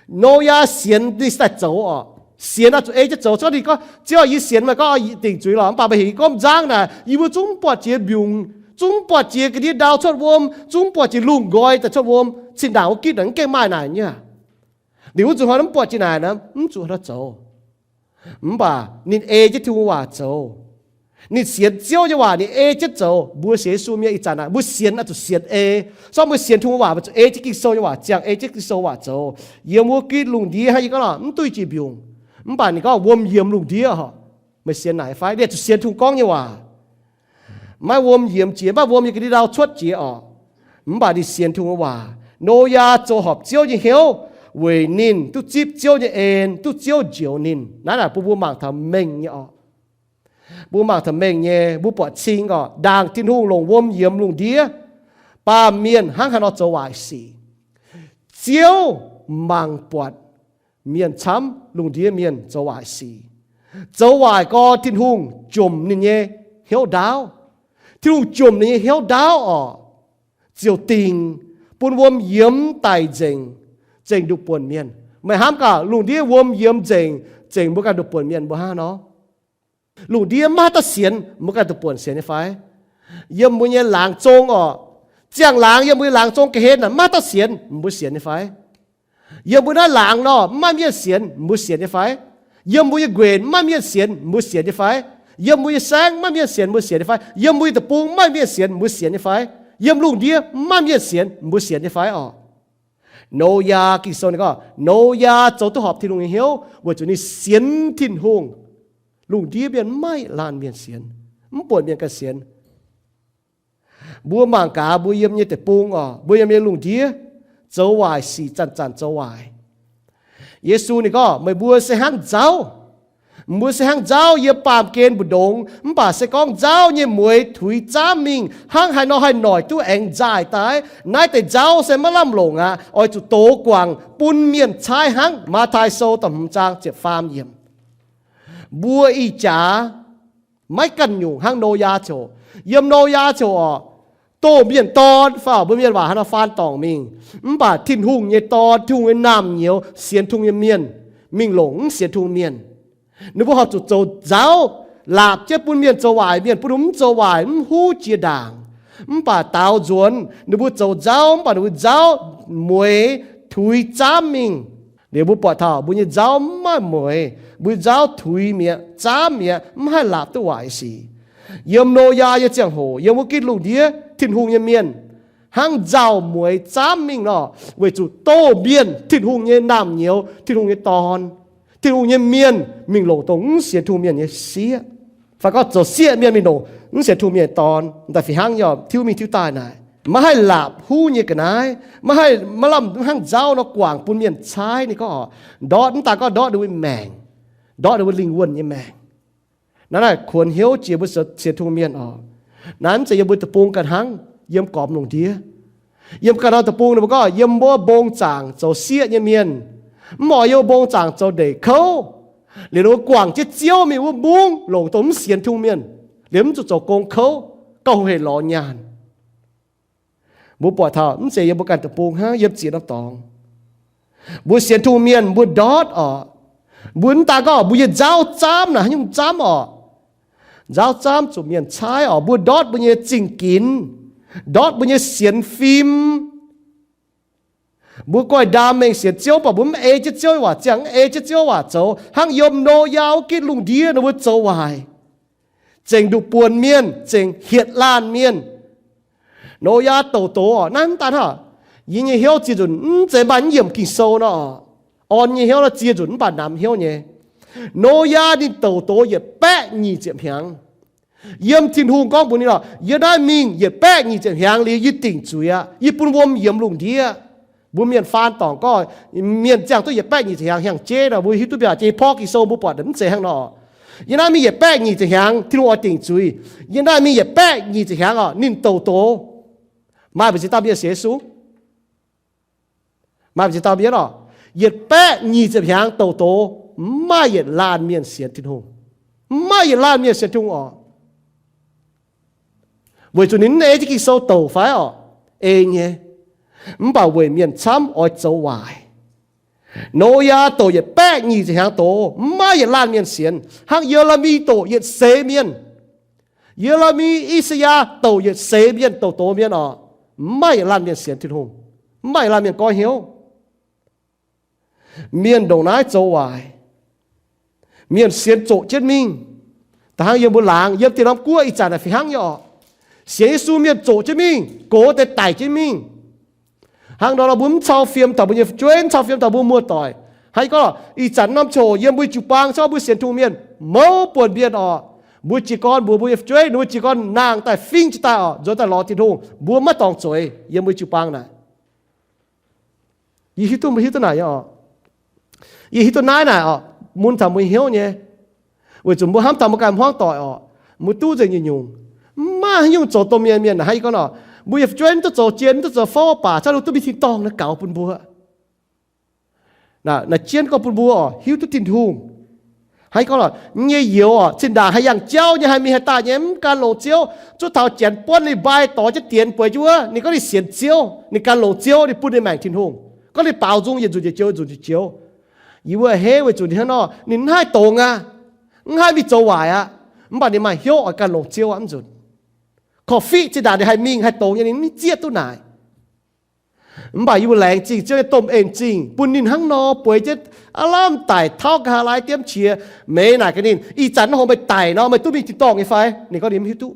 Noyaa sienx ninh daaih zoux oc. Sienx oix zuqc ei jienv zoux. Zorqv ninh gorngv, Ziouv, yie sienx meih gorngv yie dingc zuiz lorqc, mv baac meih heuc yie gomv nzangv naaic, yie mbuo zungv mv buatc jiex mbiungc, zungv mv buatc jiex ga'ndiev ndau cuotv wuom, zungv mv buatc jiex lungh nqoi daaih cuotv wuom, zinh ndaangc wuov gitv naaic mv gaengh maaih naaic nyei. Liuz wuov zuqc hnoi mv buatc jiex naaic nor, mv zuqc hnoi zoux. Mv baac ninh ei jienv Tin-Hungh waac zoux. Ninh sienx Ziouv nyei waac, ninh ei jienv zoux. Mbuo sienx Yesu mienh ih zanc naaic, mbuo sienx oix zuqc sienx ei. Sortv mbuo sienx Tin-Hungh waac, mbuo zuqc ei jienv Ging-Sou nyei waac ziangh, ei jienv Ging-Sou waac zoux. Yiem wuov gitv lungh ndiev hnangv yie gorngv nor, mv duqv jiex mbiungc. Mv baac ninh gorngv wuom yiemx lungh ndiev oc. Meih sienx naaic fai? Liuz zuqc sienx Tin-Hungh gorngv nyei waac. Maiv wuom yiemx jiex, maiv wuom yiem ga'ndiev ndau cuotv jiex oc. Mv baac ninh sienx Tin-Hungh nyei waac. Noyaa zoux horpc Ziouv nyei hnyouv weic ninh duqv zipv Ziouv nyei en, duqv Ziouv njoux ninh. Naaiv naaic bun mbuo mangc taux mengh nyei oc. Mbuo mangc taux mengh nyei, mbuo buatc cing oc, ndaangc Tin-Hungh longc wuom yiemx lungh ndiev, baamh mienh hnangv haaix nor zoux waaic sic. Ziouv mangc buatc mienh camv, lungh ndiev mienh zoux waaic sic. Zoux waaic gorx, Tin-Hungh jomc ninh nyei hnyouv ndaauv. Tin-Hungh jomc ninh nyei hnyouv ndaauv oc, ziouc dingc bun wuom yiemx daic nzengc, zengc nduqc buonc mienh. Meih hnamv gaax, lungh ndiev wuom yiemx nzengc, zengc mbuo ganh nduqc buonc mienh, mbuo hnangv haaix nor? Lungh ndiev maiv haaix dauh sienx, mbuo ganh nduqc buonc sienx nyei fai? Yiem mbuo nyei laangz zong oc, ziangh laangz yiem mbuo nyei laangz zong ga'hlen naaic maiv haaix dauh sienx, mbuo sienx nyei fai? Yiem mbuo naaiv laangz nor maiv maaih mienh sienx, mbuo sienx nyei fai? Yiem mbuo nyei nquenc maiv maaih mienh sienx, mbuo sienx nyei fai? Yiem mbuo nyei saengv maiv maaih mienh sienx, mbuo sienx nyei fai? Yiem mbuo nyei deic-bung maiv maaih mienh sienx, mbuo sienx nyei fai? Yiem lungh ndiev maiv maaih mienh sienx, mbuo sienx nyei fai oc? Noyaa, Ging-Sou ninh gorngv Noyaa zoux duqv horpc Tin-Hungh nyei hnyouv weic zuqc ninh sienx Tin-Hungh. Lungh ndiev mienh maiv laanh mienh sienx, mv buonc mienh ganh sienx. Mbuo mangc gaax mbuo yiem nyei deic-bung oc, mbuo yiem nyei lungh ndiev zoux waaic sic, zanc-zanc zoux waaic. Yesu ninh gorngv meih mbuo se hnangv nzauv. Mbuo se hnangv nzauv yiem baamh gen mbu'ndongx, mv baac se gorngv nzauv nyei mueix tuix zaamv mingh, hnangv haaix nor haih noic duqv aengx nzaaih daaih? Naaiv deix nzauv se maiv lamh longc aqv. Oix zuqc dox guangc bun mienh caaiv hnangv. Matv^taai Sou da'hmz zaang ziepc faam yiemc. Mbuo ih jaax maiv ganh nyungc hnangv Noyaa ziouc. Yiem Noyaa ziouc oc, doh mienh dorn fai oc, mbuo mienh waac hnangv nor faan dorngc mingh. Mv baac Tin-Hungh nyei Dorn, Tin-Hungh nyei naamh nyouz, sienx Tin-Hungh nyei mienh mingh longc mv sienx Tin-Hungh mienh. Ninh mbuo horpc zuqc zoux nzauv, laapc jienv bun mienh zoux waaic, mienh bun ninh mv zoux waaic, mv huv jiex ndaangc. Mv baac daaux nzuonx ninh mbuo zoux nzauv, mv baac ninh mbuo nzauv mueix tuix zaamv mingh. Liuz mbuo buatc taux mbuo nyei nzauv mv maaih mueix, mbuo nzauv tuix mi'aqv, zaamv mi'aqv, mv haih laapc duqv waaic sic. Yiem Noyaa nyei ziangh hoc, yiem wuov gitv lungh ndiev, Tin-Hungh nyei mienh hnangv nzauh mueix zaamv mingh nor, weic zuqc doh mienh Tin-Hungh nyei naamh nyouz, Tin-Hungh nyei Dorn. Tin-Hungh nyei mienh mingh longc dongh mv sienx Tin-Hungh mienh nyei sieqv, fai gorngv zoux sieqv mienh mingh longc mv sienx Tin-Hungh mienh nyei dorn, daaih fih hnangv nyei, tiuv mingh tiuv daaih naaic, maiv haih laapc huv nyei ga'naaiv, maiv haih, maiv lamh hnangv nzauv nor guangc bun mienh caaiv. Ninh gorngv oc, ndortv, mv daaih gorngv ndortv ninh mbuo maengc, ndortv ninh mbuo lingh wuonh nyei maengc. Naaiv naaic kuonx hnyouv jiex mbuo sienx Tin-Hungh mienh oc. Naaiv mv zeiz yiem mbuo deic-bung ganh hnangv, yiem gormx lungh ndiev. Yiem ganh norm deic-bung ninh mbuo gorngv yiem wuov mbong zaangc zoux sieqv nyei mienh, mv oix yiem mbong zaangc zoux ndeic kouv. Liuz ninh mbuo guangc jienv Ziouv mingh wuov mbungv longc dongh mv sienx Tin-Hungh mienh, liuz mv zuqc zoux gong kouv, gauh hec lorz nyaanh. Mbuo buatc taux mv zeiz yiem mbuo ganh deic-bung hnangv, yiem ziex norm dorngx. Mbuo sienx Tin-Hungh mienh mbuo ndortv oc. Mbuo mv daaih gorngv mbuo nyei nzauv zaamv naaic haaix nyungc zaamv oc. Nzauv zaamv zuqc mienh caaiv oc. Mbuo ndortv mbuo nyei zingh ginx, ndortv mbuo nyei sienx fim. Mbuo goiv ndaam mengh sienx Ziouv, mv baac mbuo mv ei jienv Ziouv waac ziangh, mv ei jienv Ziouv waac zoux, hnangv yiem Noyaa wuov gitv lungh ndiev nor mbuo zoux waaic, zengc nduqc buonc mienh, zengc hietc laanh mienh. Noyaa douc doz oc, naaiv mv daan hnangv. Yie nyei hnyouv ziex nzunc mv zeiz maaih mv yiemc Ging-Sou nor oc. Orn nyei hnyouv nor ziex nzunc mv baac namx hnyouv nyei. Noyaa ninh douc doz yietc baeqv nyic ziepc hnyangx. Yiem Tin-Hungh gorngv mbuox ninh nor, yie naaiv mingh yietc baeqv nyic ziepc hnyangx liuz yie dingc zuiz aqv, yie bun wuom yiemx lungh ndiev. Mbuo mienh faan dorngc gorngv mienh ziangh duqv yietc baeqv nyic ziepc hnyangx hnyangx-jeiv nor, mbuo hiuv duqv mbiaauc jiex porv Ging-Sou mbuo buatc mv zeiz hnangv nor. Yie naaiv mingh yietc baeqv nyic ziepc hnyangx, Tin-Hungh oix dingc zuiz. Yie naaiv mingh yietc baeqv nyic ziepc hnyangx oc, ninh douc doz. Maaih mbu'ziex dauh mienh sienx Yesu? Maaih mbu'ziex dauh mienh oc, yietc baeqv nyic ziepc hnyangx douc doz, mv maaih yietc laanh mienh sienx Tin-Hungh. Mv maaih yietc laanh mienh sienx Tin-Hungh oc. Weic zuqc ninh mv ei jienv Ging-Sou douc fai oc? Ei nyei. Mv baac weic mienh camv oix zoux waaic. Noyaa douc yietc baeqv nyic ziepc hnyangx doz, mv maaih yietc laanh mienh sienx. Hnangv Ye^le^mi douc yietc seix mienh. Ye^le^mi, I^saa^yaa douc yietc seix mienh, douc doz mienh oc. Mv maaih yietc laanh mienh sienx Tin-Hungh. Mv maaih yietc laanh mienh goiv hnyouv. Mienh ndongc naaiv zoux waaic. Mienh sienx zoqc jienv mingh. Da'hnangv yiem mbuo laangz, yiem dieh norm guoqv ih zanc naaic fih hnangv nyei oc. Sienx Yesu mienh zoqc jienv mingh, gox deix daic jienv mingh. Hnangv nor, mbuo mv cau fiem taux mbuo nyei fu'jueiv, mv cau fiem taux mbuo muoz-doic. Hnangv yie gorngv, ih zanc norm ziangh hoc yiem mbuo jiu-baang, cau mbuo sienx Tin-Hungh mienh mouz buonc mienh oc, mbuo jiez gorn mbuox mbuo nyei fu'jueiv, ninh mbuo jiez gorn nangh daaih fingv jiez daaih oc, nzuonx daaih lorz Tin-Hungh, mbuo maiv dorngx zueiz yiem mbuo jiu-baang naaic. Yie hiuv duqv, mbuo hiuv duqv naaic nyei oc. Yie hiuv duqv naaiv naaic oc, mun taux mbuo hnyouv nyei. Weic zuqc mbuo hnamv taux mbuo ganh hmuangv doic oc, mbuo duqv nzengc nyungc-nyungc. Mv maaih haaix nyungc zoux domh mienh mienh naaic, hnangv yie gorngv oc, mbuo nyei fu'jueiv mv duqv zoux jien, mv duqv zoux fouv baac, za'gengh duqv mingh tin-dorngh naaiv gaux bun mbuo. Naaic jienv gorngv bun mbuo oc, hiuv duqv Tin-Hungh. Hnangv yie gorngv oc, nyei youz oc, zinh ndaangc haih yangh jauv nyei, haih mingh haih daaih nyei, mv gan longx Ziouv. Zuov taux janx buonv Liv^mbai dorh jienv dienx bueix jienv wuov, ninh gorngv ninh sienx Ziouv, ninh gan longx Ziouv, ninh bun ninh maengc Tin-Hungh, gorngv ninh baaux nzung yietc nzunc yietc joux, yietc nzunc yietc joux. Yie mbuo a'hneiv weic zuqc ninh hnangv nor, ninh mv haih dongz aqv, mv haih mingh zoux waaic aqv, mv baac ninh maaih hnyouv oix gan longx Ziouv aqv mv nzunc. Korv-fiqv zinh ndaangc ninh haih mingh haih dongz nyei, ninh mv zieqv duqv naaic. Mv baac yie mbuo laengz zingh Ziouv nyei domh en zingh bun ninh hnangv nor bueix jienv, aav lamh daic tauv nqa'haav laai diemv qiex. Meih naaic gaax ninh, ih zanc naaiv hoc meih daic nor, meih duqv mingh tin-dorngh nyei fai? Ninh gorngv ninh mv hiuv duqv.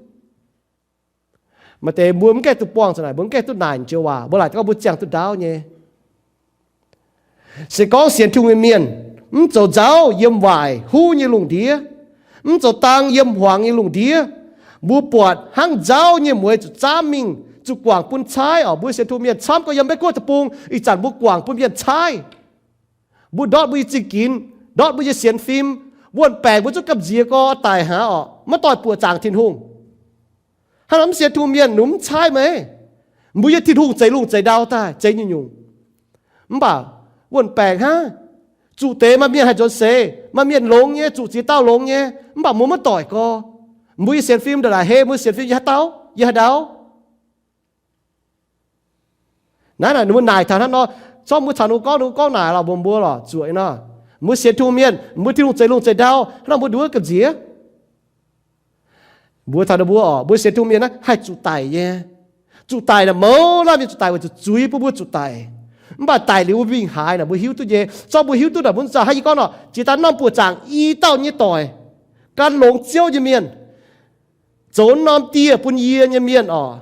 Maaih deix mbuo mv gaengh duqv buangh zuqc naaic, mbuo mv gaengh duqv naaic jiex waac, mbuo laaic gorngv mbuo ziangh duqv ndaauv nyei. Se gorngv sienx Tin-Hungh nyei mienh mv zoux nzauv yiem waaic huv nyei lungh ndiev, mv zoux dang yiem hmuangx nyei lungh ndiev, mbuo buatc hnangv nzauv nyei mueiz zuqc zaamv mingh, zuqc guangc bun caaiv oc. Mbuo sienx Tin-Hungh mienh camv gorngv yiem Meiv Guoqv deic-bung ih zanc mbuo guangc bun mienh caaiv. Mbuo ndortv mbuo nyei zingh ginx, ndortv mbuo nyei sienx fim, wuon-baengc mbuo zungv gamh nziex gorx daic hnangv oc, maiv doix buoqc zaangc Tin-Hungh. Hnangv nor mv sienx Tin-Hungh mienh ninh mbuo mv caaiv meih. Mbuo nyei Tin-Hungh zeix lungh zeix ndau daaih, zeix nyungc-nyungc. Mv baac wuon-baengc hnangv, zuqc deix maaih mienh haih nzuonx seix, maaih mienh longx nyei, zuqc ziex dauh longx nyei, mv baac mbuo maiv doic gorx. Mbuo nyei sienx fim ndongc naaic hei, mbuo sienx fim yiem haaix dauh, yiem haaix ndau? Naaiv naaic ninh mbuo naaic taux hnangv nor, zorqv mbuo caux ninh mbuo gorngv, ninh mbuo gorngv naaic lorqc, mbuox mbuo lorqc, zuoqc nor, mbuo sienx Tin-Hungh mienh, mbuo Tin-Hungh zeix lungh zeix ndau, hnangv nor mbuo nduov gamh nziex. Mbuox taux ninh mbuo oc, mbuo sienx Tin-Hungh mienh naaiv haih zuqc daic nyei. Zuqc daic naaic mouz laanh mienh zuqc daic weic zuqc zuiz bun mbuo zuqc daic. Mv baac daic liuz mbuo mingh haaix naaic mbuo hiuv duqv nyei. Zorqv mbuo hiuv duqv naaic mbuo za'gengh hnangv yie gorngv nor, jiex daaih norm buoqc zaangc i dauh nyei doic, gan longx Ziouv nyei mienh, zoux norm dieh bun yie nyei mienh oc,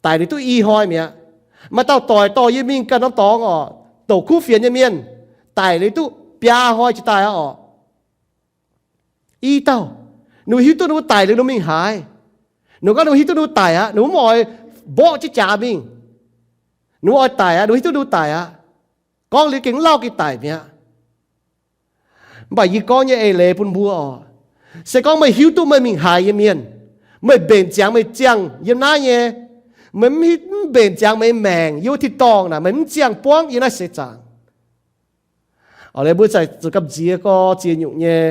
daic liuz duqv i hnoi mi'aqv. Maaih dauh doic dorh yie mingh ganh norm dorngx oc, douc kuv fienx nyei mienh, daic liuz duqv biaa hnoi jiex daaih aqv orqc. I dauh, ninh mbuo hiuv duqv ninh mbuo daic liuz ninh mbuo mingh haaix. Ninh mbuo gorngv ninh mbuo hiuv duqv ninh mbuo daic aqv, ninh mbuo mv oix mborqv jienv jaax mingh. Ninh mbuo oix daic aqv, ninh mbuo hiuv duqv ninh mbuo daic aqv. Gorngv liuz gengh lauh gengh daic mi'aqv. Mv baac yie gorngv nyei eix leiz bun mbuo oc, se gorngv meih hiuv duqv meih mingh haaix nyei mienh, meih mbenc ziangx meih ziangh yiem naaiv nyei, meih mv hiuv, mv mbenc ziangx meih maengc yiem wuov tin-dorngh naaic, meih mv ziangh buangv yiem naaiv seix zaangc. Oc, liuz mbuo zaqc zuqc gamh nziex gorx ziex nyungc nyei,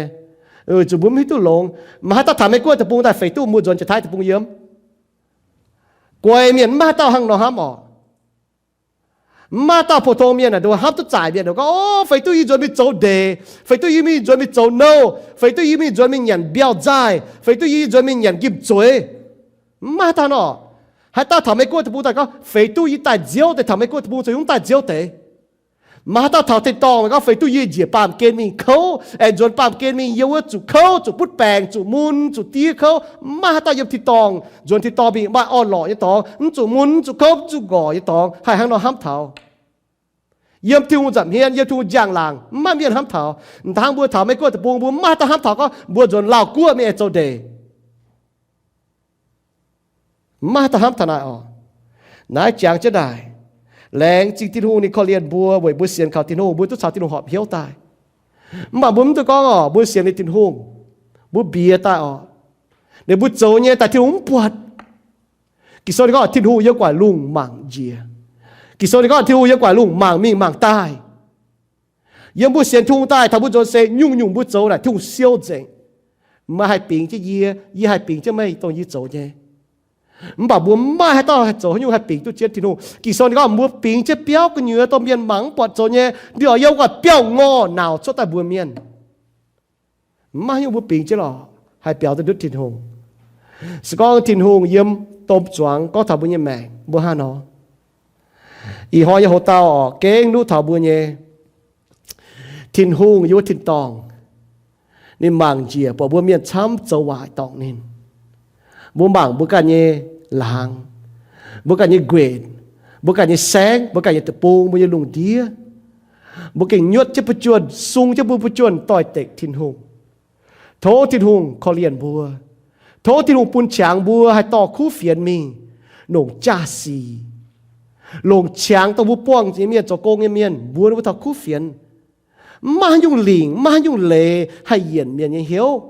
zuqc mbuo mv hiuv duqv longx. Maaih haaix dauh taux Meiv Guoqv deic-bung daaih feix duqv muoz-nzuonx jiex Taiv deic-bung yiem? Guai mienh mv maaih haaix dauh hnangv nor hnamv oc. Mv maaih haaix dauh pou-tong mienh aah, hnamv duqv zaaic mienh gorngv, o, feix duqv yie nzuonx mingh zoux ndeic, feix duqv yie mingh nzuonx mingh zoux nouh, feix duqv yie mingh nzuonx mingh nyanc mbiauh nzaaih, feix duqv yie nzuonx mingh nyanc njimv-zueiz. Mv maaih haaix dauh nor. Haaix dauh taux Meiv Guoqv deic-bung daaih gorngv, feix duqv yie daaih nziouv deix, taux Meiv Guoqv deic-bung zoux yungz daaih nziouv deix. Maaih haaix dauh taux tin-dorngh gorngv, feix duqv yie njiec baamh gen mingh kouv, aengx nzuonx baamh gen mingh yiem wuov zuqc kouv, zuqc butv baengc, zuqc mun, zuqc diev kouv. Mv maaih haaix dauh yiem tin-dorngh, nzuonx tin-dorngh mingh maaih orn-lorqc nyei dorngx, mv zuqc mun, mv zuqc kouv, mv zuqc ngorc nyei dorngx. Haih hnangv nor hnamv taux? Yiem Tin-Hungh nza'hmien, yiem Tin-Hungh njang-laangc, mv maaih mienh hnamv taux. Mv daan hnangv mbuo taux Meiv Guoqv deic-bung, mbuo mv maaih haaix dauh hnamv taux gorngv mbuo nzuonx Laauh Guoqv mingh aengx zoux ndeic. Mv maaih haaix dauh hnamv taux naaic oc. Naaiv jangx jienv naaic, laengz zingh Tin-Hungh ninh korv-lienh mbuo weic mbuo sienx kaux Tin-Hungh, mbuo duqv caux Tin-Hungh horpc hnyouv daaih. Mv baac mbuo mv duqv gorngv oc, mbuo sienx liuz Tin-Hungh, mbuo mbiex daaih oc, ninh mbuo zoux nyei daaih Tin-Hungh mv buatc. Ging-Sou ninh gorngv Tin-Hungh yiem gu'nguaaic lungh mangc njiec. Ging-Sou ninh gorngv Tin-Hungh yiem gu'nguaaic lungh mangc mingh mangc daaih. Yiem mbuo sienx Tin-Hungh daaih taux mbuo nzuonx seix nyungc-nyungc mbuo zoux naaic Tin-Hungh siou nzengc. Meih haih bingx jienv yie, yie haih bingx jienv meih dongh yie zoux nyei. Mv baac mbuo mv maaih haaix dauh haih zoux haaix nyungc haih bingx duqv jienv Tin-Hungh. Ging-Sou ninh gorngv mbuo bingx jienv biauv gu'nyuoz dongh mienh mangc mv buatc zoux nyei, ndortv yiem gu'nguaaic biauv ngorh nauz cuotv daaih mbuox mienh. Mv maaih haaix nyungc mbuo bingx jienv lorqc haih biaux duqv ndutv Tin-Hungh. Se gorngv Tin-Hungh yiem domh zuangx gorngv taux mbuo nyei maengc, mbuo hnangv nor, ih hnoi nyei hoc-dauh oc, gengh nuqv taux mbuo nyei Tin-Hungh yiem wuov tin-dorngh, ninh mangc njiec buatc mbuo mienh camv zoux waaic dorngc ninh. Mbuo mangc mbuo ganh nyei laangz, mbuo ganh nyei nquenc, mbuo ganh nyei saengv, mbuo ganh nyei deic-bung, mbuo nyei lungh ndiev, mbuo gengh nyuotv jienv mbuo juonh, sung jienv mbuo, mbuo juonh doix-dekc Tin-Hungh. Tov Tin-Hungh korv-lienh mbuo. Tov Tin-Hungh bun qangx mbuo haih dorh kuv fienx mingh nongc jaav-sic, longc qangx dongh mbuo buangh nyei mienh, zoux gong nyei mienh, mbuox ninh mbuo taux kuv fienx. Mv maaih haaix nyungc lingc, mv maaih haaix nyungc leiz haih yienc mienh nyei hnyouv.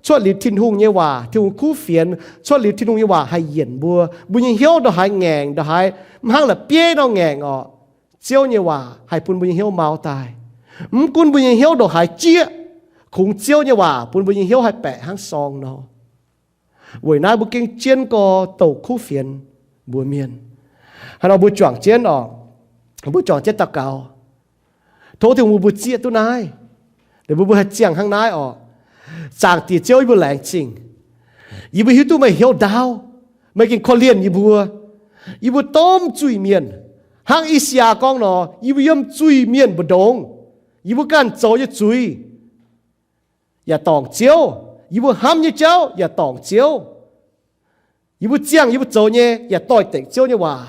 Cuotv liuz Tin-Hungh nyei waac, Tin-Hungh kuv fienx, cuotv liuz Tin-Hungh nyei waac haih yienc mbuo. Mbuo nyei hnyouv ndongc haaix ngaengc, ndongc haaix mv hnangv la'bieiv nor ngaengc orqc, Ziouv nyei waac haih bun mbuo nyei hnyouv mau daaih. Mv gunv mbuo nyei hnyouv ndongc haaix jieqv, kungx Ziouv nyei waac bun mbuo nyei hnyouv haih baeqc hnangv sorng nor. Weic naaiv mbuo gengh jienv gorx douc kuv fienx mbuox mienh. Hnangv nor mbuo juangc jienv orqc, mbuo juangc jienv daux gaux. Tov Tin-Hungh bun mbuo zieqv duqv naaiv. Ninh bun mbuo haih ziangh hnangv naaiv orqc. Zaangc Diex Ziouv, yie mbuo laengz zingh. Yie mbuo hiuv duqv meih hnyouv ndaauv. Meih gengh korv-lienh yie mbuo. Yie mbuo domh zuiz-mienh. Hnangv I^saa^yaa gorngv nor, yie mbuo yiem zuiz-mienh mbu'ndongx. Yie mbuo ganh zoux nyei zuiz yaac dorngc Ziouv. Yie mbuo hnamv nyei jauv yaac dorngc Ziouv. Yie mbuo ziangh yie mbuo zoux nyei yaac doix-dekc Ziouv nyei waac.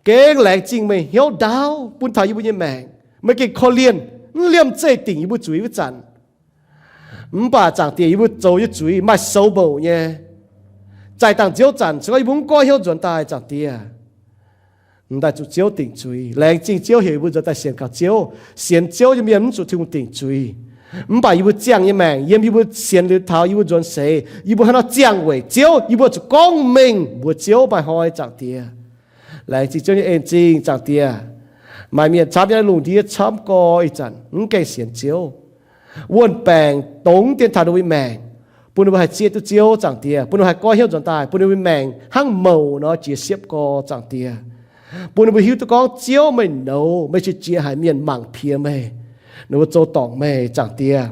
Gengh laengz zingh meih hnyouv ndaauv bun taux yie mbuo nyei maengc. Meih gengh korv-lienh, mv liemh zeih dingc yie mbuo zuiz wuov zanc. Mv baac Zaangc Diex, yie mbuo zoux nyei zuiz maaih soux mbouc nyei. Zaih dangh nziouv zanc, se gorngv yie mbuo mv goiv hnyouv nzuonx daaih, Zaangc Diex, m'daaih zuqc Ziouv dingc zuiz. Laengz zingh Ziouv heuc yie mbuo nzuonx daaih sienx kaux Ziouv. Sienx Ziouv nyei mienh mv zuqc Tin-Hungh dingc zuiz. Mv baac yie mbuo ziangh nyei maengc, yiem yie mbuo sienx liuz taux yie mbuo nzuonx seix, yie mbuo hnangv nor ziangh weic Ziouv, yie mbuo zuqc gorngv mengh mbuox Ziouv maaih hnoi, Zaangc Diex. Laengz zingh Ziouv nyei en zingh, Zaangc Diex. Maaih mienh camv yiem naaiv lungh ndiev camv gorx ih zanc mv gaengh sienx Ziouv. Wuon-baengc dongz dien taux ninh mbuo nyei maengc, bun ninh mbuo haih zieqv duqv Ziouv, Zaangc Diex, bun ninh mbuo haih goiv hnyouv nzuonx daaih, bun ninh mbuo nyei maengc hnangv mouc nor jiex siepv gorx, Zaangc Diex. Bun ninh mbuo hiuv duqv gorngv Ziouv meih nouz, meih qiex jiez haic mienh mangc piex meih, ninh mbuo zoux dorngc meih, Zaangc Diex.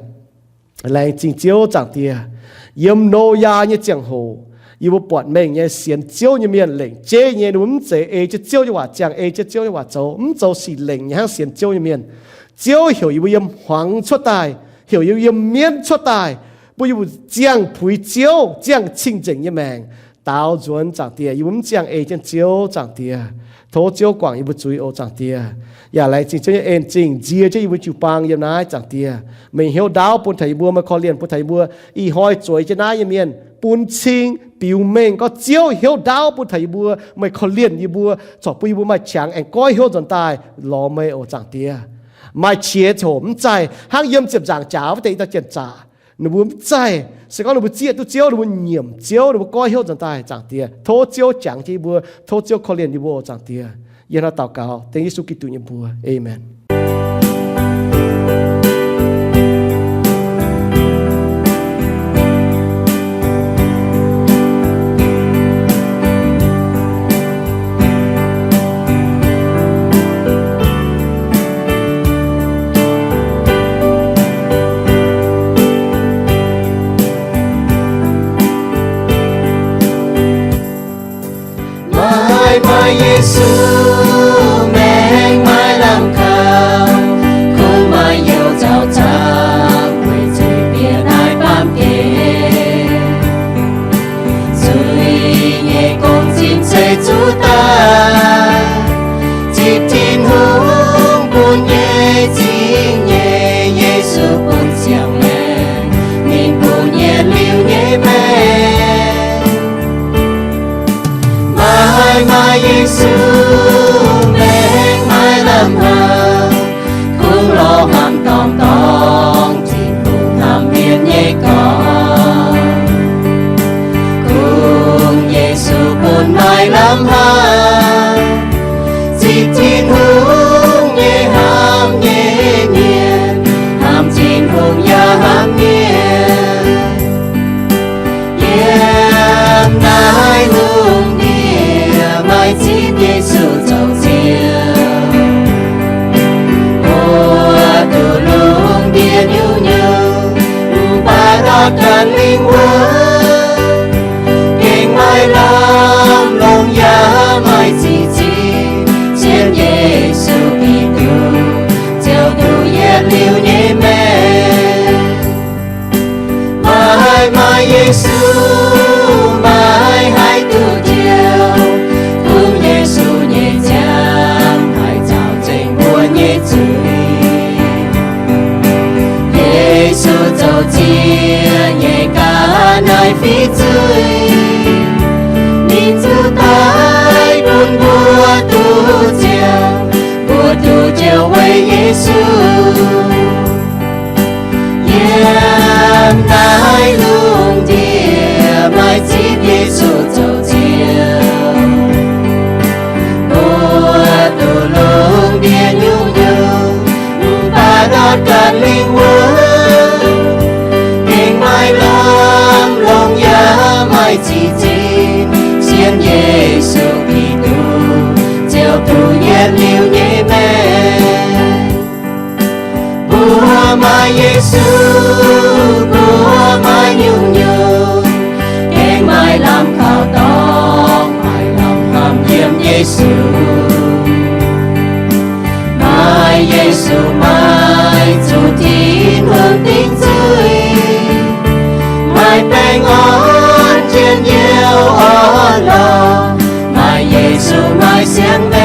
Laengz zingh Ziouv, Zaangc Diex. Yiem Noyaa nyei ziangh hoc, yie mbuo buatc mengh nyei sienx Ziouv nyei mienh lengc jeiv nyei, ninh mbuo mv zeiz ei jienv Ziouv nyei waac ziangh, ei jienv Ziouv nyei waac zoux, mv zoux sic lengc nyei hnangv sienx Ziouv nyei mienh. Ziouv heuc yie mbuo yiem hmuangx cuotv daaih, heuc yie mbuo yiem mienv cuotv daaih, bun yie mbuo ziangh puix Ziouv, ziangh cing-nzengc nyei maengc daaux nzuonx, Zaangc Diex. Yie mbuo mv ziangh ei jienv Ziouv, Zaangc Diex. Tov Ziouv guangc yie mbuo zuiz oc, Zaangc Diex. Yaac laengz zingh Ziouv nyei en-zingh nzie jienv yie mbuo jiu-baang yiem naaiv, Zaangc Diex. Meih hnyouv ndaauv bun taux yie mbuo, meih korv-lienh bun taux yie mbuo. Ih hnoi zueiz jienv naaiv nyei mienh bun cing biux mengh gorngv Ziouv hnyouv ndaauv bun taux yie mbuo, meih korv-lienh yie mbuo, corc bun yie mbuo maaih qangx aengx goiv hnyouv nzuonx daaih lorz meih oc, Zaangc Diex. Maaih qiex hoc mv zaih hnangv yiem ziepc nzaangc jaax wuov deix i dauh janx-zaqc, ninh mbuo mv zaih. Se gorngv ninh mbuo zieqv duqv Ziouv, ninh mbuo nyiemc Ziouv, ninh mbuo goiv hnyouv nzuonx daaih, Zaangc Diex. Tov Ziouv jangx jienv yie mbuo, tov Ziouv korv-lienh yie mbuo oc, Zaangc Diex. Yie hnangv naaiv daux gaux dengv Yesu Giduc nyei mbuox. Aamen. Maaih, maaih Yesu maengc maaih lamh kaux, kungx maaih youh zaux zaangc weic zuiz-bieqc naaiv baamh gen. Zuiz nyei gong-zinh se zuqc daaih, zipv Tin-Hungh bun nyei zingh nyei. Yesu bun ziangh maengc, ninh bun yietc liuz nyei maengc. Maaih, maaih Yesu maengc maaih lamh haaix, kungx lorz hnamv dorngh dorngh Tin-Hungh hnamv mienh nyei gorx. Kungx Yesu bun maaih lamh haaix, zipv Tin-Hungh nyei hnamv nyei mienh, hnamv Tin-Hungh yaac hnamv mienh. Yiem naaiv lungh ndiev maaih zipv Yesu zoux Ziouv. Mbuo duqv lungh ndiev nyungc-nyungc, mv baac ndortv ganh lingh wuonh, gengh maaih lamh longc yaac maaih zinh nzingh, sienx Yesu Giduc, Ziouv duqv yietc liuz nyei maengc. Maaih, maaih Yesu, maaih haih duqv Ziouv, kungx Yesu nyei ziangh haih caux nzengc mbuo nyei zuiz. Yesu zoux ziex nyei ga'naaiv fiqv zuiz, ninh zuqc daic bun mbuo duqv ziangh, mbuo duqv Ziouv weic Yesu. Yiem naaiv lungh ndiev maaih zipv Yesu zoux Ziouv. Mbuo duqv lungh ndiev nyungc-nyungc, mv baac ndortv ganh lingh wuonh, gengh maaih lamh longc yaac maaih zinh nzingh, sienx Yesu Giduc, Ziouv duqv yietc liuz nyei maengc. Mbuo maaih Yesu, mbuo maaih nyungc-nyungc, gengh maaih lamh kaux dorngx, maaih lamh hnamv yiem Yesu. Maaih Yesu, maaih zuqc Tin-Hungh dingc zuiz, maaih baengh orn jienv youh orn-lorqc, maaih Yesu maaih siang-maengc.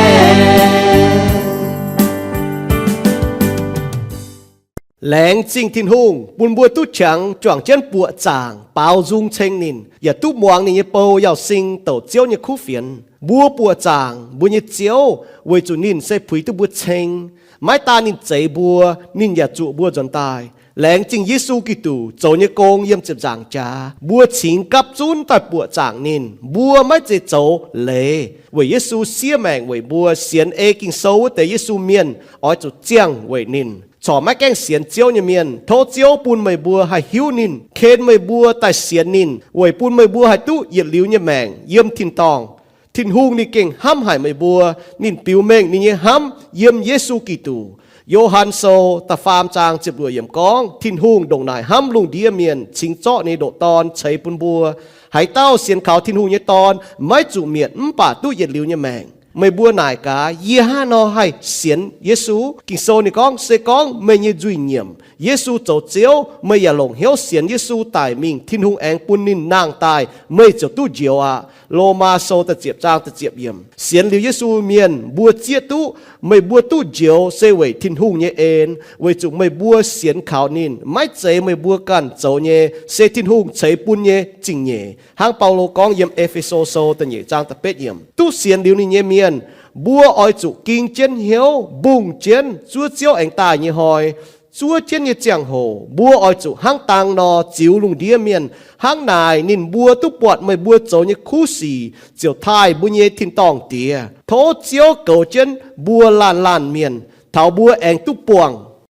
Laengz zingh Tin-Hungh bun mbuo duqv qangx juangc jienv buoqc zaangc baaux nzung ceng ninh, yaac duqv muangx ninh nyei bou Yauz Sing douc Ziouv nyei kuv fienx. Mbuo buoqc zaangc mbuo nyei Ziouv weic zuqc ninh se puix duqv mbuo ceng. Maiv daan ninh zeix mbuo, ninh yaac zuqc mbuo nzuonx daaih. Laengz zingh Yesu Giduc zoux nyei gong yiem ziepc nzaangc jaax, mbuo cingx gapv zunv daaih buoqc zaangc ninh. Mbuo maiv zeiz zoux leiz weic Yesu siev maengc weic mbuo. Sienx ei Ging-Sou wuov deix Yesu mienh oix zuqc ziangh weic ninh. Corc maiv gaengh sienx Ziouv nyei mienh, tov Ziouv bun meih mbuo haih hiuv ninh, ken meih mbuo daaih sienx ninh, weic bun meih mbuo haih duqv yietc liuz nyei maengc yiem tin-dorngh. Tin-Hungh ninh gengh hnamv haic meih mbuo. Ninh biux mengh ninh nyei hnamv yiem Yesu Giduc. Yo^han Sou da'faam zaang ziepc luoqc yiemc gorngv, Tin-Hungh ndongc naaic hnamv lungh ndiev mienh, cingx zorqv ninh nyei ndoqc Dorn ceix bun mbuo. Haaix dauh sienx kaux Tin-Hungh nyei Dorn maiv zuqc mietc, mv baac duqv yietc liuz nyei maengc. Meih mbuo naaic gaax, yie hnangv haaix nor haih sienx Yesu? Ging-Sou ninh gorngv, se gorngv meih nyei nzuih nyiemc, Yesu zoux Ziouv, meih yaac longc hnyouv sienx Yesu daic mingh, Tin-Hungh aengx bun ninh nangh daaih, meih ziouc duqv njoux aqv. Lomaa Sou da'ziepc zaang da'ziepc yiemc. Sienx liuz Yesu mienh mbuo zieqv duqv meih mbuo duqv njoux se weic Tin-Hungh nyei en, weic zuqc meih mbuo sienx kaux ninh, maiv zeiz meih mbuo ganh zoux nyei, se Tin-Hungh ceix bun nyei zingh nyeic. Hnangv Baulo gorngv yiem E^fe^so Sou da'nyeic zaang da'betv yiemc, duqv sienx liuz ninh nyei mienh, mbuo oix zuqc ging jienv hnyouv mbungh jienv zuov Ziouv aengx daaih nyei hnoi. Zuov jienv nyei ziangh hoc mbuo oix zuqc hnangv dang nor ziux lungh ndiev mienh. Hnangv naaic ninh mbuo duqv buatc meih mbuo zoux nyei kuv sic ziouc taaih mbuo nyei tin-dorngh Diex. Tov Ziouv goux jienv mbuo laanh laanh mienh, taux mbuo aengx duqv buangh